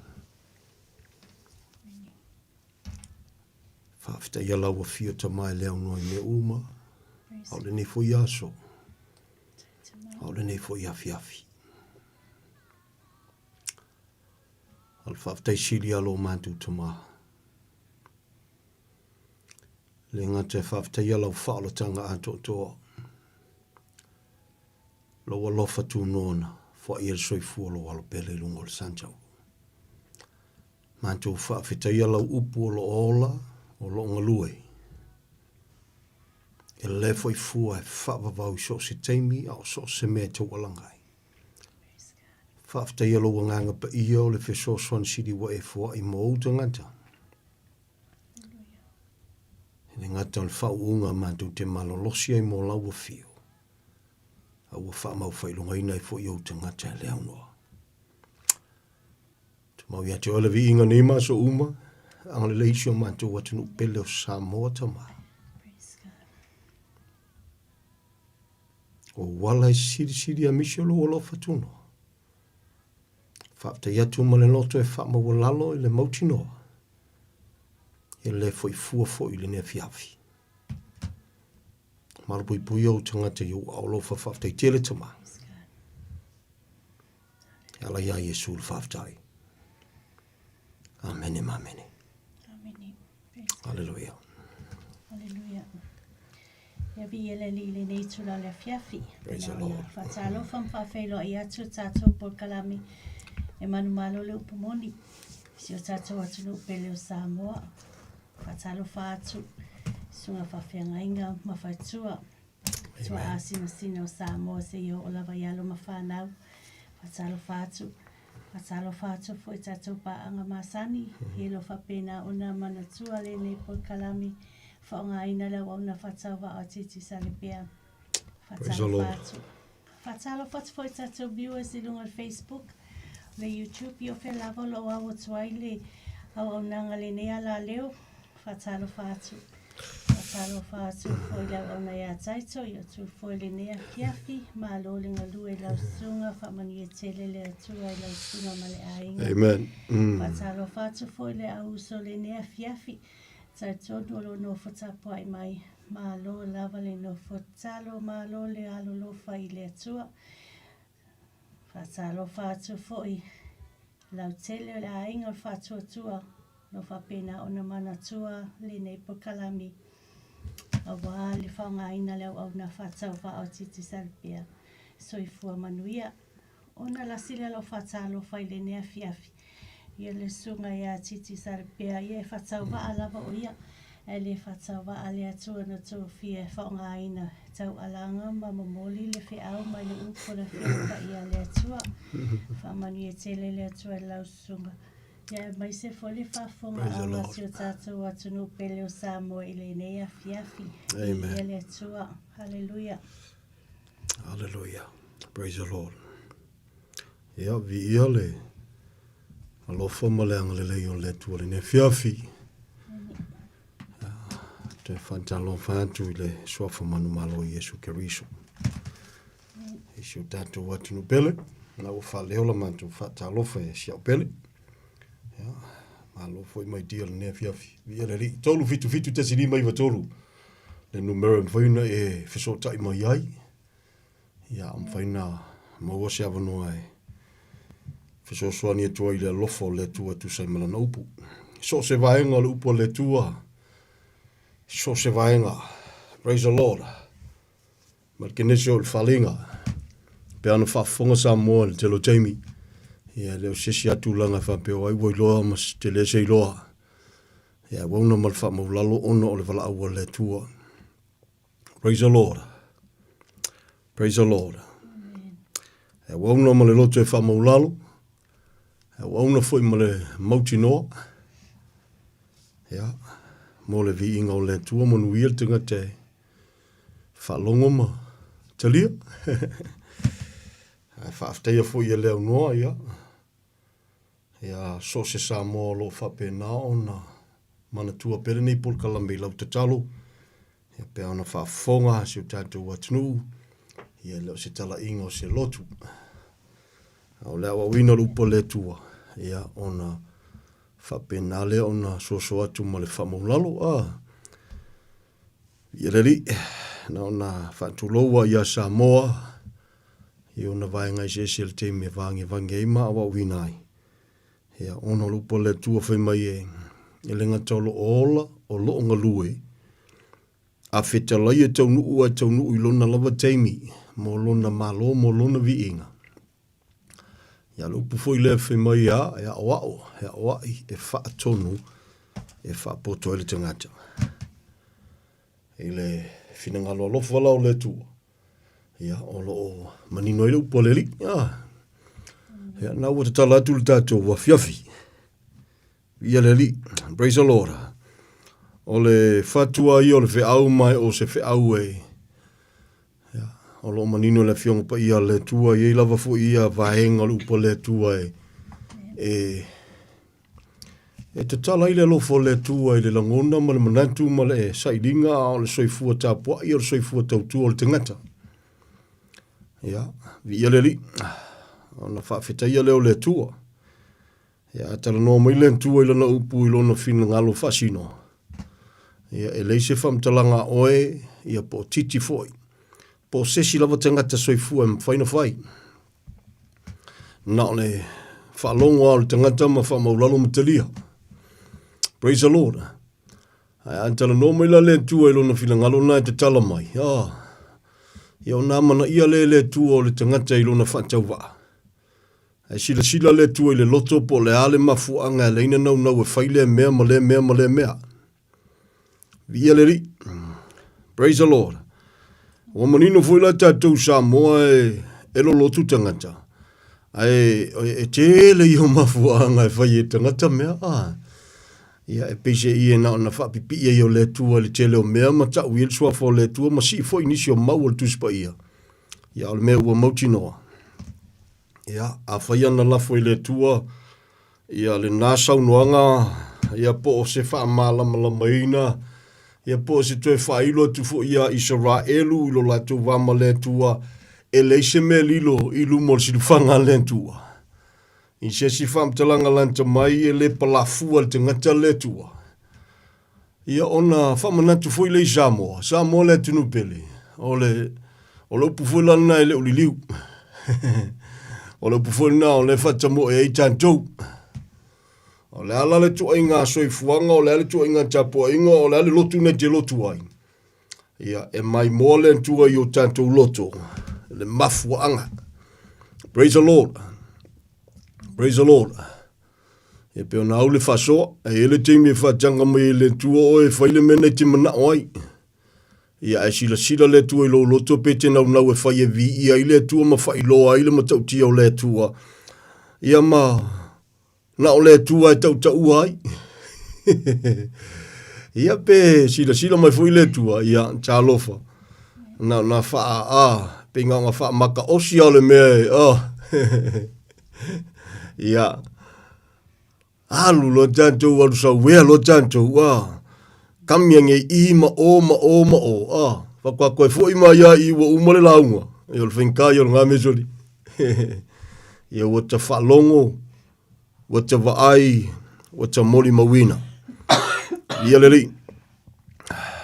Faafetai ia lau afio tama e le aunoa i mea uma. A o lenei foi aso. A o lenei foi afiafi. A le faafetai sili a lo matou tama. Le gata e faafetaia lau faaolataga atoatoa, lou alofa tunoa na foai ai le soifua o lou alo pele i luga o le santau. Matou faafetaia lau upu o lo o ola, o lo o galue. E le foi fua e faavavau i so o se taimi a o so o se mea e taualaga ai. Faafetaia lou agaga paia o le fesoasoani sili ua e foai mo ou tagata. E le gata o le faauuga matou te malolosi ai mo lau afio, a ua faamaufailogaina ai foi ou tagata e le aunoa. Tumau ia te oe le viiga nei ma aso uma, agalelei si o matou atunuu pele o Samoa Tama. O uala e silisili a misi o lou alofa tunoa. Faafetai atu ma le loto e faamaualalo i le mautinoa. E le foi fua foi i lenei afiafi. Malupuipuia ou tagata i ou aolofa faafetai tele Tama. E ala iā Iesu le faafetai. Amene ma amene. Amene. Aleluia. Aleluia. Ia viia le Alii i lenei itula o le afiafi. Praise the Lord. Faatalofa ma faafeiloai atu tatou polokalame e manumalo le upu moni. Si o tatou atunuu pele o Samoa. Faatalofa atu susuga faafeagaiga ma faletua. Tuaa sinasina o Samoa seia oo lava i alo ma fanau. Faatalofa atu. Faatalofa atu foi tatou paaga masani. Ia lo faapena ona manatua lenei polokalame faaaogaina le auauna faatauvaa o Titi Salepea. Faatalofa atu. Faatalofa atu foi tatou viewers i luga o le Facebook, le YouTube, ia o fea lava o lo o au atu ai le auaunaga lenei alaleo. Faatalofa atu. Faatalofa atu foi le auauna ia Taito, ia tu foi lenei afiafi. Malo le galue i lau susuga, faamanuia tele le Atua i lau susuga ma le aiga. Amen. Faatalofa atu foi le auuso lenei afiafi. Talitonu o lo o nofo tapuai mai. Malo lava le nofo tatalo, malo le alolofa i le Atua. Faatalofa atu foi. Lautele o le aiga o le Faatuatua o lo o faapena ona manatua lenei polokalame aua le faaaogaina o le auauna faatauvaa o Digicel Pea. Soifua manuia. Ona lasi lea lau faatalofa i lenei afiafi ia le susuga ia Titi Salapea, ia e faatauvaa lava o ia, ae le faatauvaa le Atua na tofia e faaaogaina taualaga ma momoli le feau mai le upu o le Afioga Paia a le Atua. Faamanuia tele le Atua i lau susuga. Ia aemaise foi le faafofogaaga a si o tatou atunuu pele o Samoa i lenei afiafi. Amen. Viia le Atua. Haleluia. Hallelujah. Praise the Lord. Ia, viia le alofa ma le agalelei o le Atua lenei afiafi. Toe faatalofa atu i le suafa manumalo o Iesu Keriso. I si o tatou atunuu pele, na ua faaleo la matou faatalofa e si au pele. Ia, malo foi mai dia lenei afiafi. Viia le Alii. 377.593 le numera e mafai ona e fesootai mai ai. Ia, mafai ona maua se avanoa e fesoasoani atu ai i le alofa o le Atua e tusa ai ma lana upu. So o se vaega o le upu a le Atua, so o se vaega. Praise the Lord. Ma le kenese o le faliga. Pe ana faafofoga Samoa i le tele o taimi. Ia, le o se isi lava tulaga e faapea o ai ua iloa ma se tele se iloa. Ia, ua una ma le faamaulalo ona o le valaau a le Atua. Praise the Lord. Praise the Lord. E auauna ma le loto e faamaulalo. E auauna foi ma le mautinoa. Ia, mo le viiga o le Atua, manuia le tagata e faalogo ma talia. Ae faafetaia foi e le aunoa, ia. Ia, so o se Samoa o lo o faapena ona manatua pea lenei polokalame i lau tatalo, ia pea ona faafofoga si o tatou atunuu, ia e le o se talaiga o se lotu. A o le aoaoina o le upu a le Atua, ia ona faapena lea ona soso atu ma le faamaulalo. A, ia le Alii, na ona faatulou lava ia Samoa i ona vaega eseese i le taimi e vagevage ai ma aoaoina ai. Ia, ona o le upu a le Atua fai mai e, e le gata o lo o ola, o lo o galue, a fetalai e taunuu ae taunuu i lona lava taimi mo lona malo, mo lona viiga. Ia, le upu foi lea fai mai a, e aoao, e aoai, e faatonu, e faapoto ai le tagata. I le finagalo alofa la o le Atua, ia, o lo o manino ai le upu a le Alii. Ah. Ia, na ua tatala atu le tatou afiafi. Ia le Alii. Praise the Lord. O le fatua ia o le feau mai o se feau e ia, o lo o manino le Afioga Paia a le Atua, e i ai lava foi ia vaega o le upu a le Atua e, e E tatala ai le alofa o le Atua i le lagona ma le manatu ma le sailiga a o le soifua tapuai o le soifua tautua o le tagata. Ia, viia le Alii, ona faafetaia lea o le Atua. Ia, a talanoa mai le Atua i lana upu i lona finagalo faasino, ia, e leai se faamatalaga a oe, ia po o titi foi, po o se isi lava tagata soifua e mafai ona fai. Na o le faalogo lava o le tagata ma faamaulalo ma talia. Praise the Lord. Ae a talanoa mai la le Atua i lona finagalo na e tatala mai, ah, ia ona amanaia lea e le Atua o le tagata i lona faatauvaa. Ae silasila le Atua i le loto po o le a le mafuaaga e ala ai ona naunau e fai lea mea ma lea mea ma lea mea. Viia le Alii. Praise the Lord. Ua manino foi la tatou Samoa e, e lolotu tagata. Ae e, e tele ia o mafuaaga e fai e tagata mea. Ah. Ia e pei se i e na ona faapipii ai o le Atua i le tele o mea ma tau i ai le suafa o le Atua ma sii foi nisi o mau o le Tusi Paia. Ia o le mea ua mautinoa. Ia, afai ana lafo i le Atua, Ia lena saunoaga, ia po o se faamalamalamaina, ia po o se toe faailo atu foi ia Isaraelu i lo latou va ma le Atua, e leai se mea lilo i luma o le silafaga a le Atua. I se isi faamatalaga lanta mai, e le palafua le tagata le Atua. Ia ona faamanatu foi lea i Samoa, Samoa le atunuu pele, o le, o le upu foi la lena e le o liliu. O le upu foi lena o lea e faatamoe ai tatou. O le a la le tuaiga soifuaga, o le a le tuaiga tapuaiga, o le a le lotu na e te lotu ai. Ia, e maimoa le Atua i o tatou loto, le mafuaaga. Praise the Lord. Praise the Lord. E pei ona au le faasoa, e i ai le taimi e faataga mai ai le Atua oe e fai le mea na e te manao ai. Ia, ae silasila le Atua i lou loto pe te naunau e fai e viia ai le Atua ma faailoa ai le matautia o le Atua. Ia ma na o le Atua e tautaua ai. Ia pe silasila mai foi le Atua, ia, talofa. Na o na faa, a, pe na o na faamataosi lava o le mea e, a. Ia, alu loa tatou, alu sauea loa tatou, a. Kami ane i i ma o ma o ma o, a. Faatoa toe foi mai lava i i ua uma le lauga. Ia o le faigata ia o lena mea soli. Ia ua ta faalogo, ua ta vaai, ua ta molimauina. Ia le Alii.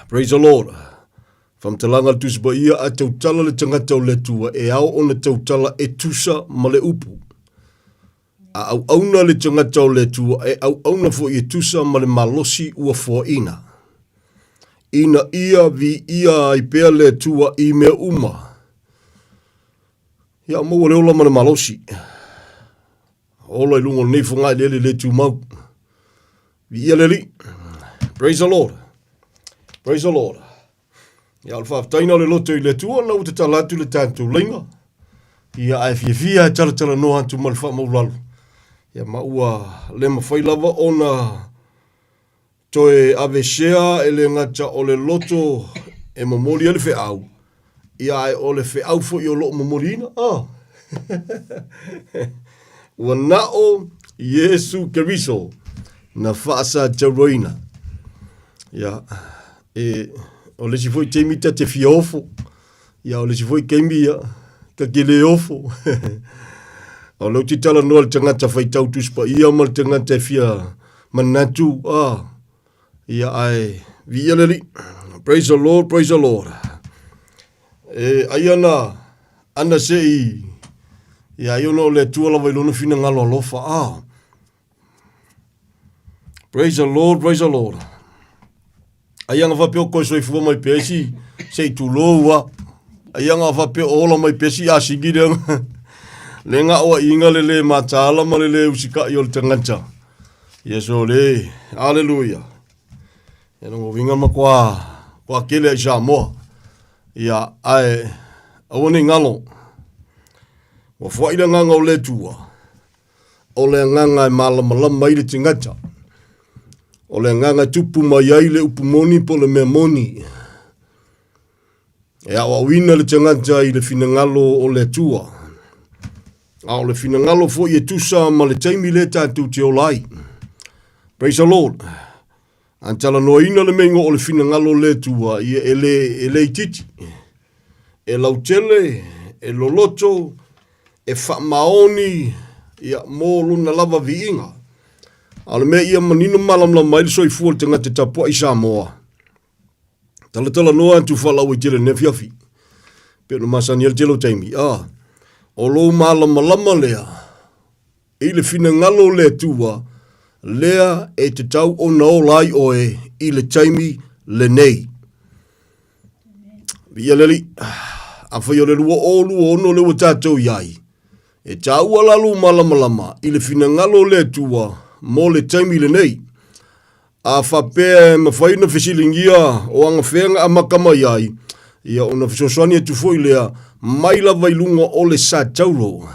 Praise the Lord. Faamatalaga a le Tusi Paia, a tautala le tagata o le Atua, e ao ona tautala e tusa ma le upu. A auauna le tagata o le Atua, e auauna foi e tusa ma le malosi ua foaina. Ina ia viia ai pea le Atua i mea uma. Ia maua le ola ma le malosi. Ola i luga o lenei fogaeleele le tumau. Viia le Alii. Praise the Lord. Praise the Lord. Ia, o le faafetaina o le loto i le Atua, na ua tatala atu le tatou laina. Ia, ae fiafia e talatalanoa atu ma le faamaulalo. Ia, ma ua le mafai lava ona Toe aveesea e le gata o le loto e momoli ai le feau, ia ae o le feau foi o lo o momoliina. Ah. Ua nao Iesu Keriso na faasatauroina. Ia, e, o le isi foi taimi ta te fia ofo, ia o le isi foi taimi ia, ta te le ofo. o lea ou te talanoa i le tagata faitau Tusi Paia ma le tagata e fia manatu, ah, ia ae viia le Alii. Praise the Lord, praise the Lord. E ai ana, ana se i, ia ai ona o le Atua lava i lona finagalo alofa, ah. Praise the Lord, praise the Lord. Ai anga faapea o koe soifua mai pea isi se i tulou a. Ai anga faapea o ola mai pea si asigi le anga. Le nga oa inga le le mataala ma le le usikai o le tagata. Yes o le. Hallelujah. E longo winga ma kua, kua kele ai Samoa. Ia, ae, aua nei ngalo. Ua fuai le nganga o le tua. O le agaga e malamalama ai le tagata. O le agaga e tupu mai ai le upu moni po o le mea moni. E aoaoina le tagata i le finagalo o le Atua. A o le finagalo foi e tusa ma le taimi lea tatou te ola ai. Praise the Lord. A talanoaina le meigo o le finagalo o le Atua, ia e le, e le itiiti. E lautele, e loloto, e faamaoni, ia, mō lona lava viiga. A o le mea ia manino malamalama ai le soifua o le tagata tapuai Samoa. Talatalanoa atu faalauaitele i lenei afiafi. Pei ona masani ai le tele o taimi. A, o lou malamalama lea, I le finagalo o le Atua, lea e tatau ona ola ai oe i le taimi lenei. Viia le Alii. Afai o le 2026 lea ua tatou i ai, e taua la lou malamalama i le finagalo o le Atua mo le taimi lenei. A faapea e mafai ona fesiligia o agafea na amata mai ai, ia ona fesoasoani atu foi lea mai lava i luga o le Satauro.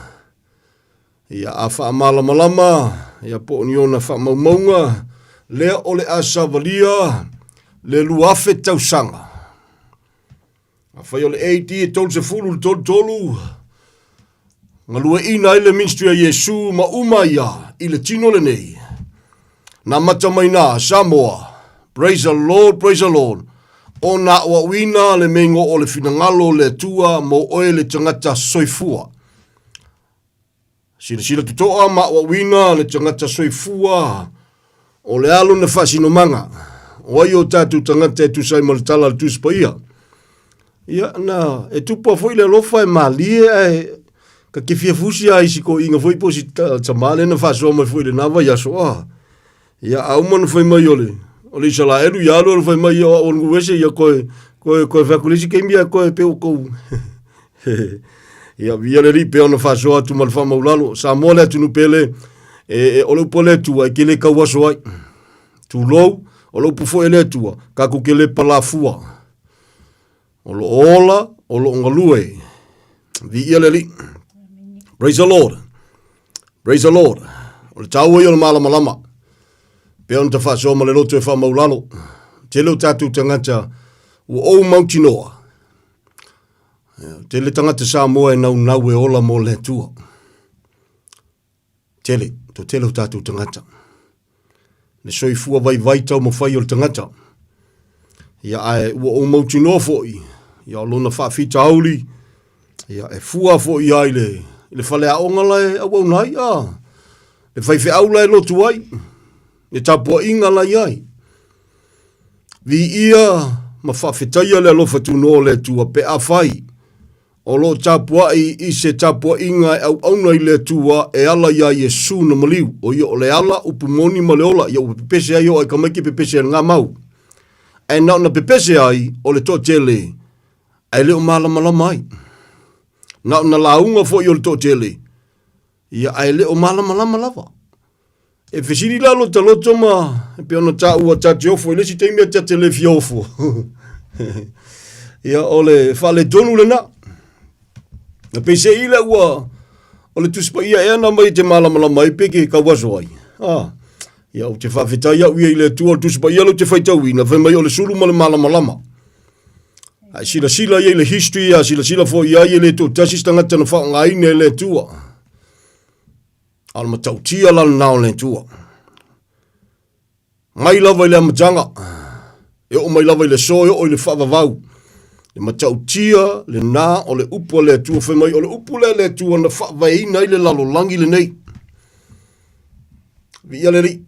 Ia, a faamalamalama, ia po o ni ona faamaumauga, lea o le a savalia le 2000 tausaga. Afai o le AD e 30 le 33, galueaiina ai le ministry a Iesu ma uma ia i le tino lenei. Na amata mai na Samoa, praise the Lord, praise the Lord, ona aoaoina le meigo o le finagalo o le Atua mo oe le tagata soifua. Silasila totoa ma aoaoina le tagata soifua o le a lona faasinomaga. O ai o tatou tagata e tusa ai ma le tala a le Tusi Paia? Ia, na, e tupu foi le alofa e malie ae Ta te fia fusi lava i si toeaina foi po o si tama lea na faasoa mai foi i lena vaiaso, a. Ia, a uma ona fai mai o le, o le Isaraelu, ia alu alu fai mai, ia o au o le nuu ese, ia koe, koe, koe fai atu le isi taimi ae koe pei ua tou Ia, viia le Alii pei ona faasoa atu ma le faamaulalo. Samoa le atunuu pele, e, e, o le upu a le Atua, e te le tauaso ai. Tulou, o le upu foi a le Atua, tatou te le palafua. O lo o ola, o lo o galue. Viia le Alii. Praise the Lord. Praise the Lord. O le taua ia o le malamalama. Pea ona ta faasoa ma le loto e faamaulalo. Tele o tatou tagata ua ou mautinoa. Tele tagata Samoa e naunau e ola mo le Atua. Tele, to tele o tatou tagata. Le soifua vaivai taumafai o le tagata. Ia ae ua ou mautinoa foi, ia o lona faafitauli, ia e fua foi ia i le, i le faleaoga la e auauna ai, a, le faifeau la e lotu ai, le tapuaiga la i ai. Viia ma faafetaia le alofa tunoa o le Atua pe afai O lo o tapuai i se tapuaiga e auauna i le Atua e ala iā Iesu na maliu, o ia o le ala, upu moni ma le ola, ia ua pepese ai o ai tamaiti pepese ai le ngamau. Ae na ona pepese ai o le toatele, ae le o malamalama ai. Na ona lauga foi o le toatele, ia ae le o malamalama lava. E fesili la lota loto ma e pei ona taua ta te ofo i le isi taimi a ta te le fia ofo. Ia o le faaletonu lena. Na peiseai lea ua o le Tusi Paia ea na aumai e te malamalama ai pe ke tauaso ai. Ah, ia ou te faafetai au ia i le Atua o le Tusi Paia lea ou te faitauina, fai mai o le sulu ma le malamalama. A e silasila ia i le history, a silasila foi i ai e le toatasi se tagata na faaaogaina e le Atua. A o le matautia la lena o le Atua. Mai lava i le amataga, e oo mai lava i le aso, e oo i le faavavau. Le matautia lena o le upu a le Atua, fai mai o le upu lea a le Atua na faavaeina ai le lalolagi lenei. Viia le Alii.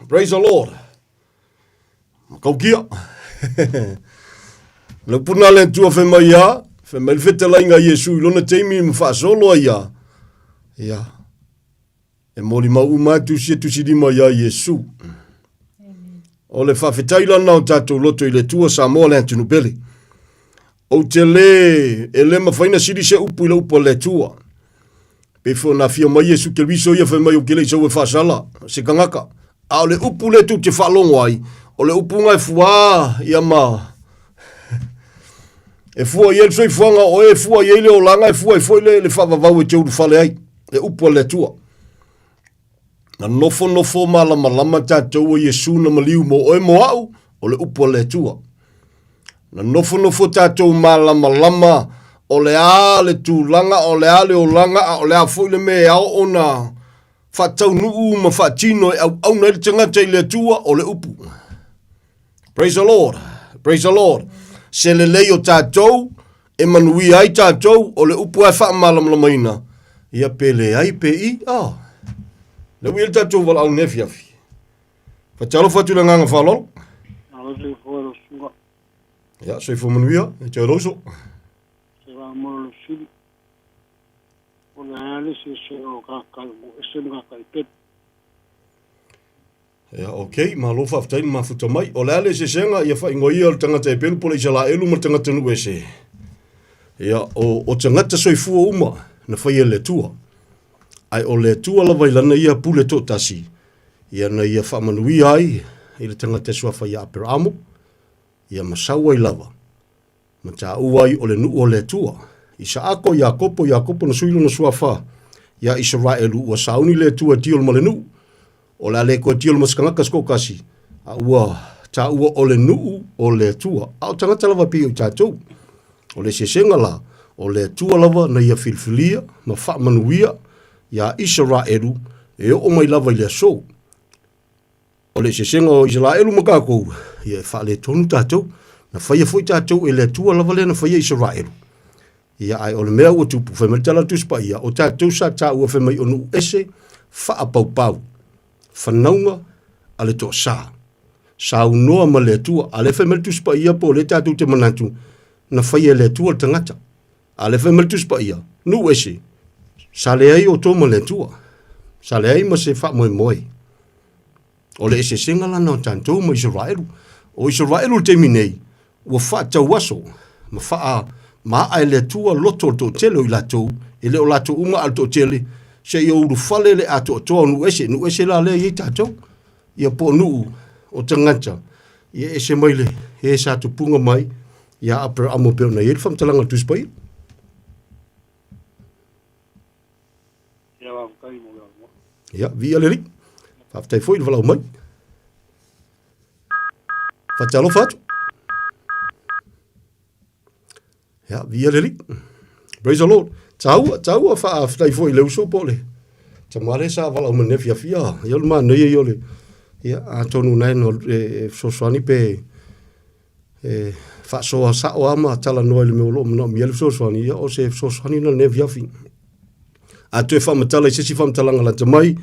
Praise the Lord. Matautia. Le upu lena a le Atua fai mai ia, fai mai le fetalaiga a Iesu i lona taimi ma faasolo ai ia, ia, e molimau uma atu sia tusilima iā Iesu. O le faafetai lana o tatou loto i le Atua Samoa le atunuu pele. Ou te le, e le mafai na sili se upu i le upu a le Atua. Pei foi ona afio mai Iesu Keriso ia fai mai ou te le i sau e faasala se tagata. A o le upu lea tou te faalogo ai, o le upu na e fuā ia ma e fua i ai le soifuaga o oe, e fua i ai le olaga, e fua ai foi le, le faavavau e te ulufale ai, le upu a le Atua. Na nofonofo malamalama tatou o Iesu na maliu mo oe mo au, o le upu a le Atua. Na nofonofo tatou malamalama o le a le tulaga, o le a le olaga, a o le a foi le mea e ao ona faataunuu ma faatino e auauna ai le tagata i le Atua, o le upu. Praise the Lord. Praise the Lord. Se lelei o tatou, e manuia ai tatou, o le upu e faamalamalamaina, ia pe leai pe i, ah. Le ui le tatou valaau nei afiafi. Faatalofa atu i le agaga faaaloalo. Malo soifua lau susuga. Ia, soifua manuia, e te uso. Se va mo lo sili. O le a le se se o ka ka mo ese ma ka i pep. Ia, ok, malo faafetai le mafuta mai. O le a le eseesega, ia faaigoa ia o le tagata Heperu po o le Isaraelu ma le tagata nuu ese. Ia, o, o tagata soifua uma na faia e le Atua. Ae o le Atua lava i lana ia pule toatasi, ia na ia faamanuia ai i le tagata e suafa ia Aperaamo, ia ma sau ai lava, ma taua ai o le nuu o le Atua. Isaako, Iakopo, Iakopo na sui lona suafa ia Isaraelu, ua sauni le Atua e tiolo ma le nuu. O le a le toe tiolo ma se tagata se toatasi, a ua taua o le nuu o le Atua. A o tagata lava pei o i tatou. O le eseesega la, o le Atua lava na ia filifilia ma faamanuia iā Isaraelu e oo mai lava i le aso. O le eseesega o Isaraelu ma tatou, ia e faaletonu tatou. Na faia foi tatou e le Atua lava lea na faia Isaraelu. Ia ae o le mea ua tupu, fai mai le tala a le Tusi Paia, o tatou sa taua fai mai o nuu ese faapaupau, fanauga a le toasa. Saunoa ma le Atua. A lea fai mai le Tusi Paia po o lea tatou te manatu, na faia e le Atua le tagata. A lea fai mai le Tusi Paia, nuu ese, Sa leai outou ma le Atua. Sa leai ma se faamoemoe. O le eseesega lana o tatou ma Isaraelu. O Isaraelu i le taimi nei, ua faatauaso ma faamaa e le Atua loto o le toatele o i latou, e le o latou uma a o le toatele, seia ulufale le atoatoa o nuu ese. Nuu ese la lea e i ai tatou, ia po o nuu o tagata, ia ese mai le e sa tupuga mai ia Aperamo pei ona i ai le faamatalaga a le Tusi Paia. Ia faafetai mo le avanoa. Ia, viia le Alii. Faafetai foi le valaau mai. Faatalofa atu. Ia, viia le Alii. Praise the Lord. Taua, taua faafetai foi i le uso po o le tama lea sa valaau mai i lenei afiafi. Ia, ia o le manaia ia o le, ia, atonu na e e fesoasoani pe e faasoa sao lava ma talanoa i le mea o lo o manaomia le fesoasoani, ia o se fesoasoani lena i lenei afiafi. A toe faamatala i se isi faamatalaga lata mai,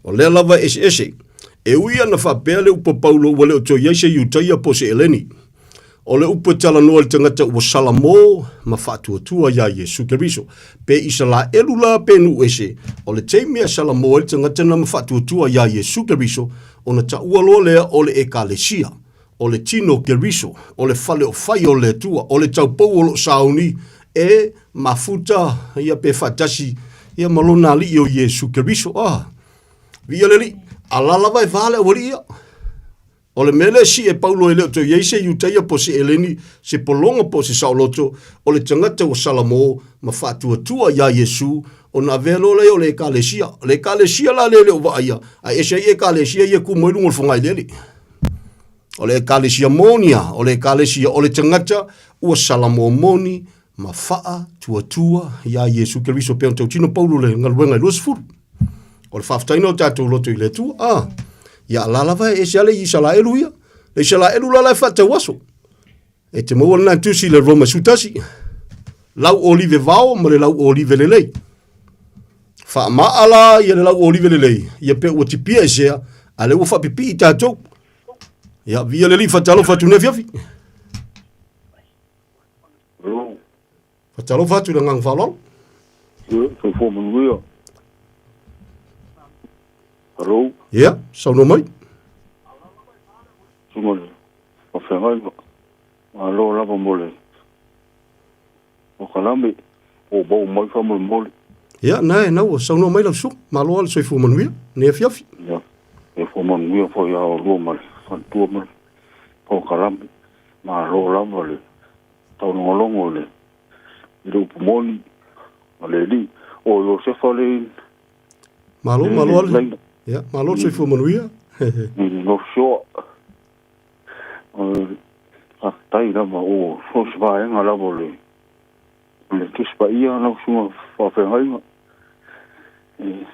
o lea lava e eseese. E ui ana faapea le upu a Paulo ua le o toe i ai se Iutaia po o se Eleni. O le upu e talanoa i le tagata ua salamo ma faatuatua iā Iesu Keriso. Pe Isalaelu la pe nuu ese, o le taimi e salamo ai le tagata na ma faatuatua iā Iesu Keriso, ona taua loa lea o le Ekalesia. o le tino o Keriso, o le fale o fai o le Atua, o le taupou o loo sauni e mafuta ia pe faatasi ia ma lona Alii o Iesu Keriso. Ah, viia le Alii, ala lava e va le aualii ia. O le mea lea si e Paulo e le o toe i ai se Iutaia po o se Eleni, se pologa po o se saoloto, o le tagata ua salamo ma faatuatua iā Iesu, ona avea loa lea o le Ekalesia. O le Ekalesia la lea e le o vaaia, ae ese ai Ekalesia ia e ku mai luga o le fogaeleele. O le Ekalesia moni a, o le Ekalesia o le tagata ua salamo moni ma faatuatua iā Iesu Keriso pei ona tautino Paulo le galuega e 20. O le faafetaina o tatou loto i le Atua. Ah, ia ala lava e ese a le Isalaelu ia. Le Isalaelu la la e faatauaso. E te maua lena tusi i le Roma 11. Lau olive vao ma le lau olive lelei. Faamaa la ia le lau olive lelei, ia pe ua tipia e sea, a lea ua faapipii tatou. Ia, via le Alii, faatalofa atu i lenei afiafi. Hello. Faatalofa atu i le agaga faaaloalo. Ia, soifua manuia. Hello. Ia, saunoa mai. Susuga i le Faafeagaiga. Malo lava mo le polokalame po o maua mai faamolemole. Ia, na e, na ua saunoa mai lau susuga. Malo lava le soifua manuia, lenei afiafi. Ia, soifua manuia foi ia oulua ma le faletua ma le polokalame. Malo lava le taulogologo i le i le upu moni a le Alii. O Iosefa le Malo, malo lava le, ia, malo le soifua manuia. I North Shore. Faafetai lava o so o se vaega lava o le o le Tusi Paia lau Susuga Faafeagaiga. E,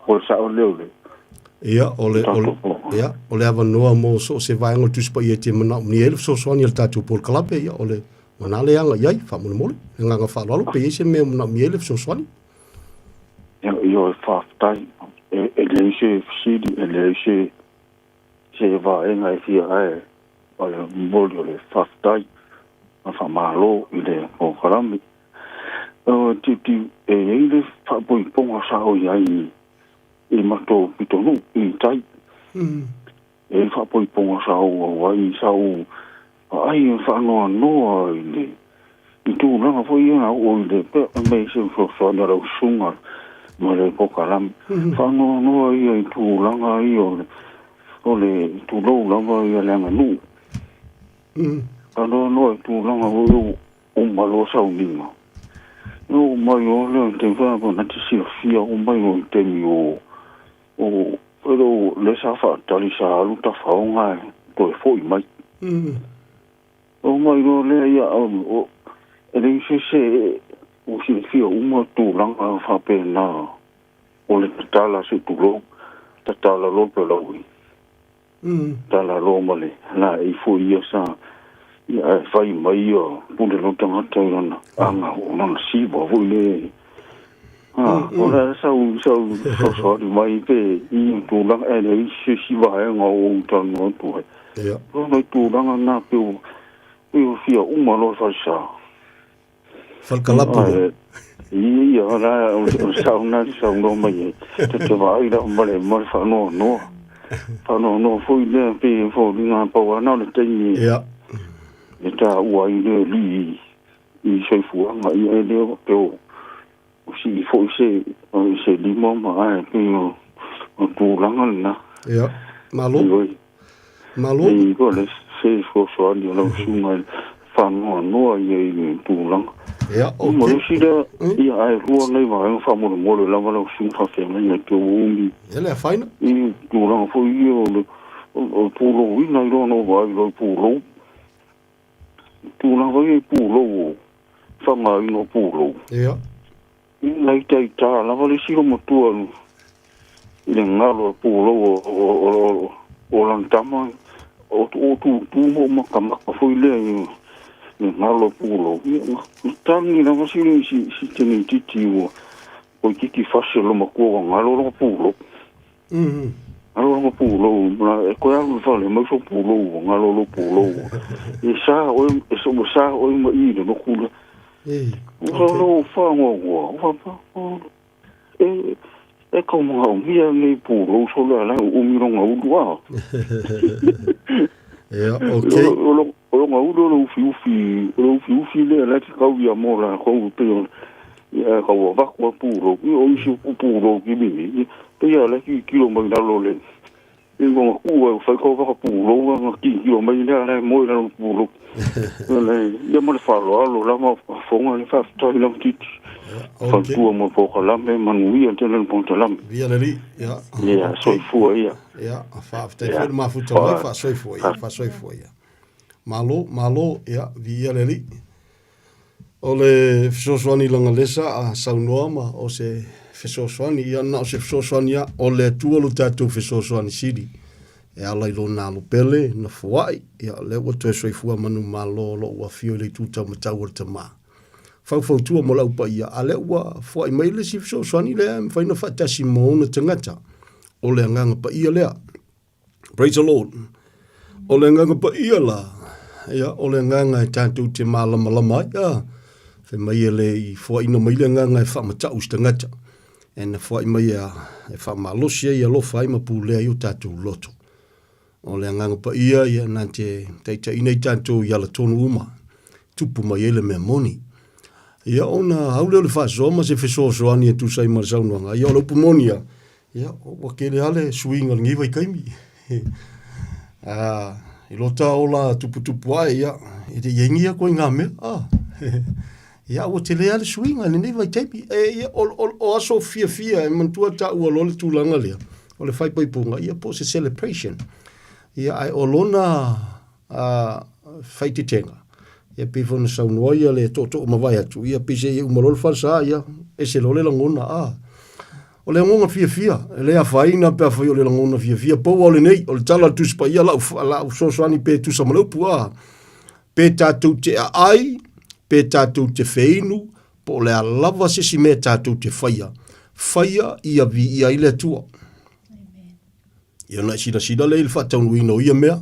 o le sao lea o le Ia, o le, o le, ia, o le avanoa mo so o se vaega o le Tusi Paia e te manaomia ai le fesoasoani a le tatou polokalame, ia, o le mana lea e agai ai, faamolemole, le agaga faaaloalo, pe i ai se mea o manaomia ai le fesoasoani. Ia, ia, faafetai. E, e leai se fesili, e leai se se vaega e fia ae o le momoli o le faafetai ma faamalo i le polokalame. O Tiutiu, e i ai le faapoipoga sa o i ai i matou pitonuu i tai. E i ai faapoipoga sa ou au ai, sa ou vaai e faanoanoa i le i tulaga foi ia na oo i le pe me se fesoasoani a lau susuga ma le polokalame. Faanoanoa ia i tulaga ia o le o le tulou lava ia le aganuu. Faanoanoa i tulaga foi o uma loa sauniga. E oo mai loa lea i taimi foi lea na te silafia oo mai loa i taimi o o e le o lea sa faatali sa alu tafaoga e toe foi mai. Oo mai loa lea ia o e leai se isi ua silafia uma tulaga faapena o le tatala se i tulou, tatala loa le pelaui. Tatala loa ma le laei foi ia sa ia ae fai mai ia pule loa tagata i lana aga o lana siva foi le Ah, o le a sau sau fesoasoani mai pe i tulaga e leai se isi vaega o ou talanoa atu ai. Ia. O nai tulaga na pe ua pe ua fia uma loa falesa. Falekalapu. Ae, Ia, o la, o le sao lena e saunoa mai ai. Ta te vaai lava ma le, ma le faanoanoa. Faanoanoa foi lea, pei e foliga pau lava na o le taimi Ia. e taua ai le alii i soifuaga. Ia, e le faapea o, o sii foi se, se lima ma ae pei o, o tulaga lena. Ia. Malo. Ioe. Malo. E po le se fesoasoani o lau susuga i faanoanoa ia i le tulaga. Ia, Ma ok. le isi lea, ia ae lua nai vaega faamolemole lava lau susuga faafeagaiga i te umi Ia le afaina. i tulaga foi ia o le o le pulouina i loa na ou vaai loa i pulou. Tulaga foi ia i pulou o faaaogaina o pulou. Ia. Ina itaita lava le isi loomatua i le galo o pulou o lana tama, o tutu ma ou makamaka foi lea i le galo o pulou. Ia, na tagi lava si tamaitiiti ua toeitiiti fasi o le loomatua ua galo lona pulou. Galo lona pulou, e toe alu i le fale e aumai sou pulou ua galo lou pulou. E sa oe, ua sa oe ma i i le lotu lea. Ua lou faanoanoa, ua faapea, e tau manaomia lenei pulou sole a la e uumi lona ulu a. Ia, okay. O lona ulu o le ufiufi, o le ufiufi lea la e te tau ia mo latou e pei o ia tau avatu a pulou. Ia o isi o pulou kimimi, pei a la e tilotilo mai lalo o le i lona tuu ai fai kau vaka pulou na tilotilo mai lea la e moe lalo pulou. Ia ma le faaaloalo lava fofoga le faafetai lava Titi. Faletua mo polokalame manuia tele le polokalame. Via le alii. Ia. Ia, soifua ia. Ia, faafetai foi le mafuta mai, faasoifua ia, faasoifua ia. Malo, malo, ia, viia le alii. O le fesoasoani lagalesa a saunoa ma o se fesoasoani, ia na o se fesoasoani lava, o le Atua lo tatou fesoasoani sili e ala i lona alo pele na foai, ia o lea ua toe soifua manumalo o lo o ua afio i le itu taumatau o le Tama. Faufautua mo le au paia, a lea ua foai mai le isi fesoasoani lea e mafai ona faatasi ma ona tagata. O le agaga paia lea. Praise the Lord. O le agaga paia la, ia, o le agaga e tatou te malamalama ai, a, fai mai e le i foaina mai le agaga e faamatau i se tagata, e na foai mai e, e faamalosi ai, alofa ai ma pulea ai o tatou loto. O le agaga paia, ia, na te taitaiina i tatou i alatonu uma, tupu mai ai le mea moni. Ia, ona au lea o le faasoa ma se fesoasoani e tusa ai ma le saunoaga, ia, o le upu moni lava, Ia, ua tele lava le suiga o lenei vaitaimi. I lo ta ola tuputupu ae, ia, e le i ai ni ia ituaiga mea. Ah. Ia, ua tele lava le suiga i lenei vaitaimi. E, ia, o aso fiafia e manatua taua loa le tulaga lea, o le faaipoipoga, ia po o se celebration. Ia, ae o lona faaeteetega, ia pei foi ona saunoa ia le tootoo mavae atu, ia pei se i uma loa le falesa, ia ese loa le lagona. Ah. O le lagona fiafia, e le afaina pe afai o le lagona fiafia, pau lava o lenei, o le tala a le Tusi Paia, lau, lau fesoasoani pe tusa ma le upu, ah. Pe tatou te aai, pe tatou te feinu, po o le a lava se isi mea tatou te faia, faia ia viia ai le Atua. Ia ona e silasila lea i le faataunuuina o ia mea,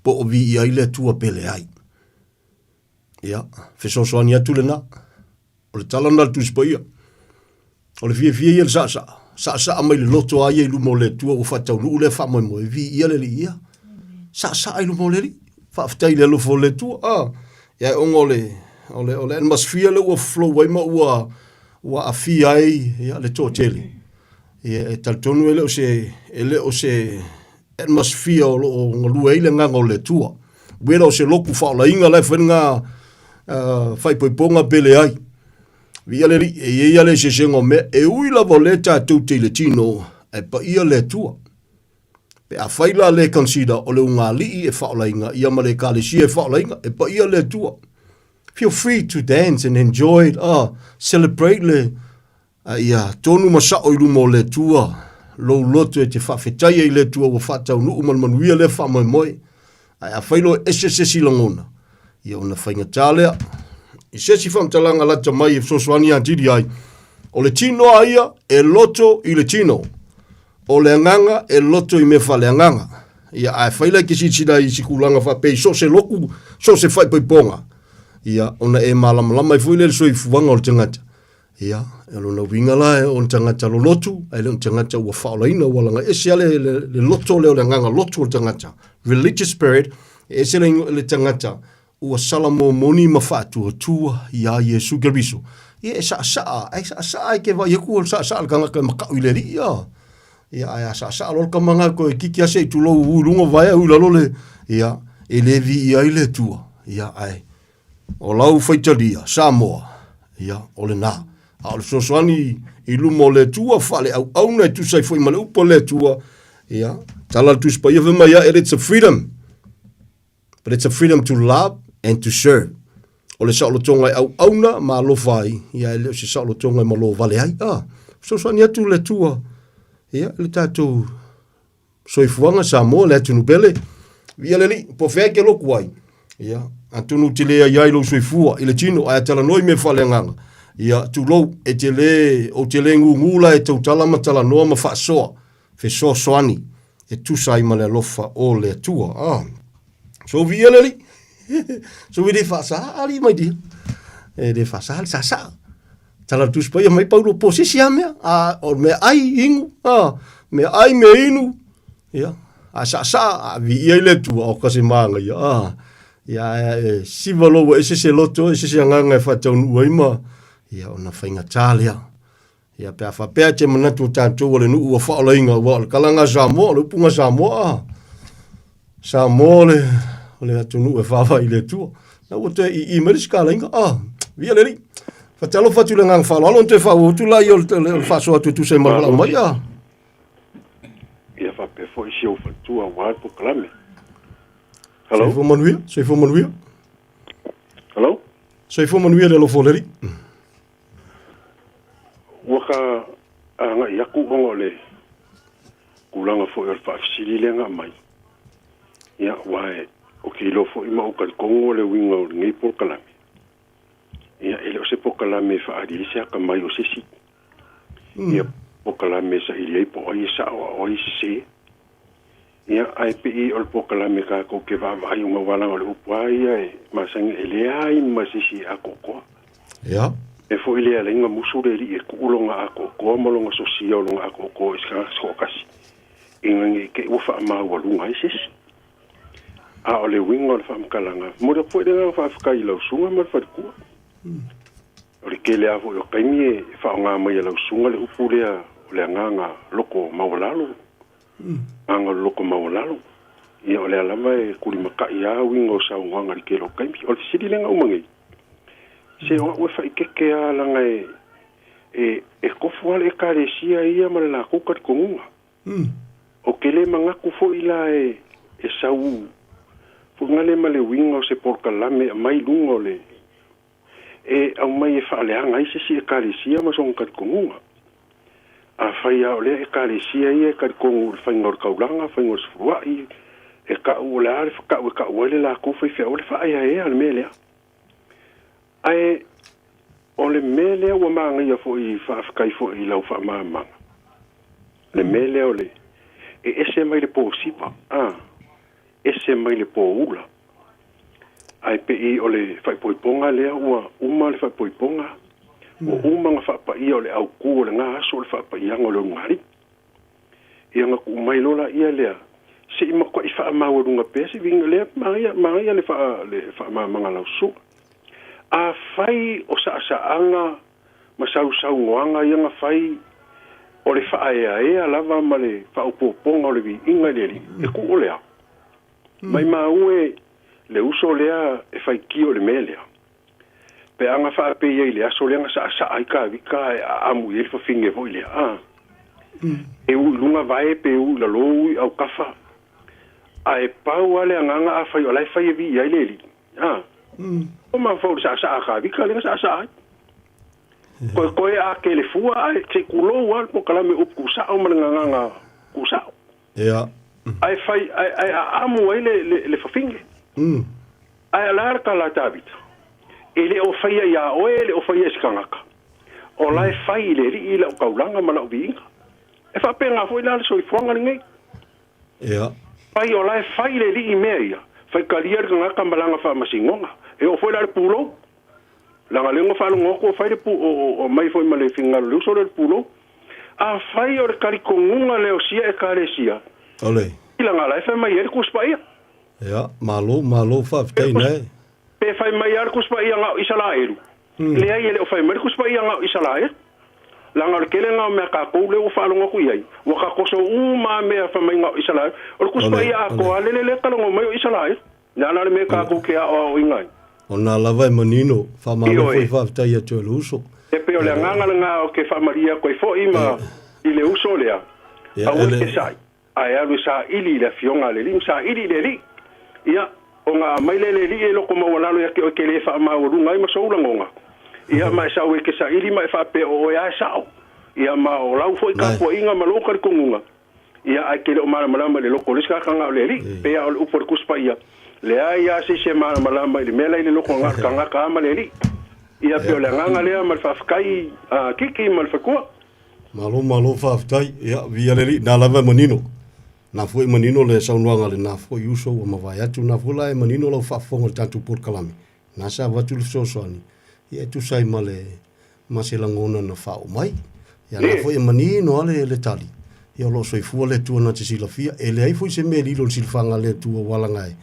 po o viia ai le Atua pe leai. Ia, fesoasoani atu lena. O le tala lena a le Tusi Paia. O le fiafia ia le saasaa, saasaa mai le loto a ia i luma o le Atua ua faataunuu lea faamoemoe, viia le Alii ia. Saasaa i luma o le Alii. Faafetai i le alofa o le Atua. Ah, ia ona o le, o le, o le atmosphere lea ua flow ai ma ua, ua aafia ai ia, le toatele. Ia, e talitonu e le o se, e le o se atmosphere o lo o galue ai le agaga o le Atua. Whether o se lotu faaolaina la e fai lena faaipoipoga pe leai. Viia le Alii, e i ai lava le eseesega o mea, e ui lava o lea tatou te i le tino, ae paia le Atua. Pe afai la le consider o le ugaalii e faaolaina, ia ma le ekalesia e faaolaina, e paia le Atua. Feel free to dance and enjoy it, celebrate le A ia tonu ma sao i luma o le Atua lou loto e te faafetai ai i le Atua ua faataunuu ma le manuia lea faamoemoe. Ae afai loa e ese se isi lagona, ia ona faigata lea. I se isi faamatalaga lata mai e fesoasoani atili ai, o le tino a ia e loto i le tino, o le agaga e loto i mea faaleagaga. Ia, ae fai la e te silasila i se tulaga faapea i so o se lotu, so o se faaipoipoga, ia, ona e malamalama ai foi lea i le soifuaga o le tagata. Ia, o lona uiga la o ni tagata lolotu, ae le o ni tagata ua faaolaina, ua laga ese lava le, le, le loto lea o le agaga lotu o le tagata, religious spirit, e ese le, le tagata ua salamomoni ma faatuatua iā Iesu Keriso. Ia, e saasaa, ai saasaa ai ke vaai aku o le saasaa le tagata e makaʻu i le Alii, ia. Ia, ae a saasaa loa le tama lena toe kiki lava se i tulou ui i luga vaea ui i lalo le, ia, e le viia ai le Atua. Ia, ae O lau faitalia, Samoa, ia, o lena. A o le fesoasoani i luma o le Atua, faaleauauna e tusa ai foi ma le upu a le Atua, ia, tala le Tusi Paia fai mai ia, it's a freedom, but it's a freedom to love and to serve. O le saolotoga e auauna ma alofa ai, ia, e le o se saolotoga e malo vale ai. Ah, fesoasoani atu le Atua, ia, i le tatou Soifuaga Samoa le atunuu pele. Viia le Alii, po o fea e te lotu ai, ia, atonu ou te le ai ai lou soifua i le tino, ae talanoa i mea faaleagaga, ia, tulou, e te le, ou te le gūgū la e tautala ma talanoa ma faasoa, fesoasoani, e tusa ai ma le alofa o le Atua. Ah. So viia le Alii. So e le faasaa alii mai dia. E le faasaa le saasaa. Tala le Tusi Paia mai Paulo po se isi lava mea, a o le meaai inu, a, meaai mea inu, ia, a saasaa, a viia i le Atua, o ka se mānaia, a, ia, e siva loa ua ese se loto, ese se agaga e faataunuu ai ma, ia, ona faigata lea. Ia, pe a faapea e te manatu o tatou o le nuu ua faaolaina, aua o le kalaga a Samoa, o le upuga Samoa, a, Samoa o le, o le atunuu e faavae i le Atua. Na ua toe ii mai le isi kalaiga, ah, viia le Alii. Faatalofa atu i le agaga faaaloalo, ona toe faaauau atu laia o le, o le faasoa atu e tusa ai ma le valaau mai, ah. Ia faapea foi si ou faletua aua le polokalame. Hello? Soifua manuia, soifua manuia. Hello? Soifua manuia le alofa o le Alii. Ua ka agai aku ona o le tulaga foi o le faafesili lea na aumai, ia, aua e, ou te iloa foi ma ou talitonu o le uiga o lenei polokalame, ia, e le o se polokalame e faaali ai se atamai o se isi. Ia, polokalame e saili ai po o ai e sao a o ai e sese. Ia, ae pei o le polokalame tatou te vaavaai ona aua leaga o le upu lava ia e masani e leai ma se isi e atoatoa. Ia. E foi lea alai na musu le alii e tuu lona atoatoa ma lona sosia o lona atoatoa i se tagata toatasi, ina ne i te i ua faamaualuga ai se isi. A o le uiga o le faamatalaga, momoli atu foi le agaga faafetai i lau susuga ma le faletua. O le tele lava foi o taimi e faaaoga mai e lau susuga le upu lea o le agaga loto maualalo, agaga o le loto maualalo. Ia o lea lava e tulimatai lava uiga o saunoaga i le tele o taimi. O le fesili lea na uma nei, Se o au e faitete lava leaga e, e, e tofu lava le Ekalesia ia ma le latou talitonuga. Ou te le manatu foi la e, e sau fuagale ma le uiga o se polokalame e aumai i luga o le, e aumai e faaleaga ai se isi Ekalesia ma sona talitonuga. Afai lava o lea Ekalesia ia e talitonu i le faiga o le taulaga, faiga o le sefuluai, e tau o le a le tau e tau ai le latou faifeau, o le faaeaea le mea lea. Ae o le mea lea ua manaia foi, faafetai foi i lau faamalamalamaga, le mea lea o le e ese mai le posiva, a, ese mai le poula. Ae pei o le faaipoipoga lea ua uma le faaipoipoga, ua uma ona faapaia o le autu o lena aso o le faapaiaga o le ulugalii. Ia ona tuu mai loa laia lea, se i matuai faamaualuga pea se viiga lea, manaia, manaia le faa, le faamamaga lau susuga. Afai o saasaaga ma sausaunoaga ia na fai, o le faaeaea lava ma le faaopoopoga o le viiga i le Alii, e tuu o le a? Maimau e le uso lea e faitio i le mea lea. Pe a na faapei ai i le aso lea na saasaa ai Tavita ae aamu i ai le fafine foi lea, a? E u i luga vae pe u i lalo u i autafa. Ae pau lava le agaga afai o la e fai e viia ai le Alii, a? O mafaufau i le saasaa a Tavita lea na saasaa ai. Koekoe a kele fua ae se i tulou lava le polokalame upu tuusao ma le gagana tuusao. Ia. Ae fai, ae, ae aamu ai le, le, le fafine. Ae o le a le tala a Tavita? E le o faia iā oe, e le o faia e se tagata. O la e fai i le Alii lau taulaga ma lau viiga. E faapena foi la le soifuaga lenei. Ia. Fai o la e fai i le Alii mea ia, faitalia le tagata ma lana faamasinoga. E oo foi la i le pulou. Leaga lea na faalogo atu o fai le pu, o, o, aumai foi ma le finagalo o le uso lea o le pulou. Afai o le talitonuga lea o sia Ekalesia, Ole. Leaga la e fai mai ai le Tusi Paia. Ia, malo, malo, faafetai nae. Pe fai mai lava le Tusi Paia na o Isaraelu. Leai, e le o fai mai le Tusi Paia na o Isaraelu. Leaga o le tele lena o mea a tatou lea ua faalogo atu i ai, ua tatoso uma lava mea fai mai na o Isaraelu. O le Tusi Paia atoa lava lele lea e talanoa mai o Isaraelu. Le a la le mea tatou te aoaoina ai? O na lava e manino, faamalo foi faafetai atu e le uso. E pei o le agaga lena ou te faamalie atu ai foi ma i le uso lea, aua e te sa'i, ae alu e saili i le Afioga a le Alii ma saili i le Alii. Ia, ona aumai lea e le Alii e loto maualalo ia te oe e te le faamaualuga ai ma sou lagona. Ia, ma e sau e te saili ma e faapea o oe lava e sa'o. Ia, ma o lau foi tapuaiga ma lou talitonuga, Ia, ae te le o malamalama i le loto o le isi tagata na o le Alii. Pei lava o le upu a le Tusi Paia, Leai lava se isi e malamalama i le mea la i le loto na o le tagata lava ma le Alii. Ia, pei o le agaga lea ma le faafetai a Kiki ma le faletua. Malo malo faafetai. Ia, viia le Alii, na lava e manino. Na foi e manino le saunoaga a lena foi uso ua mavae atu. Na foi la e manino lau faafofoga i le tatou polokalame. Na sa avatu le fesoasoani, ia e tusa ai ma le ma se lagona na faaoo mai. Ia na foi e manino lava le, le tali, ia o lo o soifua le Atua na te silafia. E leai foi se mea e lilo i le silafaga a le Atua ua alaga ai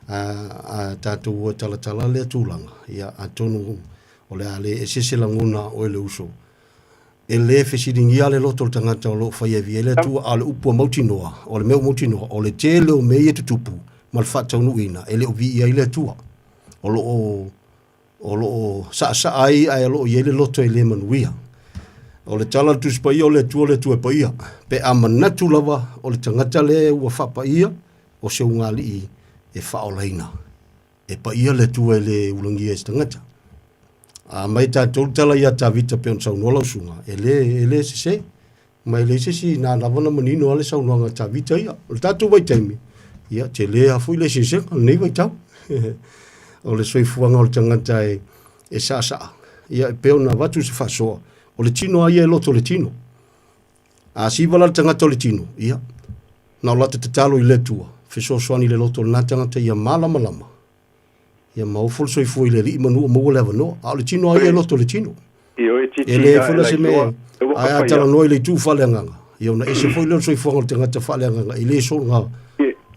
a, a tatou o e talatala lea tulaga. Ia atonu o le a le ese se lagona a oe le uso. E le fesiligia le loto o le tagata o lo o faia e via ai le Atua, a o le upu a mautinoa, o le mea ua mautinoa, o le tele o mea ia e tutupu ma le faataunuuina, e le o viia ai le Atua. O lo o o lo o saasaa ai ae o lo o i ai le loto e le manuia. O le tala a le Tusi Paia, o le Atua le Atua e paia. Pe a manatu lava o le tagata lea ua faapaia, o se ugaalii e faaolaina. E paia le Atua e le ulagia e se tagata. A mai tatou le tala ia Tavita pei ona saunoa lau susuga, e le, e le sese. Ma e leai se isi na lava ona manino lava le saunoaga a Tavita ia. O le tatou vaitaimi, ia tele lava foi le eseesega o lenei vaitau. O le soifuaga o le tagata e, e saasaa, ia e pei ona avatu se faasoa, o le tino lava ia e loto i le tino. A siva la le tagata o le tino, ia, na o lata tatalo i le Atua, fesoasoani i le loto o lena tagata ia malamalama, Ia maofo le soifua i le Alii manu o maua le avanoa. A o le tino a ia e loto le tino. Ioe, titi E leai foi la se mea, ae a talanoa i le itu faaleagaga, ia ona ese foi lea o le soifuaga o le tagata faaleagaga, e le soona,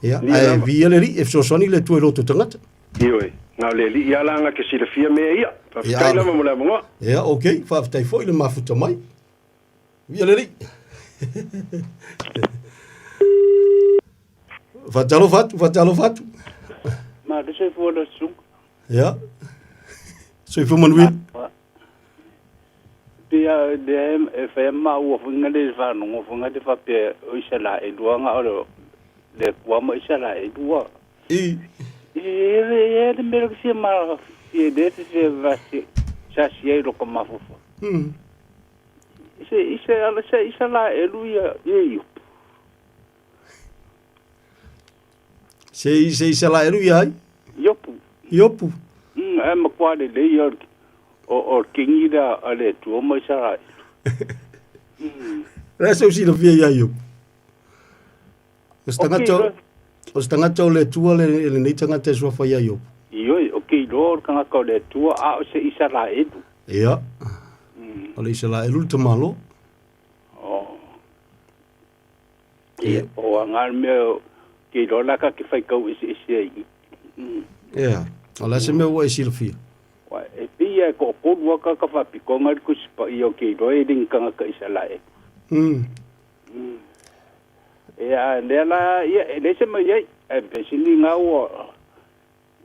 ia, ae viia le Alii, e fesoasoani le Atua i loto o tagata. Ioe, na o le Alii lava la na te silafia mea ia. Faafetai lava mo le avanoa. Ia, okay, faafetai foi le mafuta mai. Viia le Alii. Faatalofa atu, faatalofa atu. Malo soifua lau susuga. Ia. Soifua manuia. Pia lea e fai maua foi nga le faalogo foi nga le faapea o Isaraelu nga o le le Atua ma Isaraelu a. I. E e le mea ke sia ma e le se se va se sa sia i loko mafaufau. Se ise ala se Isaraelu ia ia Iopu. Se i se Isaraelu ia ai? Iopu. Iopu. Ae matua lelei ia o o le kingi lea a le Atua ma Isaraelu. O le a sou silafia ia Iopu? O se tagata o se tagata o le Atua le lenei tagata e suafa ia Iopu. Ioe, o ke iloa o le tagata o le Atua, a o se Isaraelu. Ia. O le Isaraelu le tamalo. Oh. Ia, o a ngā mea ke iloa la ka ke whaikau ese ese ai. Ia, o le a se mea ua e silafia? Wa, e pei e ko kolu aka ka whapiko ngā kusi pa i o ke iloa e ringa kangaka i sa lae. Ia, lea la, ia, e le se mai ai, e pesini ngā ua,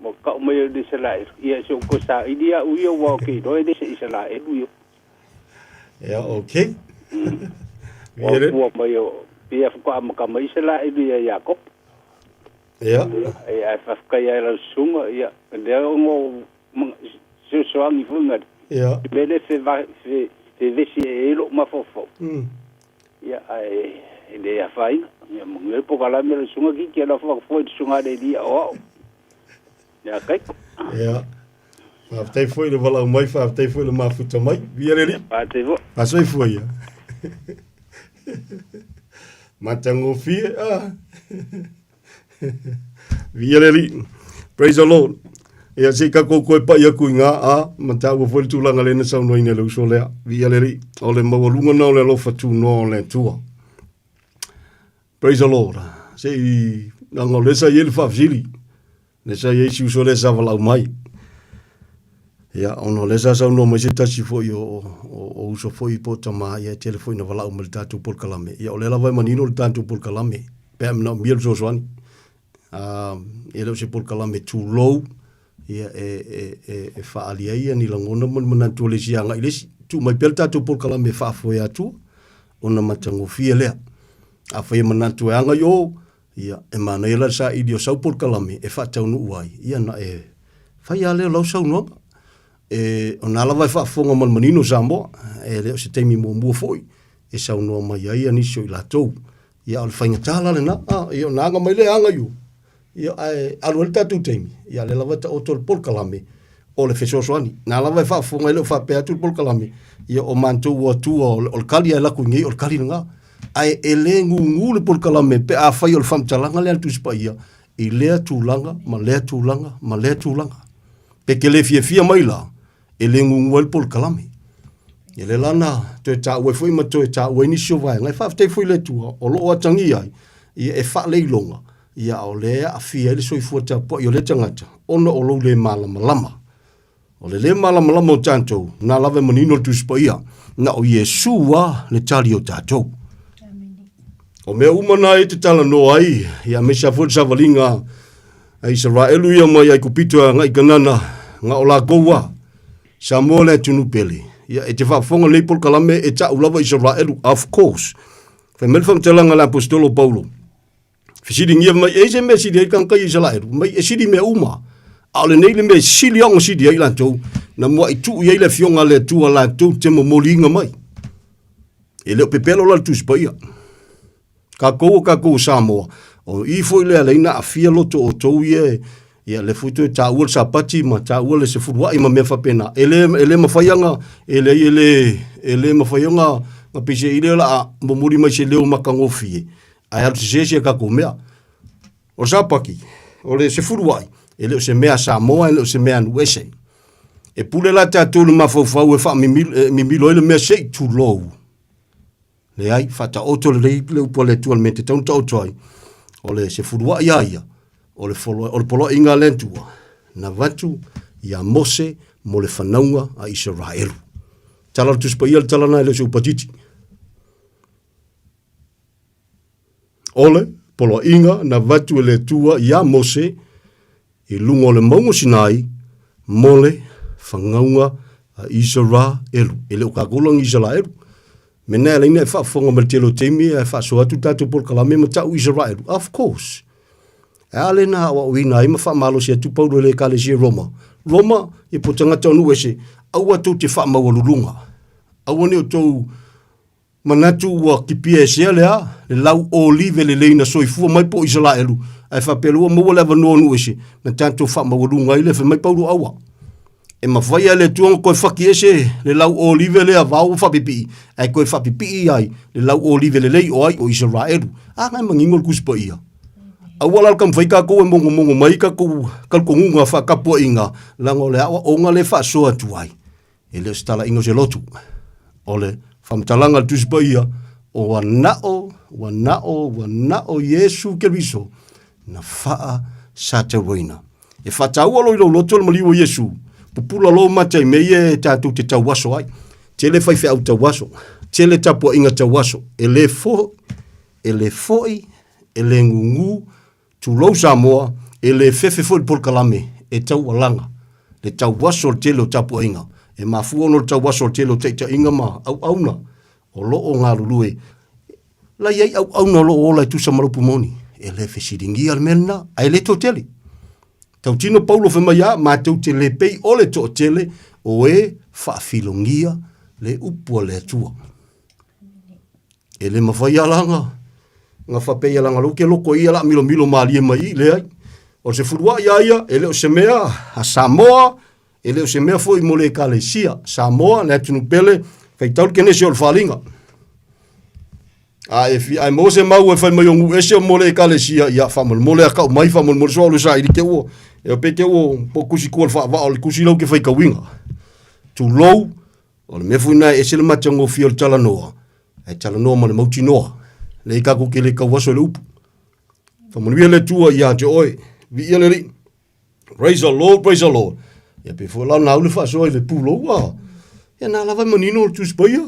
mo kau mai o le Isaraelu. Ia, se o ko sa ili a ui o wao ke iloa e le se Isaraelu ia. Ia, okay. Wa kua mai o, pia fuka amaka mai Isaraelu ia Iakopo. Ia. Ia, e whawhikai ai lau susunga, ia, lea o ngō sosoangi foi ngari. Ia. Mele fe, va, fe, fe vesi e e lo mafaufau. Ia, ae e le afaina. Ia, manuia le polokalame a le susuga Kiki, alofa atu foi i le susuga a le Elia o au. Ia, Kaiko. Ia. Faafetai foi le valaau mai, faafetai foi le mafuta mai. Viia le Alii. Faafetai foi. Faasoifua ia. Matagofie. Ah. Viia le Alii. Praise the Lord. Ia se i tatou toe pai atu i gā, a, ma taua foi le tulaga lea na saunoaina e le uso lea. Viia le Alii, o le maualuga na o le alofa tunoa o le Atua. Praise the Lord. Se i, leaga o lea sa i ai le faafesili, lea sa i ai si uso lea sa valaau mai. Ia, ona o lea sa saunoa mai se tasi foi o, o, o uso foi po o tama, ia e tele foi na valaau mai le tatou polokalame. Ia, o lea lava e manino le tatou polokalame, pe a manaomia le fesoasoani. E le o se polokalame tulou, ia, e, e, e, e faaali ai ia ni lagona ma ni manatu o le isi agai i le isi. Tuu mai pea le tatou polokalame e faafoe atua, ona matagofie lea. Afai e manatu e aga i o, ia, e manaia la le saili o sau polokalame e faataunuu ai, ia na e fai lava lea o lau saunoaga. E, o na lava e faafofoga ma le manino Samoa, e le o se taimi muamua foi e saunoa mai ai ia nisi o i latou. Ia, o le faigata la lena, a, ia ona aga mai lea aga i o, ia, ae alu ai le tatou taimi, ia, lea lava e taoto le polokalame o le fesoasoani. Na lava e faafofoga e le o faapea atu le polokalame, ia, o matou o atua o le kali a e laku i nei, o le kali lena. Ae e le gugu le polokalame pe afai o le faamatalaga lea a le Tusi Paia i lea tulaga ma lea tulaga ma lea tulaga. Pe te le fiafia mai la, e le gugu ai le polokalame. Ia lea la na toe taua ai foi ma toe taua ai nisi o vaega. E faafetai foi i le Atua o lo o atagia ai, ia e faaleiloga, ia o lea e aafia ai le soifua tapuai o lea tagata ona o lou le malamalama. O le le malamalama o tatou, na lava e manino le Tusi Paia, na o Iesu lava le tali o tatou. O mea uma na e te talanoa ai, ia aemaise lava foi le savaliga a Isaraelu ia mai Aikupito e agai i Kanana, na o lakou lava. Samoa le atunuu pele. Ia, e te faafofoga lenei polokalame e ta'u lava Isaraelu, of course. Fai mai le faamatalaga a le Aposetolo o Paulo, fesiligia mai, e i ai se mea e sili ai le tagata ia Isaraelu? Mai e sili mea uma. A o lenei le mea e sili ona sili ai latou, na muai tuu i ai le Afioga a le Atua latou te momoliina mai. E le o pepelo la le Tusi Paia. Kakou o kakou o Samoa, o i foi lea lei na aafia loto o outou ia, ia le foi toe taua le Sapati ma taua le sefuluai ma mea faapena. E le, e le mafai ona, e leai e le, e le mafai ona, na peiseai lea o le a momoli mai se leo matagofie, ae alu sese si a tatou mea. O le Sapati, o le sefuluai, e le o se mea a Samoa, e le o se mea a nuu ese. E pule la tatou i le mafaufau e faamimilo, e mimilo ai le mea se i tulou. Leai, faataoto lelei le upu a le Atua i le mea e tatau ona taoto ai, o le sefuluai lava ia, o le, o le poloaiga a le Atua, na avatu ia Mose mo le fanauga a Isaraelu. Tala o le Tusi Paia le tala lena e le o se upu atiti. O le poloaiga na avatu e le Atua ia Mose i luga o le mauga o Sinai mo le fagauga a Isaraelu. E le o kākou la ni Isaraelu. Mea na e ala ai ona e faafofoga mai le tele o taimi ae faasoa atu le tatou polokalame ma ta'u Isaraelu. Of course. E a lea na aoaoina ai ma faamalosi atu Paulo i le Ekalesia i Roma? Roma, ia po o tagata o nuu ese, aua tou te faamaualuluga. Aua ne i outou Manatu ua kipia esea le a, le lau olive lelei na soifua mai po o Isalaelu, ae faapea ua maua le avanoa o nuu ese, na tatou faamaualuga ai lea, fai mai Paulo aua. E mafai lava e le Atua ona toe faki ese le lau olive lea vao ua faapipii, ae toe faapipii ai le lau olive lelei o ai o Isaraelu. A na e manino le Tusi Paia. Aua la le taumafai tatou e mogomogo mai tatou talitonuga faatapuaiga, leaga o le aoaoga lea e faasoa atu ai. E le o se talaiga o se lotu. O le faamatalaga a le Tusi Paia, ua nao, ua nao, ua nao Iesu Keriso na faasatauaina. E faataua lo i lou loto le maliu o Iesu, pupula lo mata i mea ia e tatou te tauaso ai. Tele faifeau tauaso, tele tapuaiga tauaso, e le foi, e le foi, e le gugu, Tulou Samoa, e le fefe foi le polokalame e taualaga le tauaso o le tele o tapuaiga. E mafua ona o le tauaso o le tele o taitaiga ma auauna o lo o galulue. La i ai auauna o lo o ola e tusa ma le upu moni. E le fesiligia le mea lena, ae le toatele. Tautino Paulo fai mai a, matou te le pei o le toatele o e faafilogia le upu a le Atua. E le mafai lava la ona na faapea ia leaga o lea ou te loto i ia o le a milomilo malie mai i i, leai. O le sefuluai lava ia, e le o se mea a Samoa, e le o se mea foi mo le Ekalesia. Samoa, le atunuu pele, faitau le Kenese o le Faaaliga. A e fia, ae maua se mau e fai mai o nuu ese o mo le ekalesia, ia faamolemole a kau mai faamolemole so au le saili ke ua, e pe ke ua po kusi kua le faavaa o le kusi lau ke faitauina. Tulou, o le mea foi lena e ese le matagofie o le talanoa, ae talanoa ma le mautinoa. Leai tatou te le tauaso i le upu. Faamanuia le Atua ia te oe. Viia le Alii. Praise the Lord, praise the Lord. Ia pe foi la na au le faasoa i le pulou a. Ia na lava e manino le Tusi Paia.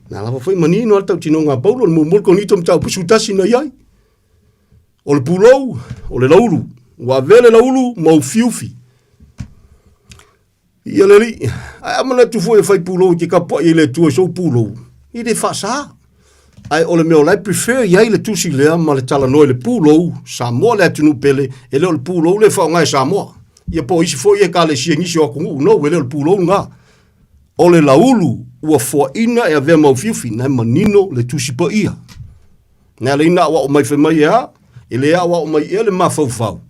na lava foi manino a le tautinoga a Paulo, le muamua le Korinito mataupu 11 na i ai. O le pulou, o le laulu. Ua avea le laulu ma ufiufi. Ia le Alii, ae a manatu foi e fai pulou e te tapuai ai le Atua i sou pulou, e le faasa. Ae o le mea o la e prefer i ai le tusi lea ma le talanoa i le pulou, Samoa le atunuu pele, e le o le pulou lea e faaaoga e Samoa. Ia po o isi foi ekalesia i nisi o atunuu, no, e le o le pulou lena. O le laulu ua foaina e avea ma ufiufi, na e manino le tusi paia. Na ala ai na aoao mai fai mai e a? E le aoao mai ea le mafaufau.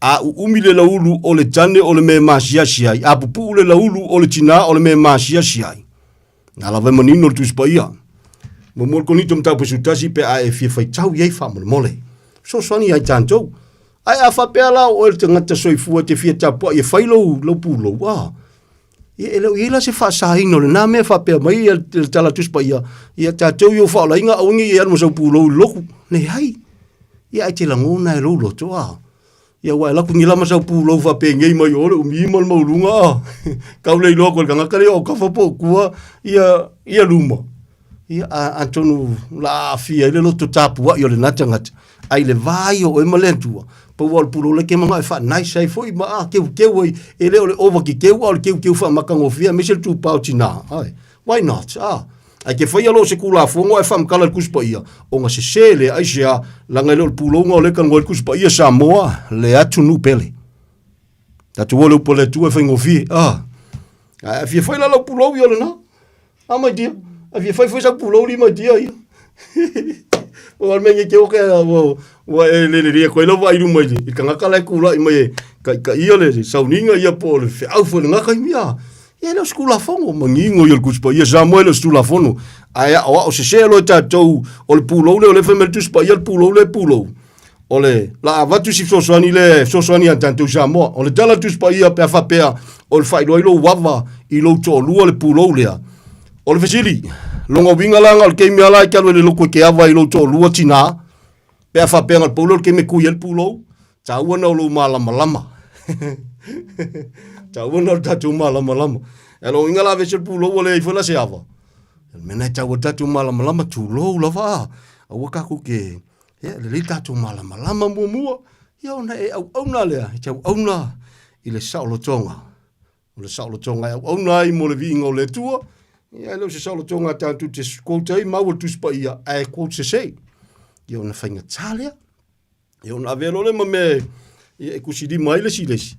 A uumi le laulu o le tane o le mea e masiasi ai, a pupuu le laulu o le tinā o le mea e masiasi ai. Na lava e manino le Tusi Paia. Muamua le Korinito mataupu 11 pe a e fia faitau i ai faamolemole. Fesoasoani ia i tatou. Ae a faapea la o oe le tagata soifua e te fia tapuai e fai lou, lou pulou, a, ia e le o i ai la se faasaina o lena mea faapea mai ia le tala Tusi Paia, ia tatou i ou faaolaina aua ne i e alu ma sau pulou i le lotu. Leai. Ia ae te lagona e lou loto, a. Ia ua e laku ni lama sau pulou faapenei mai o le umi ma le mauluga a. Kau le iloa ko le tagata lea o kafa po o tua ia ia luma. Ia a, atonu la aafia ai le loto tapuai o lena tagata. Ai le va ia o oe ma le Atua, pau lava o le pulou le ke manao e faa-nice ai foi ma a keukeu ai, e le o le ova kekeu a o le keukeu faamatagofie aemaise le tupa o tina. Ai, why not? A. Ae ke faia loa o se Tulafono ae faamatala i le Tusi Paia, ona sese lea, aisea, leaga e le o le pulouga o lea e talanoa ai le Tusi Paia Samoa, le atunuu pele. Tatou o le upu a le Atua e faigofie, a. Ae a fia fai la lau pulou ia o lena. A my dear, a fia fai foi sau pulou li my dear ia. O le mea nei te oke ua ua e lelelia koe lau vaai i luma i le i le tagata la e tulai mai e taitaia le sauniga ia po o le feau foi i lena taimi a. Ia e le o se Tulafono, manino ia o le Tusi Paia Samoa e le o se Tulafono. Ae aoao sese loa e tatou o le pulou lea o lea e fai mai le Tusi Paia le pulou lea e pulou. O le la avatu si fesoasoani lea e fesoasoani ia tatou Samoa. O le tala a le Tusi Paia pe a faapea o le faailoa ai lou ava i lou toalua le pulou lea. O le fesili, lona uiga la na o le taimi lava la e te alu ai i le lotu e te ava i lou toalua tina, pe a faapea na o le pau lea o le taimi e tui ai le pulou, taua na o lou malamalama. Taua na o le tatou malamalama. E lona uiga la aveese le pulou ua leai foi la se ava. O le mea lena e taua ai le tatou malamalama, tulou lava a. Aua tatou te, ia lelei le tatou malamalama muamua, ia ona e auauna lea, e te auauna i le saolotoga. O le saolotoga e auauna ai mo le viiga o le Atua, ia e le o se saolotoga tatou te quote ai maua le Tusi Paia, ae quote sese. Ia ona faigata lea. Ia ona avea loa lea ma mea ia e tusilima ai le isi i le isi.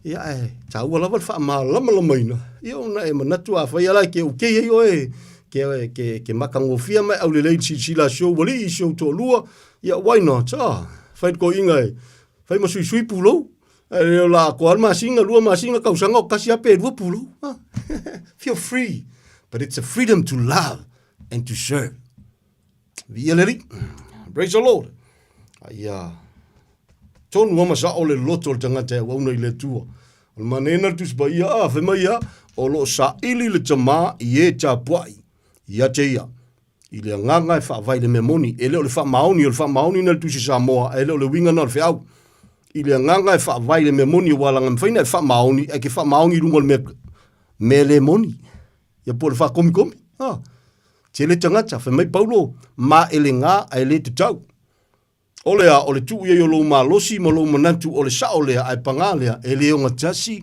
Ia ae taua lava le faamalamalamaina, ia ona e manatu afai lava la e ke okay ai oe, ke, ke, ke matagofie ma e aulelei i le silasila a si ou alii, si ou toalua, ia why not? Ah, fai le toeaina e fai ma suisui pulou. Ae le o la atoa le masina, lua masina, tausaga o tasi lava pe lua pulou. Ah, feel free, but it's a freedom to love and to serve. Viia le Alii. Praise the Lord. A ia tonu ama sao le loto o le tagata e auauna i le Atua. O le manena le Tusi Paia, a, fai mai ia, o lo o saili le tamā i e tapuai ia te ia. I le agaga e faavae i le mea moni. E le o le faamaoni, o le faamaoni na le Tusi Samoa, e le o le uiga na o le feau. I le agaga e faavae i le mea moni, aua leaga e mafai ona e faamaoni, ae ke faamaoni i luga o le mea, mea le moni. Ia po o le faakomikomi. Ha. Tele tagata, fai mai Paulo, maelega ae le tatau. O le a, o le tuu i ai o lou malosi ma lou manatu o le sao lea, ae pagā lea, e le ogatasi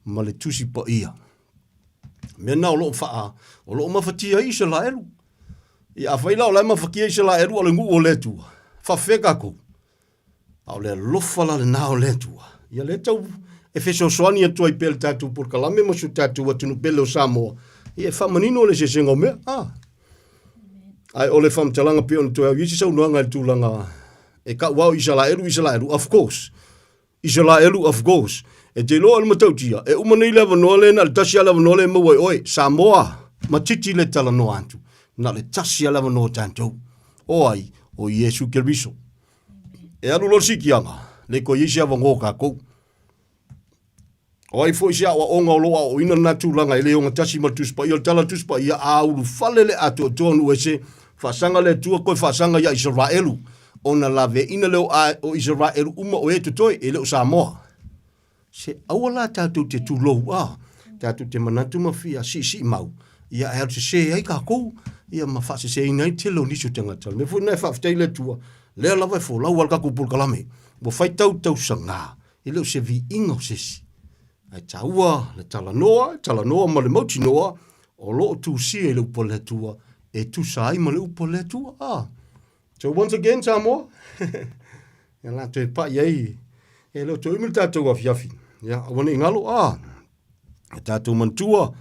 ma le Tusi Paia. Mea na o lo o faa, o lo o mafatia ai Isaraelu. Ia afai la o la e mafatia Isaraelu o le nuu o le Atua, faafefea tatou? A o le alofa la lena o le Atua, ia lea tau e fesoasoani atu ai pea le tatou polokalame ma si o tatou atunuu pele o Samoa, ia e faamanino le eseesega o mea. Ah. Ae o le faamatalaga pei ona toe au i ai se saunoaga i le tulaga e tau lava o Isaraelu, Isaraelu, of course. Isaraelu, of course. E te iloa o le matautia, e uma nei le avanoa lea, na o le tasi lava le avanoa lea e maua e oe, Samoa, ma titi le talanoa atu. Na o le tasi lava le avanoa o tatou. O ai? O Iesu Keriso. E alu loa le sikiaga, le toe i ai se avanoa o tatou. O ai foi se aoaoga o lo o aoaoina lena tulaga e le ogatasi ma le Tusi Paia. O le tala a le Tusi Paia, a ulufale le atoatoa o nuu ese, faasaga le Atua toe faasaga ia Isaraelu, ona laveaiina lea o Isaraelu uma o e totoe, e le o Samoa. Se aua la tatou te tulou a, tatou te manatu ma fia siisiimau, ia ae alu sese ai tatou, ia ma faaseseina ai le tele o nisi o tagata. O le mea foi lena e faafetai i le Atua, lea lava e folau lava le tatou polokalame. Ua faitau tausaga, e le o se viiga o se isi. Ae taua le talanoa, talanoa ma le mautinoa, o lo o tusia i le upu a le Atua, e tusa ai ma le upu a le Atua. Ah. So once again Samoa, ia la toe pai ai, e le o toe umi le tatou afiafi. Ia, aua ne i galo, ah, e tatou manatua,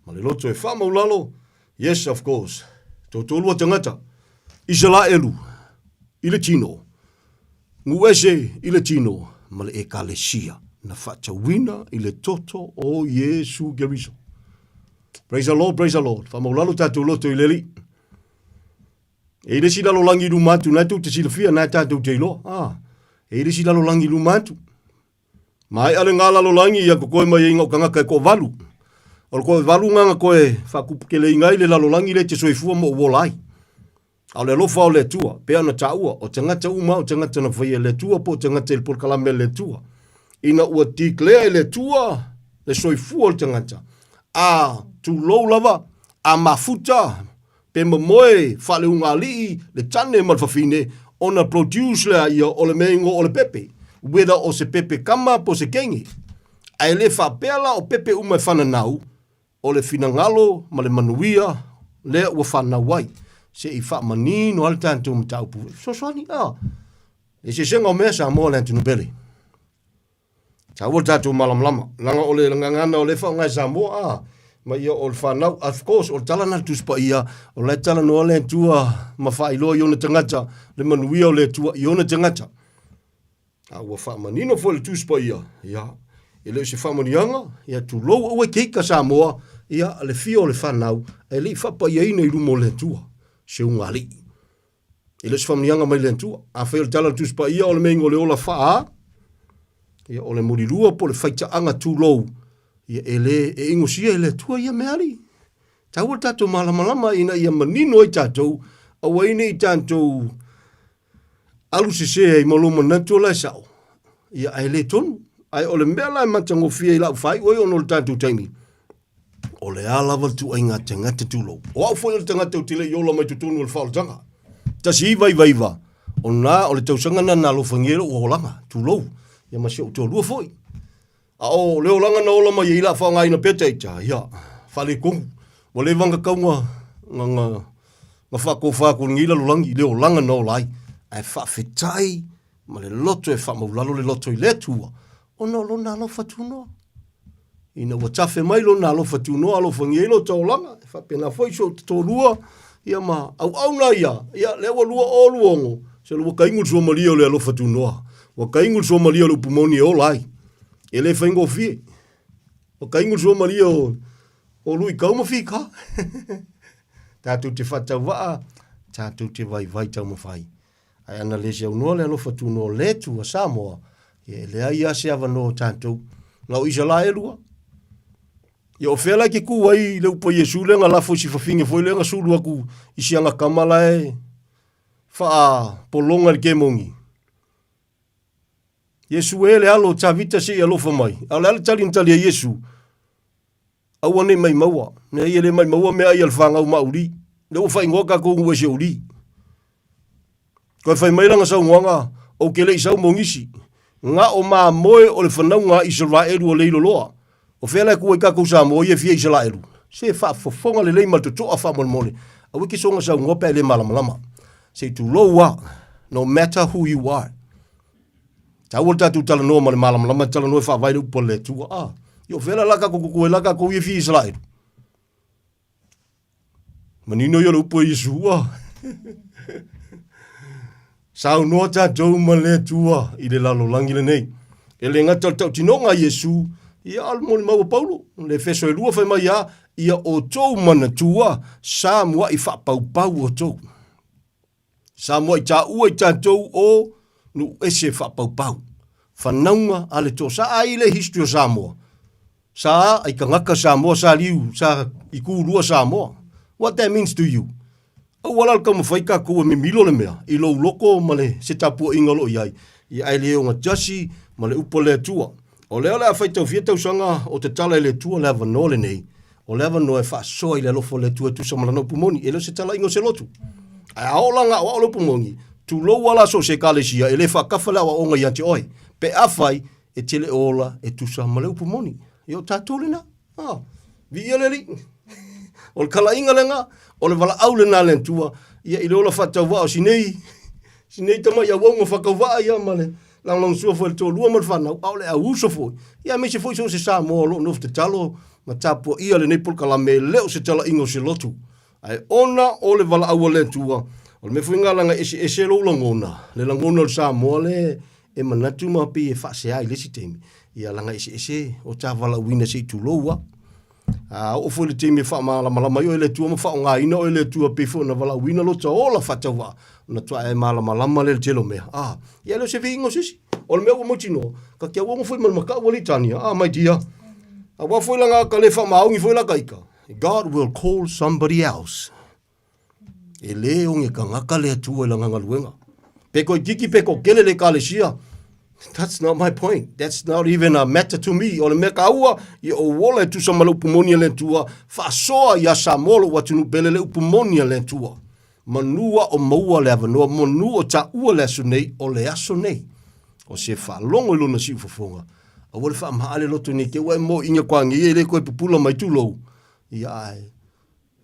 ma le loto e faamaulalo, yes of course, toatolua tagata, Isalaelu i le tino, Nu'u ese i le tino ma le Ekalesia na faatauina i le toto o Iesu Keriso. Praise the Lord, praise the Lord. Faamaulalo tatou loto i le Alii. E i le isi lalolagi i luma atu, na e tou te silafia, na e tatou te iloa. Ah, e i le isi lalolagi i luma atu. Maea le gā lalolagi ia kokoe mai ai ngau tagata e toavalu. O le toavalu ngā na koe faatuputeleina ai le lalolagi le te soifua ma ou ola ai. A o le alofa o le Atua, pei ona taua, o tagata uma o tagata na faia e le Atua po o tagata i le polokalame a le Atua. Ina ua declare e le Atua le soifua o le tagata, a tulou lava, a mafuta, pe momoe faaleugaalii le tane ma le fafine, ona produce lea ia o le mea ingoa o le pepe, whether o se pepe kama po o se kenge. Ae le faapea la o pepe uma e fananau, O le finagalo ma le manuia lea ua fanau ai, se i faamanino ai le tatou mataupu fesoasoani. A, le eseesega o mea Samoa le atunuu pele. Taua le tatou malamalama, leaga o le gagana o lea e faaaoga e Samoa, a, ma ia o le fanau, of course, o le tala lena a le Tusi Paia, o la e talanoa le Atua ma faailoa i ona tagata le manuia o le Atua i ona tagata. A ua faamanino foi le Tusi Paia, ia, e le o se faamanuiaga, ia tulou aua e keika Samoa, ia, le fia o le fanau, ae le i faapaiaina i luma o le Atua, se ugaalii. E le o se faamanuiaga mai le Atua. Afai o le tala o le Tusi Paia o le meinga o le ola faa, ia, o le mulilua po o le faitaaga tulou, ia, e le, e inosia e le Atua ia mea alii. Taua le tatou malamalama ina ia manino ai tatou, aua ai ne i tatou alu sese ai ma lou manatu o la e sao, ia ae le tonu. Ae o le mea la e matagofie i lau faaiu ai ona o le tatou taimi, o le a lava le tuaiga tagata tulou. O au foi o le tagata ou te le i ola mai totonu o le faaolataga. 1999, o na o le tausaga na na alofagia ai lou olaga, tulou, ia ma si ou toalua foi. A o le olaga na ola mai ai la faaaogaina pea ta ita, ia, faaletonu. Ua leva ona tatau na, na, na, na faatofa atu i lenei lalolagi i le olaga na ola ai. Ae faafetai ma le loto e faamaulalo le loto i le Atua, ona o Lona alofa tunoa. Ina ua tafe mai Lona alofa tunoa, alofagia ai lota olaga, e faapena foi si ou toalua, ia ma auauna ia, ia, lea ua 2026, se ua taigu le suamalie o le alofa tunoa. Ua taigu le suamalie o le upu moni e ola ai. E le faigofie. Ua taigu le suamalie o, o luitau ma fika. Tatou te faatauvaa, tatou te vaivai taumafai. Ae ana le se aunoa le alofa tunoa o le Atua Samoa, ia e leai lava se avanoa o tatou. Na o Isalaelu Ia o fea la e te kū ai i le upu a Iesu lea na lafo i si fafine foi lea na sulu atu i si ana tama la e faapologa i le kemoni? Iesu e le alo o Tavita se i alofa mai. A o le a le tali na tali ai Iesu? Aua ne i maimaua. Leai e le maimaua meaai a le fanau mauli. Lea ua faaigoa tatou nuu ese o uli. Toe fai mai lana saunoaga, Ou te le i sau mo nisi. Na o mamoe o le fanauga a Isaraelu o leiloloa. O fea la e tu ai tatou Samoa ia e fia Isaraelu? Se faafofoga lelei ma le totoa faamolemole. Aua e te soona saunoa pe a e le malamalama. Se i tulou a, no matter who you are. Taua le tatou talanoa ma le malamalama e talanoa e faavae le upu a le Atua. A, ia o fea la la tatou tutu ai la tatou ia e fia Isaraelu? Manino ia o le upu a Iesu, a. Saunoa tatou ma le Atua i le lalolagi lenei. E le gata o le tautinoga a Iesu, ia a o le molimau a Paulo. Le Efeso e 2 fai mai a, Ia outou manatua, sa muaʻi faapaupau outou. Sa muaʻi taua i tatou o nuu ese faapaupau. Fanauga a le tosa ai le history o Samoa. Sa ai kagaka Samoa sa liu sa i kulua Samoa. What that means to you? Aua la le taumafai tatou e mimilo le mea i lou loko ma le se tapuaiga o lo o i ai, ia ae le ogatasi ma le upu a le Atua. O lea o le a faitau fia tausaga o tatala e le Atua le avanoa lenei, o le avanoa e faasoa i le alofa o le Atua e tusa ma lana upu moni, e le o se talaiga o se lotu. Ae a oo la na aoao le upu moni, tulou a la so o se ekalesia e le faatafa le aoaoga ia te oe, pe afai e te le ola e tusa ma le upu moni. Ia o tatou lena. Ah, viia le Alii. O le talaiga lena, o le valaau lena a le Atua, ia i le ola faatauvaa o sinei, sinei tama'i auauga faatauvaa ia ma le lagolagosua foi a le toalua ma le fanau, a o le auuso foi, ia aemaise foi so o se Samoa o lo o nofo tatalo ma tapuaia lenei polokalame, e le o se talaiga o se lotu. Ae ona o le valaau a le Atua, o le mea foi lena leaga e eseese lou lagona, le lagona o le Samoa lea e manatu ma pei e faasea i le isi taimi, ia leaga e eseese o ta valaauina se i tulou a. A oo foi i le taimi e faamalamalama ai oe e le Atua ma faaaogaina oe e le Atua pei foi ona valaauina lota ola faatauvaa, ona faatoa e malamalama lea i le tele o mea. A, ia e le o se viiga o se isi. O le mea ua mautinoa, ta te auauga foi ma le matau alii Tania, a, my dear. Aua foi laga ka le faamaoni foi la ta ita, God will call somebody else. E lē oge tagata le Atua i lana galuega. Pe toeitiiti pe toatele le Ekalesia, that's not my point. That's not even a matter to me. O le mea taua, ia ou ola e tusa ma le upu moni a le Atua, faasoa ia Samoa lou atunuu pele le upu moni a le Atua. Manu a o maua le avanoa, manu o taua le aso nei, o le aso nei. O se faalogo i lona siufofoga, aua le faamaha le loto nei te ua e moiiga koa nei e le toe pupula mai tulou. Ia ae,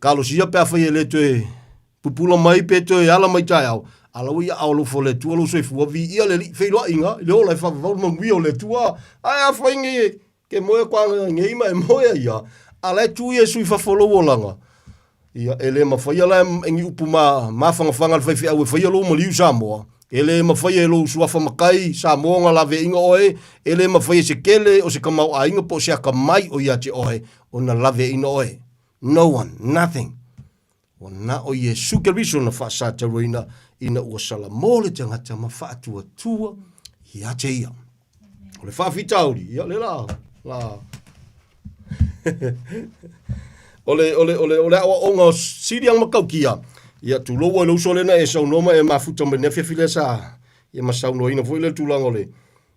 Talosia pe afai e le toe pupula mai pe toe ala mai taeao, a la ua i aao alofa o le Atua lou soifua, viia le Alii, feiloaiga i le ola e faavavau le manuia o le Atua. Ae afai nei e ke moe koa nei ma e moe ai ia, a la e tu Iesu i fafo o lou olaga, ia e le mafaia la e ni upu ma mafangafaga a le faifeau e faia lou maliu Samoa, e le mafaia e lou suafa matai Samoa ona laveaiina oe, e le mafaia e se kele o se tamaoaiga po o se atamai o ia te oe ona laveaiina oe. No one, nothing. Ua na o Iesu Keriso na faasatauaina ina ua salamo le tagata ma faatuatua ia te ia. O le faafitauli, ia le la, la. o le, o le, o le, o le aoaoga o sili ang matautia, ia tulou ai le uso lena e saunoa ma e mafuta mai le afiafi lea sa, ia ma saunoaina foi le tulaga o le,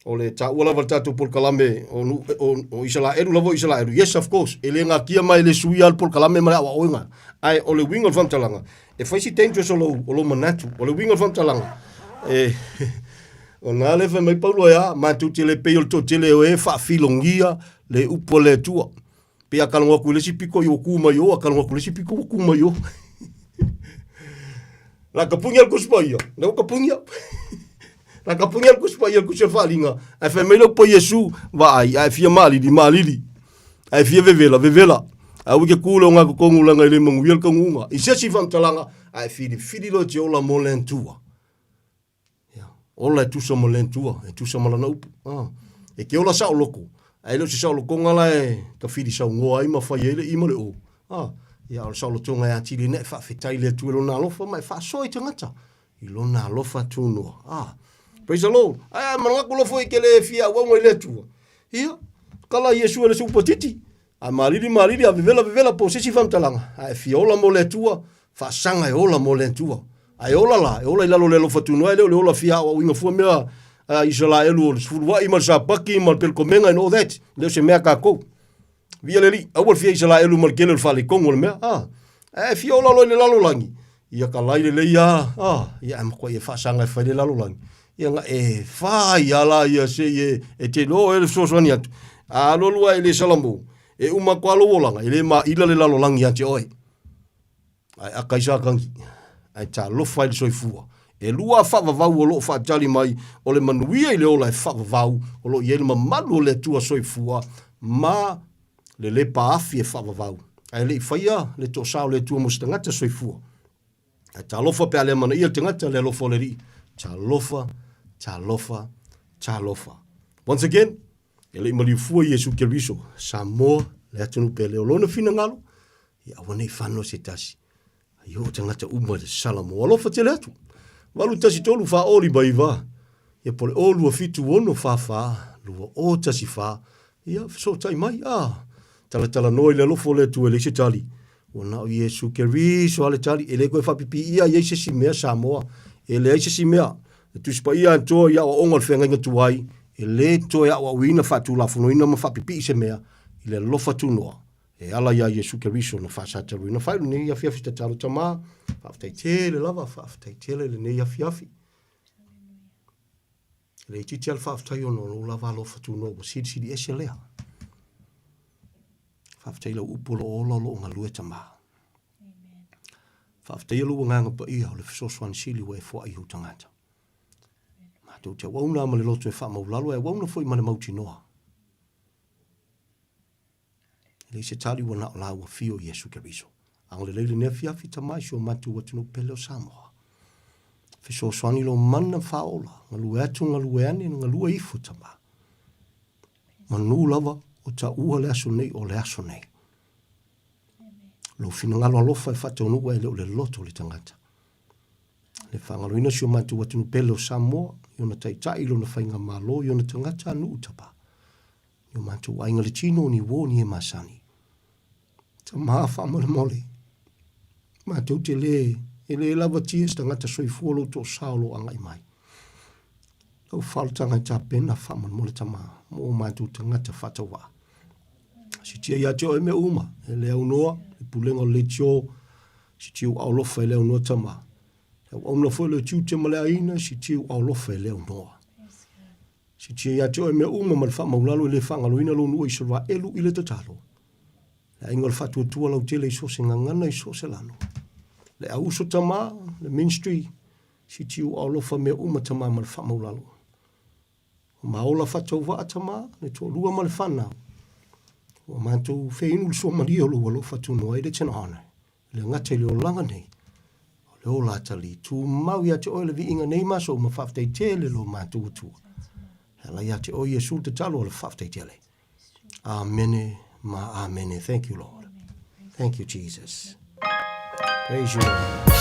O le taua lava le tatou polokalame o, o, o Isalaelu lava o Isalaelu. Yes, of course, e le gatia ma e le suia le polokalame ma le aoaoina. Ae o le uiga o le faamatalaga, e fai si dangerous o lou, o lou manatu. O le uiga o le faamatalaga, e, o na le fai mai Paulo e a, matou te le pei o le toatele o e faafilogia le upu a le Atua. Pei a kalago atu i le isi pito i ua tu mai o, a kalago atu i le isi pito ua tu mai o. La ka punia le Tusi Paia, lea ua ka punia. La ka punia le Tusi Paia, le Tusi o le Faaaliga, ae fai mai le upu a Iesu, vaai, a e fia maalili, maalili. A e fia vevela, vevela. Ae aua e te tu i le ogatotonu leaga e le manuia le taunuuga. I se isi faamatalaga, a e filifili loa e te ola mo le Atua. Ia, ola e tusa ma le Atua, e tusa ma lana upu. Ah, e te ola saoloko, ae le o se saolotoga la e tafili saunoa ai ma fai ai le i ma le o. Ah, ia, o le saolotoga e atili ai e faafetai i le Atua i lona alofa ma e faasoa i tagata i lona alofa tunoa. Ah, praise the Lord. Ae, manatu loa foi e te le fia auauna i le Atua. Ia, kala Iesu e le se upu a titi. A malili malili, a vevela vevela po o se isi faamatalaga, a e fia ola mo le Atua, faasaga e ola mo le Atua. A e ola la, e ola i lalo o le alofa tunoa, e le o le ola fia aoaoina fua mea a Isalaelu o le sefuluai ma le Sapaki ma le pelekomega and all that. E le o se mea a tatou. Viia le Alii, aua le fia Isalaelu ma le tele o le faaletonu o le mea. A, a e fia ola loa i le lalolagi, ia talai lelei lava, a, ia ae matuai e faasaga e fai le lalolagi. Ia na e fai a la ia se i e, e te iloa oe le fesoasoani atu. A alualu ae le salamo, e uma atu lava lou olaga, e le maila le lalolagi ia te oe. Ae aka i Satani, ae talofa i le soifua. E lua faavavau o lo o faatali mai, o le manuia i le ola e faavavau, o lo o i ai le mamalu o le Atua soifua, ma le lepa afi e faavavau. Ae le i faia le toasa o le Atua mo se tagata soifua. Ae talofa pe a le amanaia le tagata le alofa o le Alii. Talofa, talofa, talofa. Once again, e le i maliu fua Iesu Keriso, Samoa, le atunuu pele o lona finagalo. Ia aua nei fano se tasi. Ai o tagata uma i le sala mo alofa tele atu. 8 1 3 4 0 5 9. Ia po le 0 2 7 6 4 4 2 0 1 4. Ia fesootai mai. Ah, talatalanoa i le alofa o le Atua e leai se tali. Ua na o Iesu Keriso a le tali. E le koe faapipiia i ai se isi mea Samoa. E leai se isi mea. Le Tusi Paia atoa i aoaoga o le feagaiga tuai, e le toe aoaoina, faatulafonoina ma faapipii se mea i le alofa tunoa e ala iā Iesu Keriso na faasataluina. Faaiu lenei afiafi tatalo Tama, faafetai tele lava, faafetai tele lenei afiafi. E le itiiti lava le faafetai ona o lou lava alofa tunoa ua silisili ese lea. Faafetai i lau upu o lo o ola o lo o galue Tama. Faafetaia lou agaga paia o le fesoasoani sili ua e foai i ou tagata. Matou te auauna ma le loto e faamaulalo e auauna foi ma le mautinoa. E leai se tali ua na o la ua fio Iesu Keriso. Agalelei lenei afiafi tama i si o matou atunuu pele o Samoa. Fesoasoani lou mana faaola, galue atu, galue ane, galue ifo tama. Manu lava o taua le aso nei o le aso nei. Lou finagalo alofa e faataunuu ai e le o le loto o le tagata. Le faagaloina si o matou atunuu pele o Samoa, i ona taitai, i lona faigamalo, i ona tagata a nuu tapa. I o matou aiga le tino, ni uo, ni e masani. Tama faamolemole, matou te le, e le lavatia se tagata soifua lou toosao o lo o agai mai. Lau faaolataga e tapena faamolemole tama mo o matou tagata faatauvaa. Sitia ia te oe mea uma, e le aunoa, le pulega o le leitio, sitia u aolofa e le aunoa tama. Le auauna foi o le tiute ma le aiga, sitia u aolofa e le aunoa. Sitia ia te oe mea uma ma le faamaulalo e le faagaloina lou nuu o Isaraelu i le tatalo. Le aiga o le faatuatua lautele i so o se gagana i so o se lano. Le auuso tama, le ministry, sitia u aolofa mea uma tama ma le faamaulalo. O maola faatauvaa tama, le toalua ma le fanau. Ua matou feinu le suamalie o lou alofa tunoa ai le tena le gata i le olaga nei, o le ola atalii tumau ia te oe le viiga nei ma aso uma faafetai tele lo matou Atua. E ala ia te oe Iesu le tatalo o le faafetai tele. Amene ma amene. Thank you Lord. Thank you Jesus. Praise you Lord.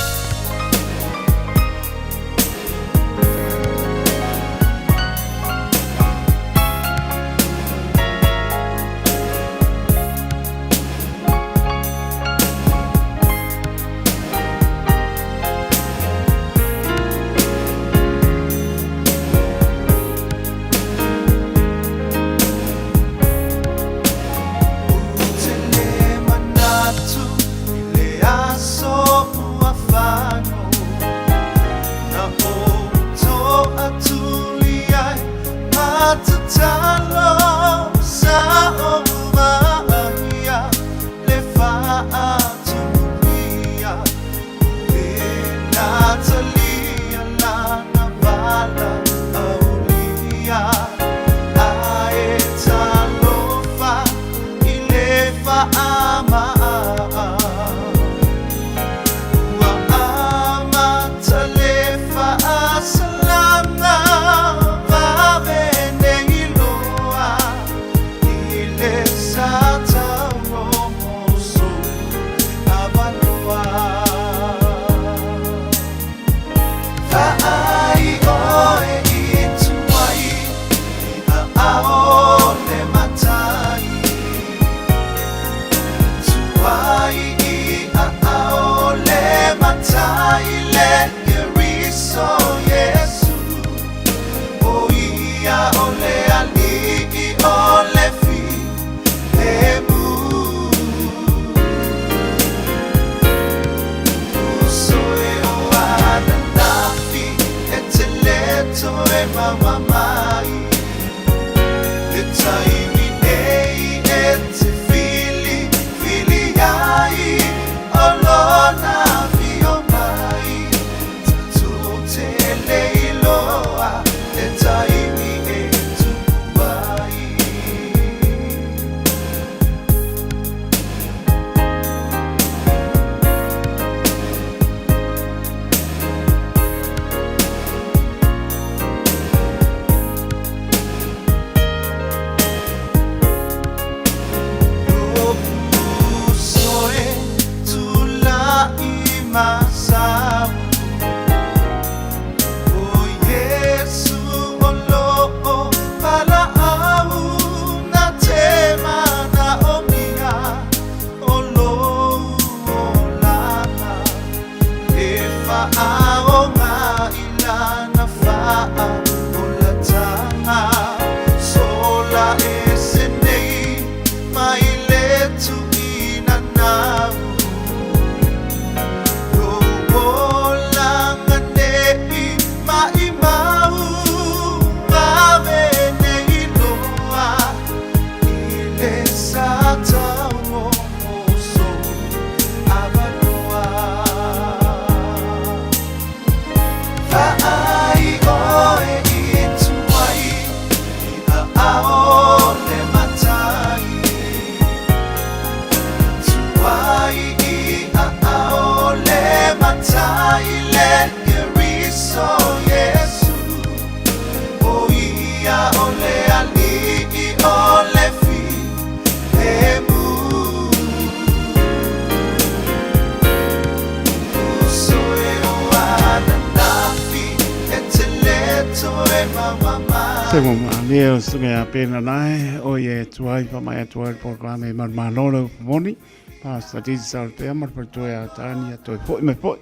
Se mo ma le o suga a pena nae o ye tuai pa mai atu ai polokalame e manumalo le upu moni. Pastor Didi Salapea ma le faletua ia Tania toe foi mai foi.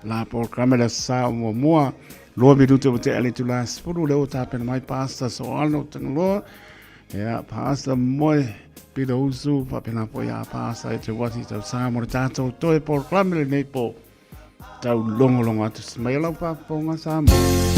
La polokalame le aso sa o muamua. 2 minute ua tea le itula 10 lea ua tapena mai Pastor Soano Tagaloa. Ia, Pastor Moe Peter Usu, faapena foi a Pastor e te wati tau sa mo le tātou toe polokalame lenei po. Tau longolongo atu si mai lau faafofoga Samoa.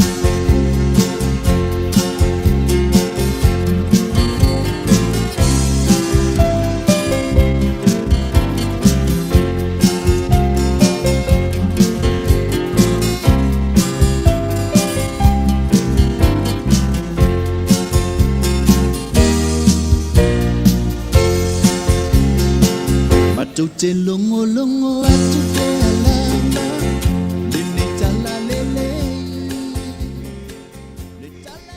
Matou te logologo atu pea lava lenei tala lelei. Le tala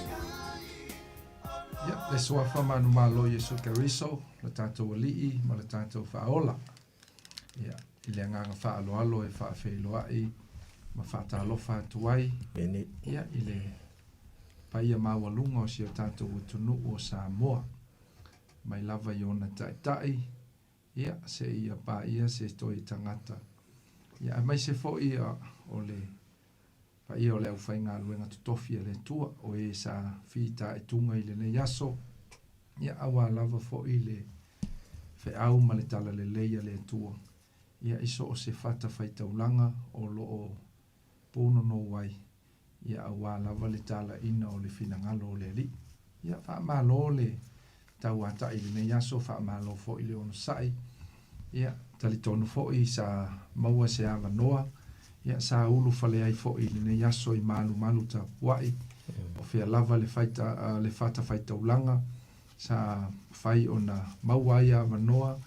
Ia, le Suafa manumalo Iesu Keriso, lo tatou Alii ma lo tatou Faaola. Ia, i le agaga faaaloalo e faafeiloai ma faatalofa atu ai, ia, i le paia maualuga o si o tatou atunuu o Samoa, mai lava i ona taitai, ia, seia paia se toe tagata, ia, aemaise foi o le paia o le aufaigaluega totofi a le Atua, o e sa fitaituga i lenei aso, ia, auā lava foi le feau ma le talalelei a le Atua, ia, i so o se fatafaitaulaga o lo o punonou ai, ia, auā lava le talaiina o le finagalo o le Alii. Ia, faamalo le tauata'i i lenei aso, faamalo foi le onosai. Ia, talitonu foi sa maua se avanoa, ia, sa ulufale ai foi i lenei aso i malumalu tapua'i, o fea lava le faita, le fatafaitaulaga sa mafai ona maua ai avanoa,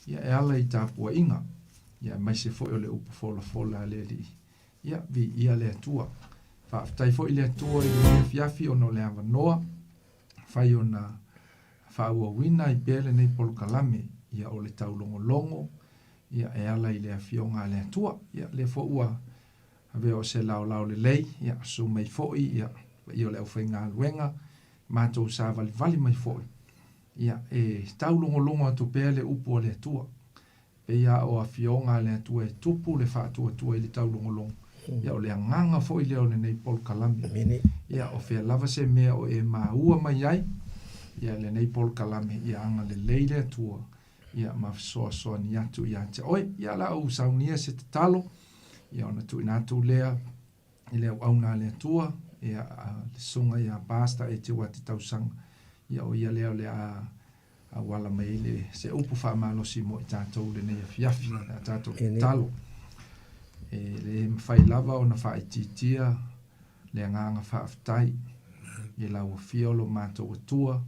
ia, e ala i tapuaiga, ia, aemaise foi o le upu folafola a le Alii. Ia, viia le Atua. Faafetai foi i le Atua i lenei afiafi ona o le avanoa fai ona faaauauina ai pea lenei polokalame, ia o le taulogologo, ia e ala i le Afioga a le Atua. Ia, lea foi ua avea o se laolao lelei, ia susu mai foi, ia, paia o le aufaigaluega, matou savalivali mai foi, ia e taulogologo atu pea le upu a le Atua. Pei a o Afioga a le Atua e tupu le faatuatua i le taulogologo, ia o le agaga foi lea o lenei polokalame. Ia o fea lava se mea o e maua mai ai, ia lenei polokalame, ia agalelei le Atua, ia ma fesoasoani atu ia te oe. Ia o le a ou saunia se tatalo, ia ona tuuina atu lea i le auauna a le Atua, ia, le susuga ia Pastor Eteuati Tausaga, ia o ia lea o le a auala mai ai le, se upu faamalosi mo i tatou lenei afiafi, le a tatou tatalo. E le mafai lava ona faaitiitia le agaga faafetai i lau afio lo matou Atua,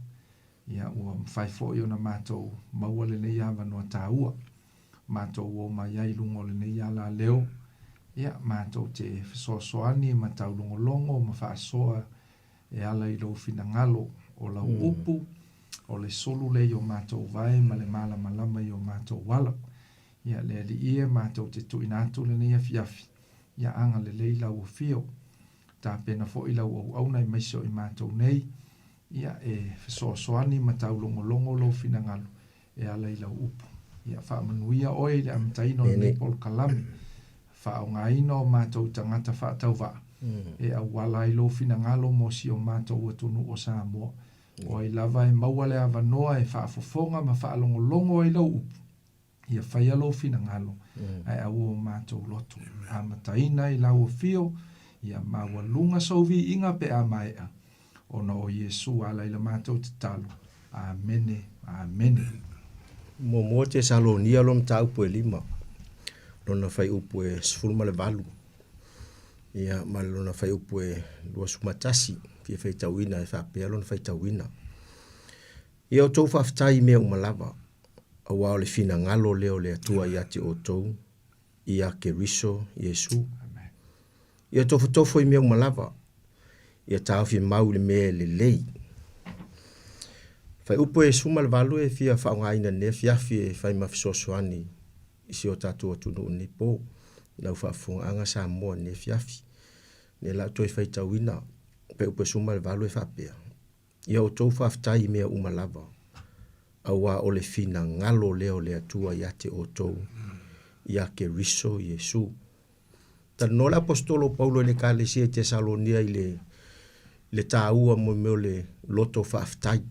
ia ua mafai foi ona matou maua lenei avanoa taua. Matou o mai ai i luga o lenei alaleo, ia, matou te fesoasoani ma taulogologo ma faasoa e ala i lou finagalo, o lau upu, o le sulu lea i o matou vae ma le malamalama i o matou ala. Ia, le Alii e, matou te tuuina atu lenei afiafi, ia agalelei lau afio. Tapena foi lau auauna aemaise o i matou nei, ia, e fesoasoani ma taulogologo lou finagalo e ala i lau upu. Ia faamanuia oe i le amataina o lenei polokalame, faaaogaina o matou tagata faatauvaa e auala ai lou finagalo mo si o matou atunuu o Samoa. O ai lava e maua le avanoa e faafofoga ma faalogologo ai lau upu, ia faia lou finagalo ae aua o matou loto. Amataina i lau afio, ia maualuga sou viiga pe a maea, ona o Iesu ala i la matou tatalo. Amene. Amene. Muamua Tesalonia lona mataupu e lima, lona fuaiupu e 18, ia ma lona fuaiupu e 21, fia faitauina e faapea lona faitauina. Ia outou faafetai i mea uma lava, auā o le finagalo lea o le Atua ia te outou ia Keriso Iesu. Ia tofotofo i mea uma lava, ia taofi mau i le mea e lelei. Fuaiupu e 18 e fia faaaogaina i lenei afiafi e fai ma fesoasoani i si o tatou atunuu i lenei po, lau faafofogaaga Samoa i lenei afiafi. Lea la ou toe faitauina, fuaiupu e 18 e faapea. Ia outou faafetai i mea uma lava, auā o le finagalo lea o le Atua ia te outou, ia Keriso Iesu. Talanoa le Aposetolo o Paulo i le Ekalesia i Tesalonia i le, le taua mo mea o le loto faafetai.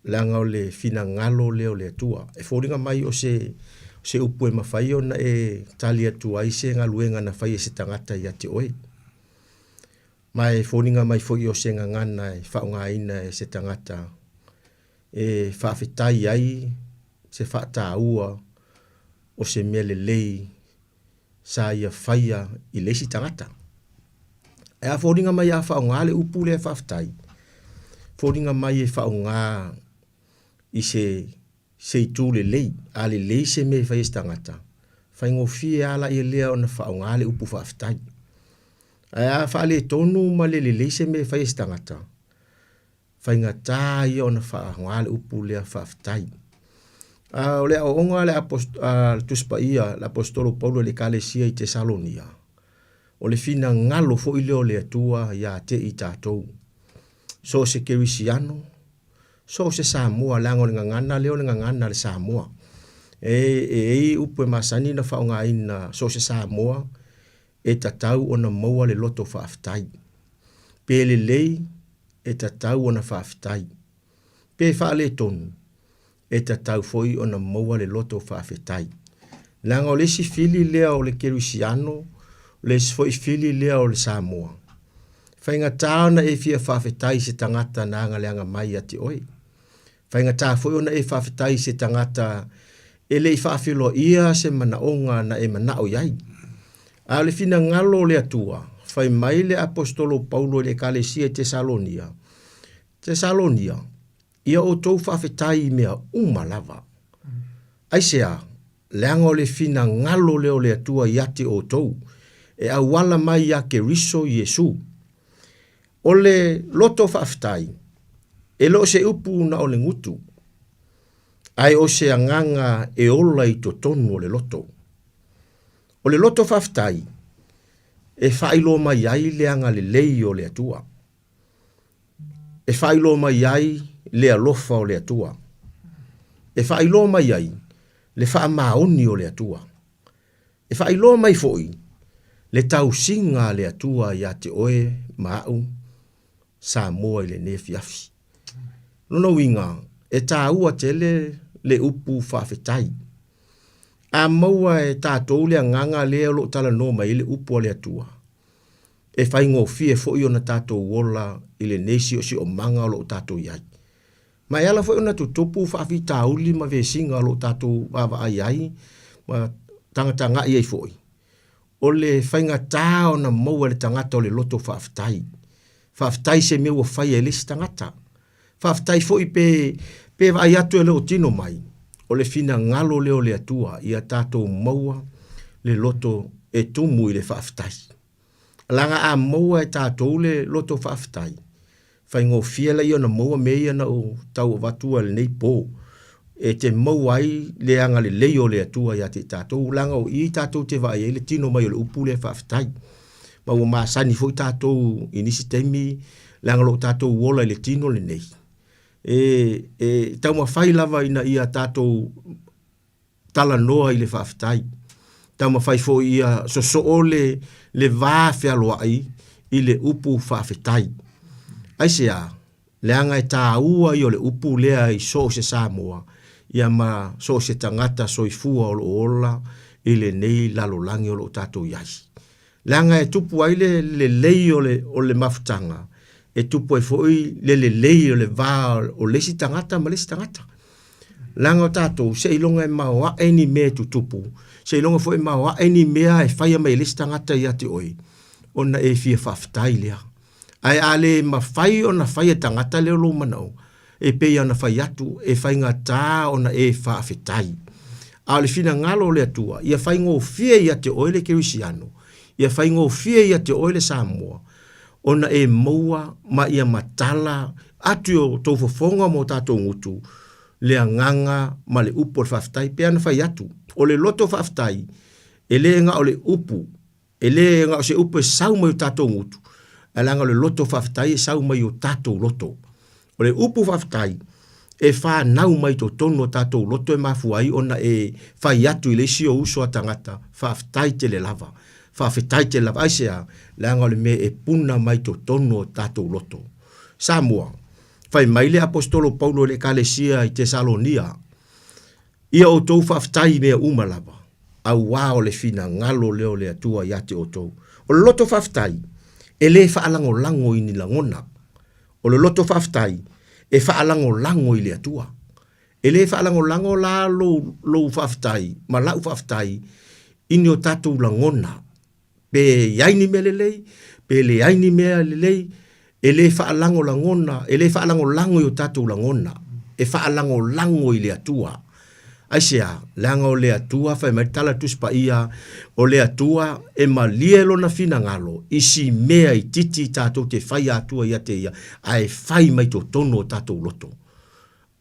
Leaga o le finagalo lea o le Atua. E foliga mai o se, se upu e mafai ona e tali atu ai se galuega na fai e se tagata ia te oe. Ma e foliga mai foi o se gagana e faaaogaina e se tagata e faafetai ai se faataua o se mea lelei sa ia faia i le isi tagata. Ae a foliga mai a faaaoga le upu lea faafetai, foliga mai e faaaoga i se se itu lelei. A lelei se mea e fai e se tagata, faigofie lava laia lea ona faaaoga le upu faafetai. Ae a faaletonu ma le lelei se mea e fai e se tagata, faigata ia ona faaaoga le upu lea faafetai. A o le aoaoga a le a le Tusi Paia, le Aposetolo Paulo i le Ekalesia i Tesalonia, o le finagalo foi lea o le Atua ia te i tatou. So o se Kerisiano, so o se Samoa, leaga o le gagana lea o le gagana a le Samoa. E, e i ai upu e masani ona faaaogaina so o se Samoa, e tatau ona maua le loto faafetai. Pe lelei, e tatau ona faafetai. Pe faaletonu, e tatau foi ona maua le loto faafetai. Leaga o le isi fili lea o le Kerisiano, o le isi foi fili lea o le Samoa. Faigata ona e fia faafetai i se tagata na agaleaga mai ia te oe. Faigata foi ona e faafetai i se tagata e le i faafeiloaia se manaoga na e manao i ai. A o le finagalo o le Atua, fai mai le Aposetolo Paulo i le Ekalesia i Tesalonia, Tesalonia, ia outou faafetai i mea uma lava. Aisea? Leaga o le finagalo lea o le Atua ia te outou, e auala mai ia Keriso Iesu. O le loto faafetai, e le o se upu na o le gutu, ae o se agaga e ola i totonu o le loto. O le loto faafetai, e faailoa mai ai le agalelei o le Atua. E faailoa mai ai le alofa o le Atua. E faailoa mai ai le faamaoni o le Atua. E faailoa mai foi le tausiga a le Atua ia te oe ma a'u, Samoa i lenei afiafi. Lona uiga, e taua tele le upu faafetai. A maua e tatou le agaga lea o lo o talanoa mai ai le upu a le Atua, e faigofie foi ona tatou ola i lenei siosiomaga o lo o tatou i ai. Ma e ala foi ona tutupu faafitauli ma vesiga o lo o tatou vaavaai ai ma tagatagai ai foi, o le faigata ona maua e le tagata o le loto faafetai. Faafetai i se mea ua faia e le isi tagata. Faafetai foi pe, pe vaai atu e le o tino mai, o le finagalo lea o le Atua ia tatou maua le loto e tumu i le faafetai. Leaga a maua e tatou le loto faafetai, faigofie laia ona maua mea ia na ou tau avatua i lenei po, e te maua ai le agalelei o le Atua ia te i tatou, leaga o i tatou te vaai ai le tino mai o le upu lea faafetai. Ma ua masani foi tatou i nisi taimi, leaga o lo o tatou ola i le tino lenei, e, e taumafai lava ina ia tatou talanoa i le faafetai. Taumafai foi ia sosoo le, le va fealoai i le upu faafetai. Aisea? Leaga e taua ia o le upu lea i so o se Samoa, ia ma so o se tagata soifua o lo o ola i lenei lalolagi o lo o tatou i ai. Leaga e tupu ai le lelei o le, o le mafutaga, e tupu ai foi le lelei o le va o le isi tagata ma le isi tagata. Leaga o tatou, seiloga e maoae ni mea e tutupu, seiloga foi e maoae ni mea e faia mai e le isi tagata ia te oe, ona e fia faafetai lea. Ae a le mafai ona fai e tagata lea o lou manaoga, e pei ona fai atu, e faigata ona e faafetai. A o le finagalo o le Atua, ia faigofie ia te oe le Kerisiano, ia faigofie ia te oe le Samoa, ona e maua ma ia matala atu i o tou fofoga ma o tatou gutu le agaga ma le upu o le faafetai. Pei ona fai atu, o le loto faafetai, e le na o le upu, E le na o se upu e sau mai o tatou gutu, Ae leaga o le loto faafetai e sau mai i o tatou loto. O le upu faafetai, e fanau mai totonu o tatou loto e mafua ai ona e fai atu i le isi ou uso a tagata, faafetai tele lava, faafetai tele lava. Aisea? Leaga o le mea e puna mai totonu o tatou loto. Samoa, Fai mai le Aposetolo Paulo i le Ekalesia i Tesalonia, Ia outou faafetai i mea uma lava, auā o le finagalo lea o le Atua ia te outou. O le loto faafetai, e le faalagolago i ni lagona. O le loto faafetai, e faalagolago i le Atua. E le faalagolago la lou, lou faafetai ma la'u faafetai i ni o tatou lagona, pe i ai ni mea lelei, pe leai ni mea lelei, e le faalagolagona, e le faalagolago i o tatou lagona, e faalagolago i le Atua. Aisea? Leaga o le Atua, fai mai le tala a le Tusi Paia, o le Atua e malie Lona finagalo i si mea itiiti tatou te faia atua ia te Ia, ae fai mai totonu o tatou loto.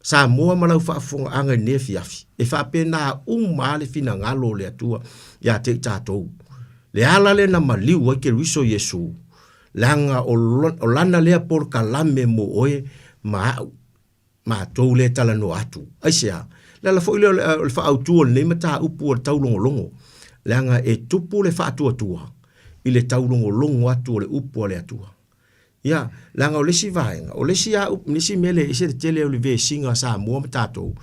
Samoa ma lau faafofogaaga i lenei afiafi, e faapena uma lava le finagalo o le Atua ia te i tatou. Le ala lea na maliu ai Keriso Iesu, leaga o Lana lea polokalame mo oe ma a'u, matou lea e talanoa atu. Aisea? Le ala foi lea o le faaautu o lenei mataupu o le taulogologo, leaga e tupu le faatuatua i le taulogologo atu o le Upu a le Atua. Ia, leaga o le isi vaega, o le isi lava upu, le isi mea lea e ese le tele o le vesiga a Samoa ma tatou,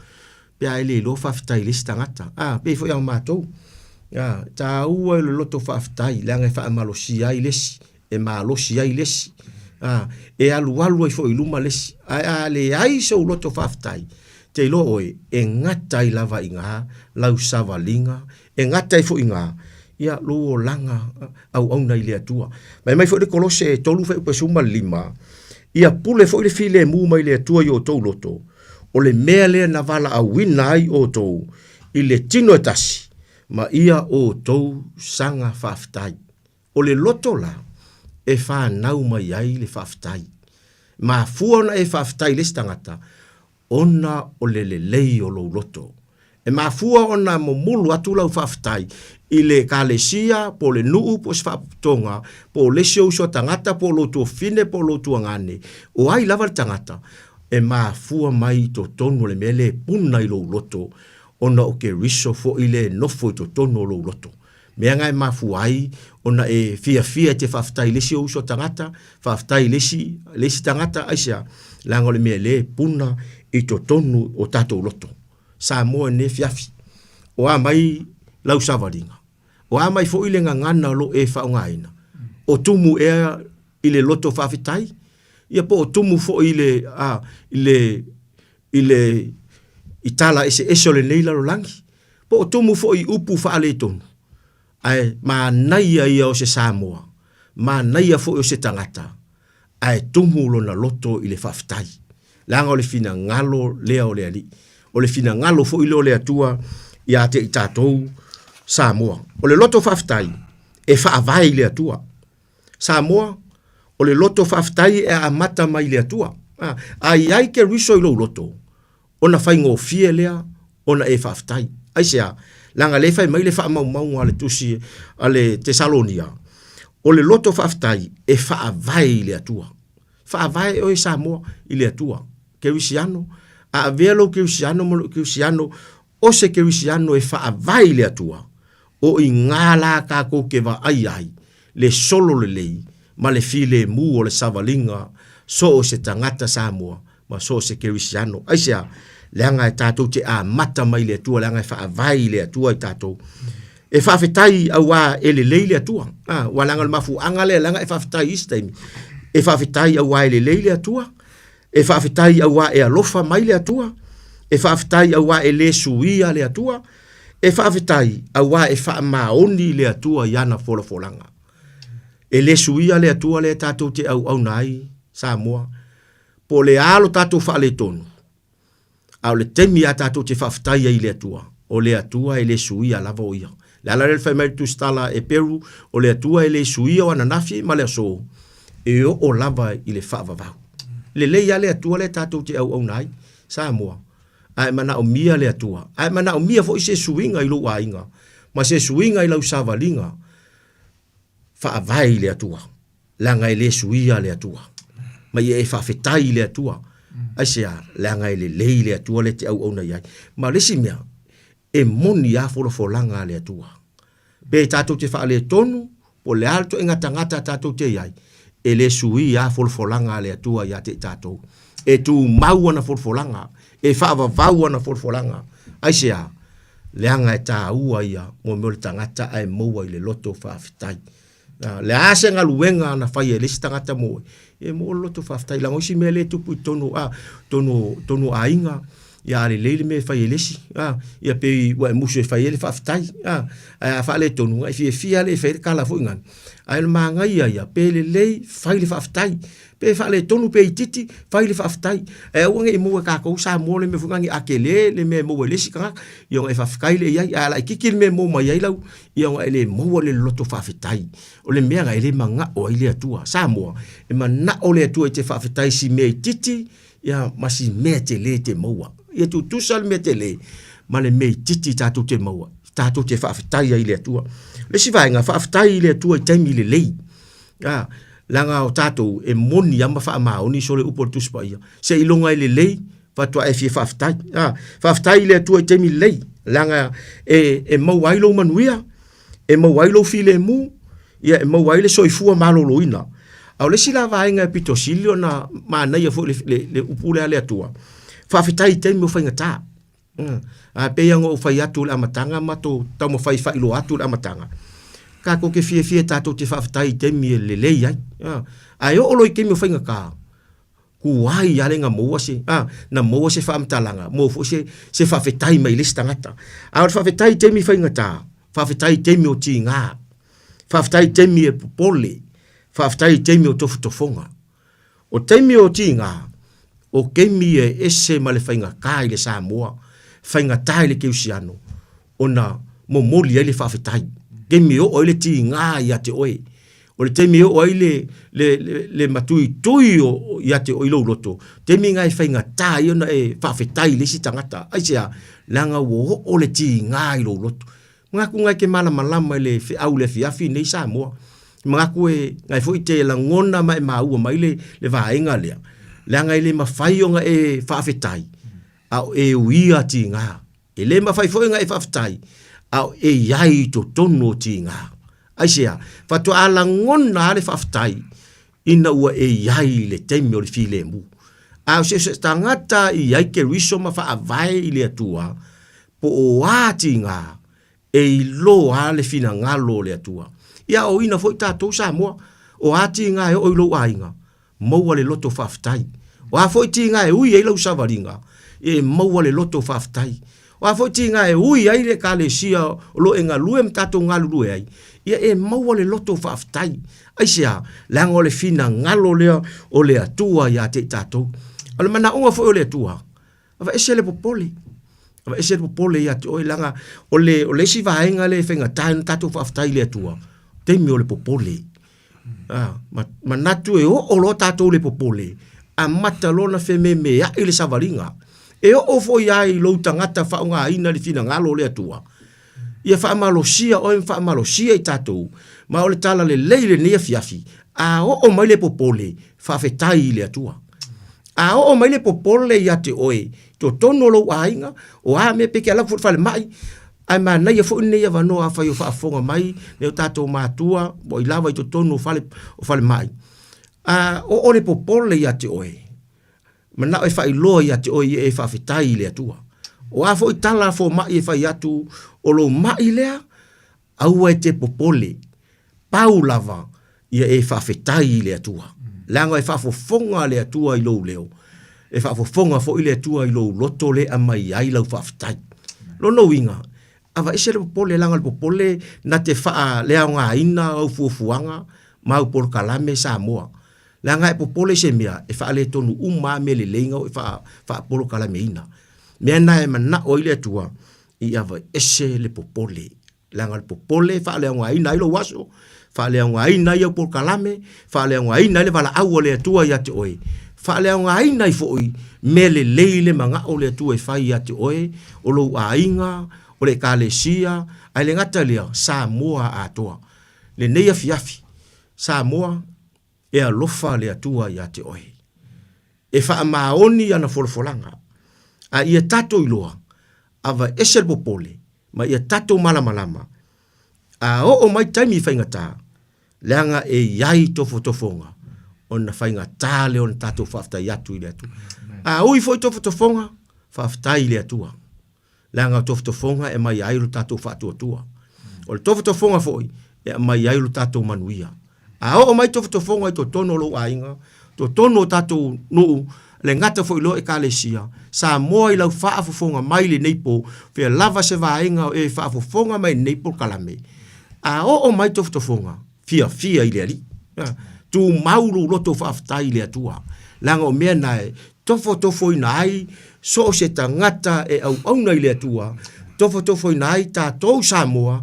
pe a e le iloa faafetai i le isi tagata. A, pei foi lava o matou. A, e taua i le loto faafetai, leaga e faamalosia ai le isi, e malosi ai le isi. A, e alualu ai foi i luma le isi. Ae a leai sou loto faafetai, te iloa oe, e gata ai lava i ina lau savaliga, E gata ai foi i ina, ia, lou olaga auauna i le Atua. Fai mai foi le Kolose 3:15, Ia pule foi le filemu mai le Atua i outou loto, o le mea lea na valaauina ai outou i le tino e tasi, ma ia outou saga faafetai. O le loto la, e fanau mai ai le faafetai. Mafua ona e faafetai i le isi tagata, ona o le lelei o lou loto. E mafua ona momulu atu lau faafetai i le Ekalesia, po o le nuu, po o se faapotopotoga, po o le isi ou uso a tagata, po o lou tuafafine, po o lou tuagane, o ai lava le tagata, e mafua mai i totonu o le mea lea e puna i lou loto, ona o Keriso foi lea e nofo i totonu o lou loto. Mea na e mafua ai ona e fiafia e te faafetai i le isi ou uso tagata, faafetai i le isi, le isi tagata, aisea? Leaga o le mea lea e puna i totonu o tatou loto. Samoa i lenei afiafi, o a mai lau savaliga? O a mai foi le gagana o lo o e faaaogaina? O tumu ea i le loto faafetai? Ia po o tumu foi i le, a, i le, i le i tala eseese o lenei lalolagi, po o tumu foi i upu faaletonu, ae manaia ia o se Samoa, manaia foi o se tagata, ae tumu lona loto i le faafetai. Leaga o le finagalo lea o le Alii, o le finagalo foi lea o le Atua ia te i tatou Samoa. O le loto faafetai e faavae i le Atua. Samoa, o le loto faafetai e amata mai i le Atua. A, a i ai Keriso i lou loto, ona faigofie lea ona e faafetai. Aisea? Leaga lea e fai mai le faamaumauga a le tusi a le Tesalonia, o le loto faafetai e faavae i le Atua. Faavae oe Samoa i le Atua. Kerisiano, a avea lou kerisiano ma lou kerisiano, o se kerisiano e faavae i le Atua, o i gā la kākou ke vaai ai le solo lelei ma le filemu o le savaliga so o se tagata Samoa ma so o se kerisiano. Aisea? Leaga e tatou te amata mai i le Atua, leaga e faavae i le Atua i tatou. E faafetai auā e lelei le Atua. A, ua leaga o le mafuaaga lea leaga e faafetai i isi taimi. E faafetai auā e lelei le Atua. E faafetai auā e alofa mai le Atua. E faafetai auā e le suia le Atua. E faafetai auā e faamaoni le Atua i ana folafolaga. E le suia le Atua lea tatou te auauna ai, Samoa. Po o le a lo tatou faaletonu, a o le taimi lava tatou te faafetai ai i le Atua, o le Atua e le suia lava o Ia. Le ala lea le fai mai le Tusitala a Eperu, o le Atua e le suia o ananafi ma le aso, e oo lava i le faavavau. Lelei lava le Atua lea tatou te auauna ai, Samoa, a e manaomia le Atua, a e manaomia foi se suiga i lou aiga, ma se suiga i lau savaliga, faavae i le Atua. Leaga e le suia le Atua. Ma ia e faafetai i le Atua. Aisea? Leaga e lelei le Atua lea e te auauna i ai. Ma o le isi mea, e moni lava folafolaga a le Atua. Pe tatou te faaletonu, po o le a le ituaiga tagata tatou te i ai, e le suia lava folafolaga a le Atua ia te i tatou. E tumau ana folafolaga, e faavavau ana folafolaga. Aisea? Leaga e taua ia mo mea o le tagata ae maua i le loto faafetai. O le a se galuega na faia e le isi tagata mo oe, e maua le loto faafetai. Leaga o isi mea lea e tupu i totonu, a, totonu, totonu o aiga, ia a lelei le mea e fai e le isi, a, ia pei ua e musu e fai ai le faafetai, a, ae a faaletonu, na e fiafia lava le e fai ai le tala foi lena. Ae o le manaia ia, pe lelei, fai le faafetai. Pe faaletonu pe itiiti, fai le faafetai. Ae aua ne i maua e tatou Samoa le mea foi lena a tele le mea e maua e le isi tagata, ia ona e faafetai lea i ai. Ae a laitiiti le mea e maua mai ai lau, ia ona e le maua lea i le loto faafetai. O le mea lena e le manao ai le Atua. Samoa, e manao le Atua e te faafetai i si mea itiiti, ia ma si mea tele e te maua. Ia tutusa le mea tele ma le mea itiiti tatou te maua, tatou te faafetai ai i le Atua. O le isi vaega, faafetai i le Atua i taimi lelei. A, leaga o tatou e moni lava ma faamaoni sole upu o le Tusi Paia, seiloga e lelei faatoa e fia faafetai. A, faafetai i le Atua i taimi lelei, leaga e, e maua ai lou manuia, e maua ai lou filemu, ia e maua ai le soifua maloloina. A o le isi la vaega e pito sili ona manaia foi le, le, le upu lea a le Atua, faafetai i taimi o faigata. Ae pei lava ona ou fai atu i le amataga ma matou taumafai e faailoa atu i le amataga, tatou te fiafia tatou te faafetai i taimi e lelei ai. Ae oo loa i taimi o faigata, tuai lava le na maua se, na maua se faamatalaga, maua foi se, se faafetai mai le isi tagata. A o le faafetai i taimi faigata, faafetai i taimi o tiga, faafetai i taimi e popole, faafetai i taimi o tofotofoga. O taimi o tiga, o taimi e ese ma le faigata i le Samoa, faigata i le Keusiano ona momoli ai le faafetai. Taimi e oo ai le tiga ia te oe, o le taimi e oo ai le, le, le, le matuitui o, ia te oe i lou loto, taimi na e faigata ai ona e faafetai i le isi tagata. Aisea? Leaga ua oo le tiga i lou loto. Manatu nai te malamalama i le feau i le afiafi nei Samoa. Manatu e nai foi te lagona ma e maua mai le, le vaega lea, leaga e le mafai ona e faafetai a o e uia tiga. E le mafai foi ona e faafetai a o e i ai i totonu o tiga. Aisea? Faatoa lagona lava le faafetai ina ua e i ai i le taimi o le filemu. A o se tagata i ai Keriso ma faavae i le Atua, po o a tiga, e iloa le finagalo o le Atua. Ia aoina foi tatou Samoa, o a tiga e oo i lou aiga, maua le loto faafetai. O a foi tiga e ui ai lau savaliga, e maua le loto faafetai. O a foi tiga e ui ai le Ekalesia o lo o e galue ma tatou galulue ai, ia e maua le loto faafetai. Aisea? Leaga o le finagalo lea o le Atua ia te i tatou. O le manaoga foi o le Atua, Aveese le popole. Aveese le popole ia te oe, leaga o le, o le isi vaega lea e faigata ai ona tatou faafetai i le Atua, taimi o le popole. A, ma, manatu e oo loa tatou i le popole, amata loa ona fememeai le savaliga. E oo foi lava i lou tagata faaaogaina le finagalo o le Atua, ia faamalosia oe ma faamalosia i tatou, ma o le tala lelei i lenei afiafi, a oo mai le popole, faafetai i le Atua. A oo mai le popole ia te oe i totonu o lou aiga, o a mea pe te alu atu foi i le falemai, ae manaia foi lenei avanoa afai o faafofoga mai nai o tatou matua ua i lava i totonu o fale, o falemai. A oo le popole ia te oe, manao e faailoa ia te oe ia e faafetai i le Atua. O a foi tala a fomai e fai atu o lou mai lea, Aua e te popole, pau lava ia e faafetai i le Atua. Leaga e faafofoga le Atua i lou leo, e faafofoga foi le Atua i lou loto le aumai ai lau faafetai. Lona uiga, aveese le popole, leaga o le popole na te faaleaogaina au fuafuaga ma au polokalame Samoa. Leaga a e popole i se mea, e faaletonu uma lava mea lelei na e faapolokalameina. Mea na e manao ai le Atua, i aveese le popole. Leaga o le popole e faaleaogaina ai lou aso, faaleaogaina ai au polokalame, faaleaogaina ai le valaau a le Atua ia te oe, faaleaogaina ai foi mea lelei le manao o le Atua e fai ia te oe, o lou aiga, o le Ekalesia, ae le gata i lea, Samoa atoa. Lenei afiafi, Samoa, E alofa le Atua ia te oe. E faamaoni ana folafolaga, a ia tatou iloa, aveese le popole, ma ia tatou malamalama, a oo mai taimi faigata, leaga e i ai tofotofoga, ona faigata lea ona tatou faafetai atu i le Atua. A ui foi tofotofoga, faafetai i le Atua. Leaga o tofotofoga e aumai ai lo tatou faatuatua. O le tofotofoga foi e aumai ai lo tatou manuia. A oo mai tofotofoga i totonu o lou aiga, totonu o tatou nuu, le gata foi loa ekalesia, Samoa i lau faafofoga mai i lenei po, fea lava se vaega o e faafofoga mai i lenei polokalame, a oo mai tofotofoga, fiafia i le Alii. Tumau lou loto faafetai i le Atua, leaga o mea na e tofotofoina ai so o se tagata e auauna i le Atua, tofotofoina ai tatou Samoa,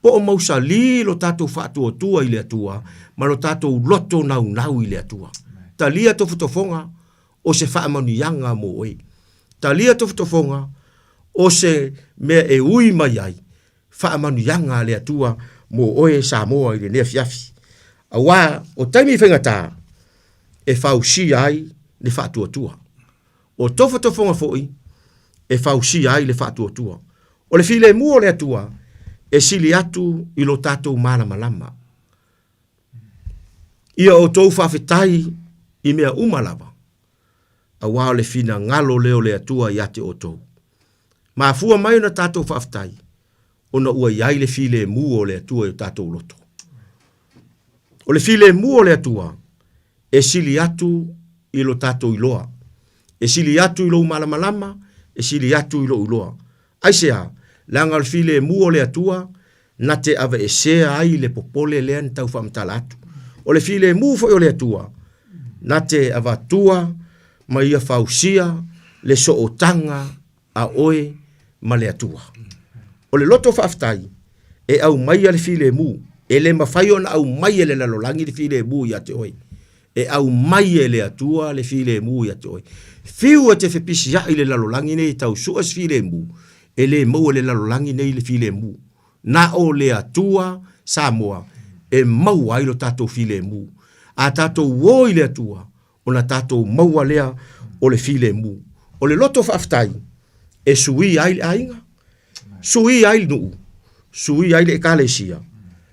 po o mausali lo tatou faatuatua i le Atua ma lo tatou loto naunau i le Atua. Talia tofotofoga o se faamanuiaga mo oe. Talia tofotofoga o se mea e ui mai ai faamanuiaga a le Atua mo oe Samoa i lenei afiafi. Aua o taimi faigata e fausia ai le faatuatua. O tofotofoga foi e fausia ai le faatuatua. O le filemu o le Atua e sili atu i lo tatou malamalama. Ia outou faafetai i mea uma lava, aua o le finagalo lea o le Atua ia te outou. Mafua mai ona tatou faafetai, ona ua i ai le filemu o le Atua i o tatou loto. O le filemu o le Atua, e sili atu i lo tatou iloa. E sili atu i lou malamalama, e sili atu i lou iloa. Aisea? Leaga o le filemu o le Atua, na te aveesea ai le popole lea na tau faamatala atu. O le filemu foi o le Atua, na te avatua ma ia fausia le sootaga a oe ma le Atua. O le loto faafetai e aumaia le filemu, e le mafai ona aumai e le lalolagi le filemu ia te oe. E aumai e le Atua le filemu ia te oe. Fiu e te fepisiai i le lalolagi nei e tau sue se filemu, e le maua e le lalolagi nei le filemu. Na o le Atua Samoa e maua ai lo tatou filemu. A tatou o i le Atua, ona tatou maua lea o le filemu. O le loto faafetai e suia ai le aiga, suia ai le nuu, suia ai le ekalesia,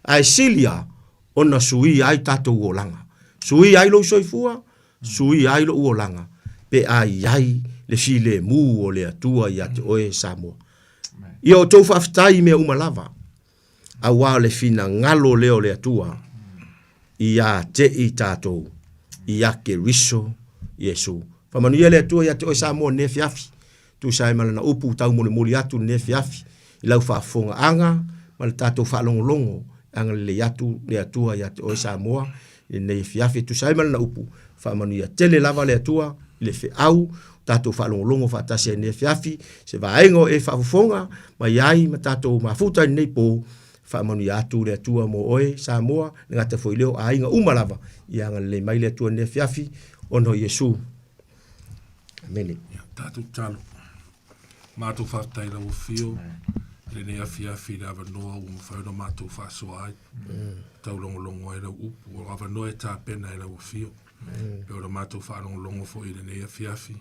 ae sili lava ona suia ai tatou olaga. Suia ai lou soifua, suia ai lou olaga pe a i ai le filemu o le Atua ia te oe Samoa. Ia outou faafetai i mea uma lava, aua o le finagalo lea o le Atua ia te i tatou, ia Keriso Iesu. Faamanuia le Atua ia te oe Samoa i lenei afiafi. Tusa ai ma lana upu ua taumolimoli atu i lenei afiafi i lau faafofogaaga ma le tatou faalogologo e agalelei atu le Atua ia te oe Samoa i lenei afiafi e tusa ai ma lana upu. Faamanuia tele lava le Atua i le feau tatou faalogologo faatasi ai i lenei afiafi, se vaega o e faafofoga mai ai ma tatou mafuta i lenei po. Faamanuia atu le Atua mo oe Samoa, le gata foi lea o aiga uma lava, ia agalelei mai le Atua i lenei afiafi ona o Iesu. Amene. Ia, tatou tatalo. Matou faafetai i lau afio i lenei afiafi i le avanoa ua mafai ona matou faasoa ai. Taulogologo ai lau upu, o avanoa e tapena e lau afio. Pei ona matou faalogologo foi i lenei afiafi,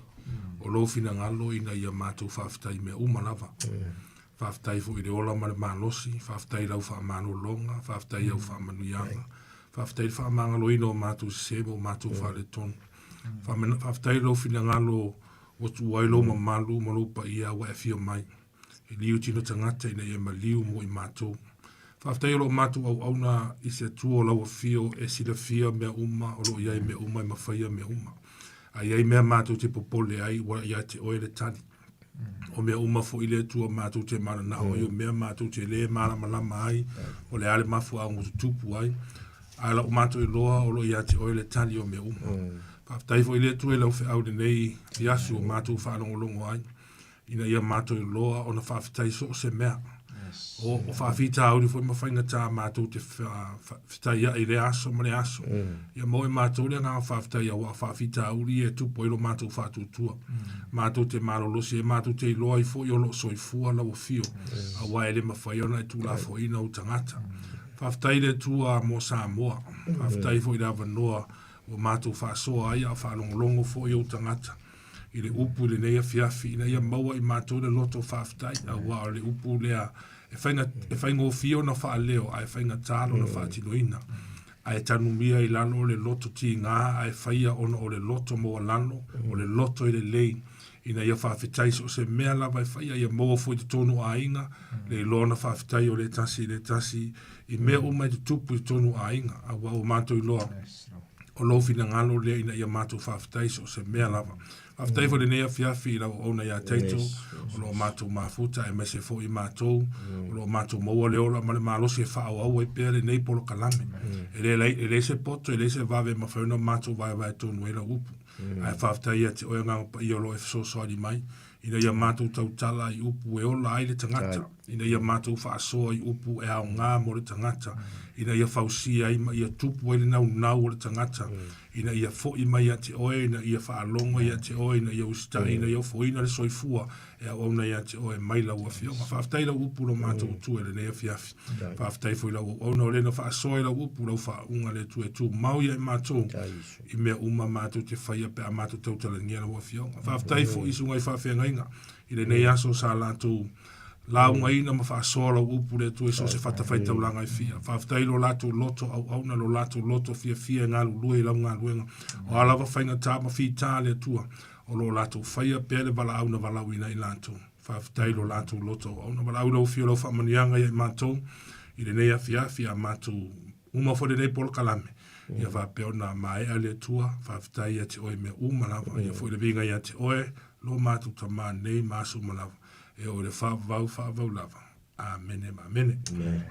o lou finagalo ina ia matou faafetai i mea uma lava. Faafetai foi i le ola ma le malosi, faafetai i lau faamalologa, faafetai i au faamanuiaga, faafetai i le faamagaloina o matou sese ma o matou faaletonu. Faafetai i lou finagalo ua tuua ai lou mamalu ma lou paia ua e afio mai e liu tino tagata ina ia maliu mo i matou. Faafetai o lo o matou auauna i se Atua o lau afio e silafia mea uma, o lo o i ai mea uma e mafaia mea uma. A i ai mea matou te popole ai, ua ia te oe le tali. O mea uma foi le Atua matou te mananao ai, o mea matou te le malamalama ai, o le a le mafuaaga ua tutupu ai. Ae lau matou iloa o lo o ia te oe le tali o mea uma. Faafetai foi le Atua i lau feau i lenei afiafi ua matou faalogologo ai, ina ia matou iloa ona faafetai so o se mea. O faafitauli foi ma faigata matou te fetaiai i lea aso ma lea aso. Ia maua e matou le agaga faafetai aua o faafitauli ia e tupu ai lo matou faatuatua. Matou te malolosi ai, matou te iloa ai foi o lo o soifua lau afio, aua e le mafai ona e tuulafoaiina ou tagata. Faafetai i le Atua mo Samoa. Faafetai foi i le avanoa. Ua matou faasoa ai a o faalogologo foi ou tagata i le upu i lenei afiafi ina ia maua i matou le loto faafetai, auā o le upu lea e faiga, e faigofie ona faaleo ae faigata lona faatinoina. Ae tanumia i lalo le loto tigā ae faia ona o le loto maualalo, o le loto e lelei, ina ia faafetai so o se mea lava e faia, ia maua foi i totonu o aiga le iloa ona faafetai o le tasi i le tasi i mea uma e tutupu i totonu o aiga, auā ua matou iloa o lou finagalo lea ina ia matou faafetai so o se mea lava. Faafetai foi i lenei afiafi i lau auauna ia Taito o lo o matou mafuta aemaise foi matou o lo o matou maua le ola ma le malosi e faaauau ai pea lenei polokalame. E leai se poto, e leai se vave e mafai ona matou vaevae tonu ai lau upu. Ae faafetai ia te oe Agaga Paia o lo o e fesoasoani mai ina ia matou tautala i upu e ola ai le tagata, ina ia matou faasoa i upu e aoga mo le tagata, ina ia fausia ai ma ia tupu ai le naunau o le tagata, ina ia foi mai ia te oe, ina ia faalogo ia te oe, ina ia usitai, ina ia ofoina le soifua e auauna ia te oe mai lau Afioga. Faafetai i lau upu lo matou utu e lenei afiafi. Faafetai foi i lau auauna o lena faasoa i lau upu, lau faauuga le Atua e tumau ia i matou i mea uma matou te faia pe a matou tautalagia lau Afioga. Faafetai foi i susuga i faafeagaiga i lenei aso sa latou laugaina ma faasoa lau upu le Atua i so o se fatafaitaulaga e fia. Faafetai i lo latou loto auauna, lo latou loto fiafia e galulue i lau galuega. O a lava faigata ma fita le Atua, o lo o latou faia pea le valaau na valaauina i latou. Faafetai i lo latou loto auauna. Valaau i lau Afio lau faamanuiaga ia i matou i lenei afiafi a matou uma foi lenei polokalame. Ia faapea ona maea le Atua, faafetai ia te oe i mea uma lava. Ia foi le viiga ia te oe, lo matou Tama nei ma aso uma lava, e oo i le faavavau faavavau lava. Amene ma amene. Amen.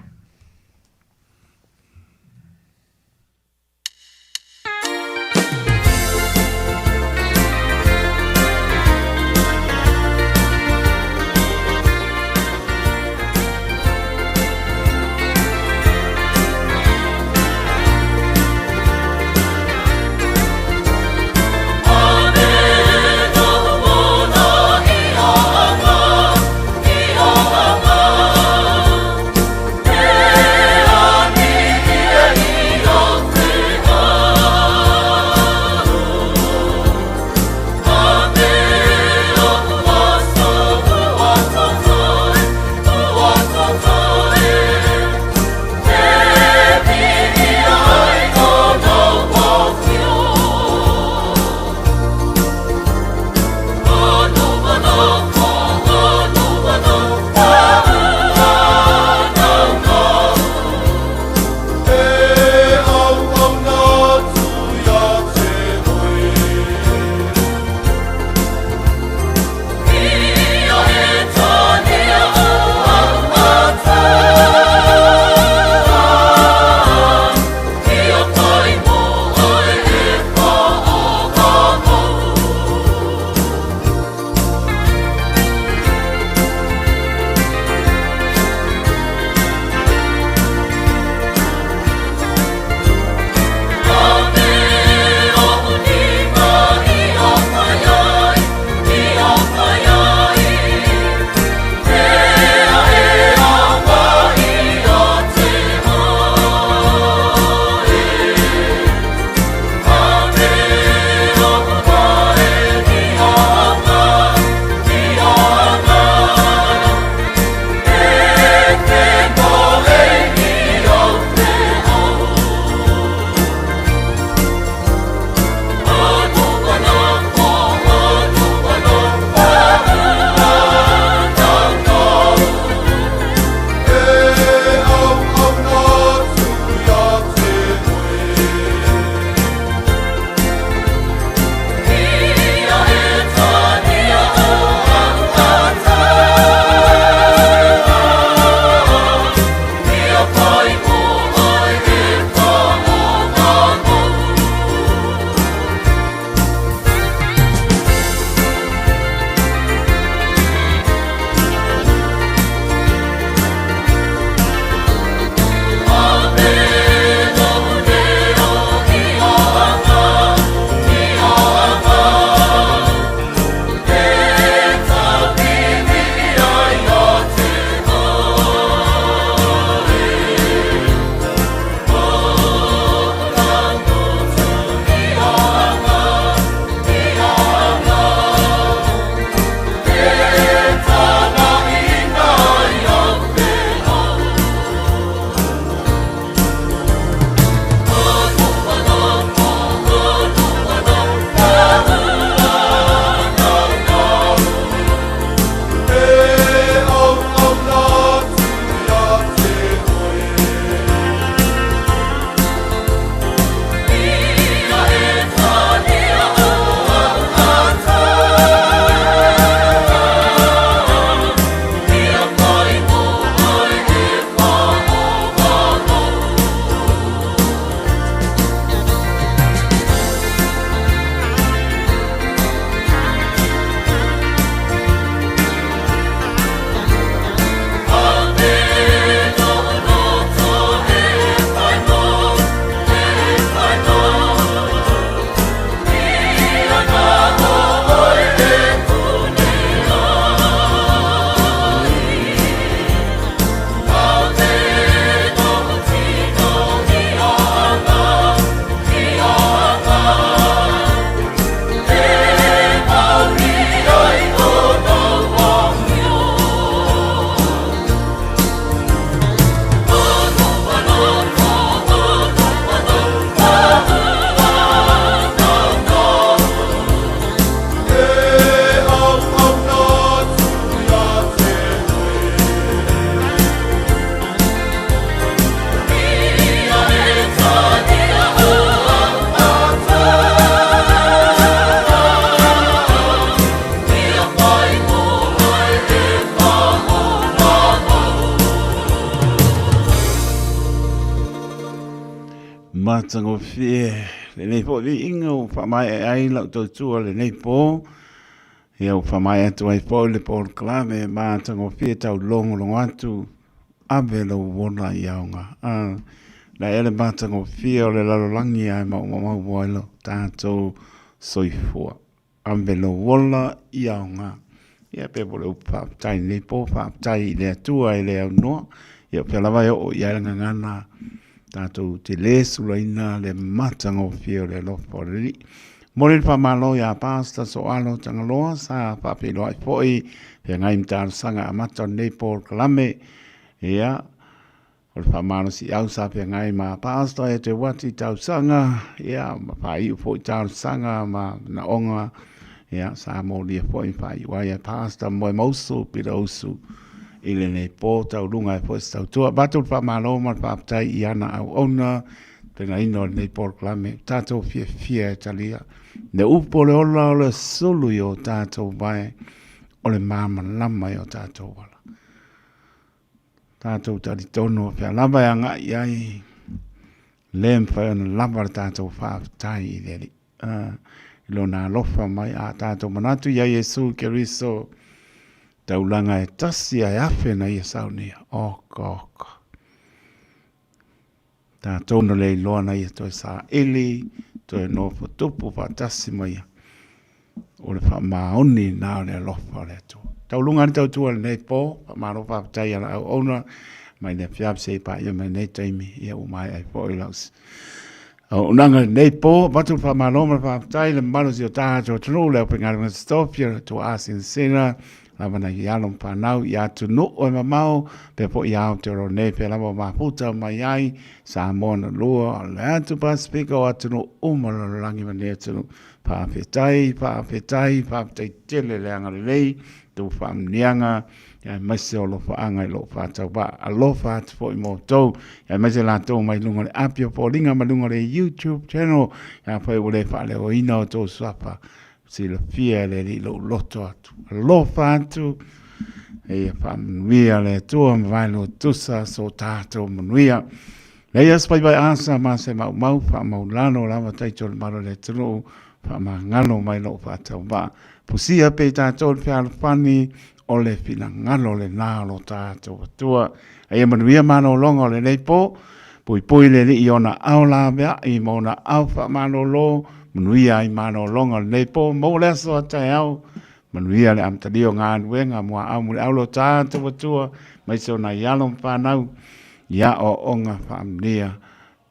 Matagofie lenei foi viiga ua faamaea ai lau tautua lenei po. Ia ua faamaea atu ai foi le polokalame matagofie taulogologo atu ave lou ola i aoga. A la ea le matagofie o le lalolagi ae maumau ai lo tatou soifua. Ave lou ola i aoga. Ia pe po o le upu faafetai i lenei po, faafetai i le Atua e le aunoa. Ia o fea lava e oo i ai le gagana, tatou te le sulaina le matagofie o le alofa o le Alii. Momoli le faamalo ia Pastor Soalo Tagaloa sa faafeiloai foi feagai ma talosaga amata o lenei polokalame. Ia, O le faamalosiau sa feagai ma Pastor e te wati tausaga, ia, ma faaiu foi talosaga ma manaoga, ia, sa molia foi ma faaiu ai e Pastor Moemausu Pirausu i lenei po tauluga ai foi se tautua. Avatu le faamalo ma le faafetai i ana auauna penaina o lenei polokalame, tatou fiafia e talia le upu o le ola o le sulu i o tatou vae, o le malamalama i o tatou ala. Tatou talitonu o fea lava e agai i ai, le mafai ona lava le tatou faafetai i le Alii. I lona alofa mai, a tatou manatu ia Iesu Keriso, taulaga e tasi ae afe na ia saunia. Oka, oka. Tatou na le iloa na ia toe saili, toe nofo tupu faatasi ma ia. O le faamaoni na o le alofa o le Atua. Tauluga le tautua i lenei po, faamalo faafetai a la auauna mai le afiafi seia paia mai lenei taimi, ia ua maea ai foi lau auaunaga i lenei po. Avatu le faamalo ma le faafetai i le mamalu o si o tatou atunuu, le aufaigaluega totofi o le Atua Sinasina, lava nai alo ma fanau i atunuu e mamao, pea foi i Aotearoa nei, pea lava o mafuta mai ai, Samoa na lua, o le atu Pasifika o atunuu uma o le lalolagi ma lenei atunuu. Faafetai, faafetai, faafetai tele le agalelei, tou faamanuiaga, aemaise o alofaaga i lou faatauvaa. Alofa atu foi mo outou, aemaise latou mai luga o le api o foliga ma luga o le YouTube channel, afai ua le faaleoina outou suafa, silafia e le Alii lou loto atu. Alofa atu, ia faamanuia le Atua ma vaelua tusa so tatou manuia. Leia se faiva asa ma se maumau faamaulalo lava taito le malo le atunuu faamagalo mai lou faatauvaa. Pusia pe tatou le fealofani o le finagalo lena o lo tatou Atua. Aia manuia malologa o lenei po, puipui le Alii i ona ao laveai ma ona ao faamalolo, manuia ai malologa o lenei po, maua le aso a taeao, manuia le amatalia o galuega muaau muliau lo tatou Atua, aemaise o nai alo ma fanau i aoaoga faamanuia.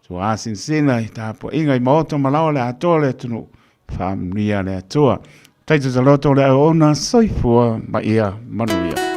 Tuasinasina i tapuaiga i maota ma laoa le atoa o le atunuu, faamanuia le Atua. Taita Taloto o le auauna, soifua ma ia manuia.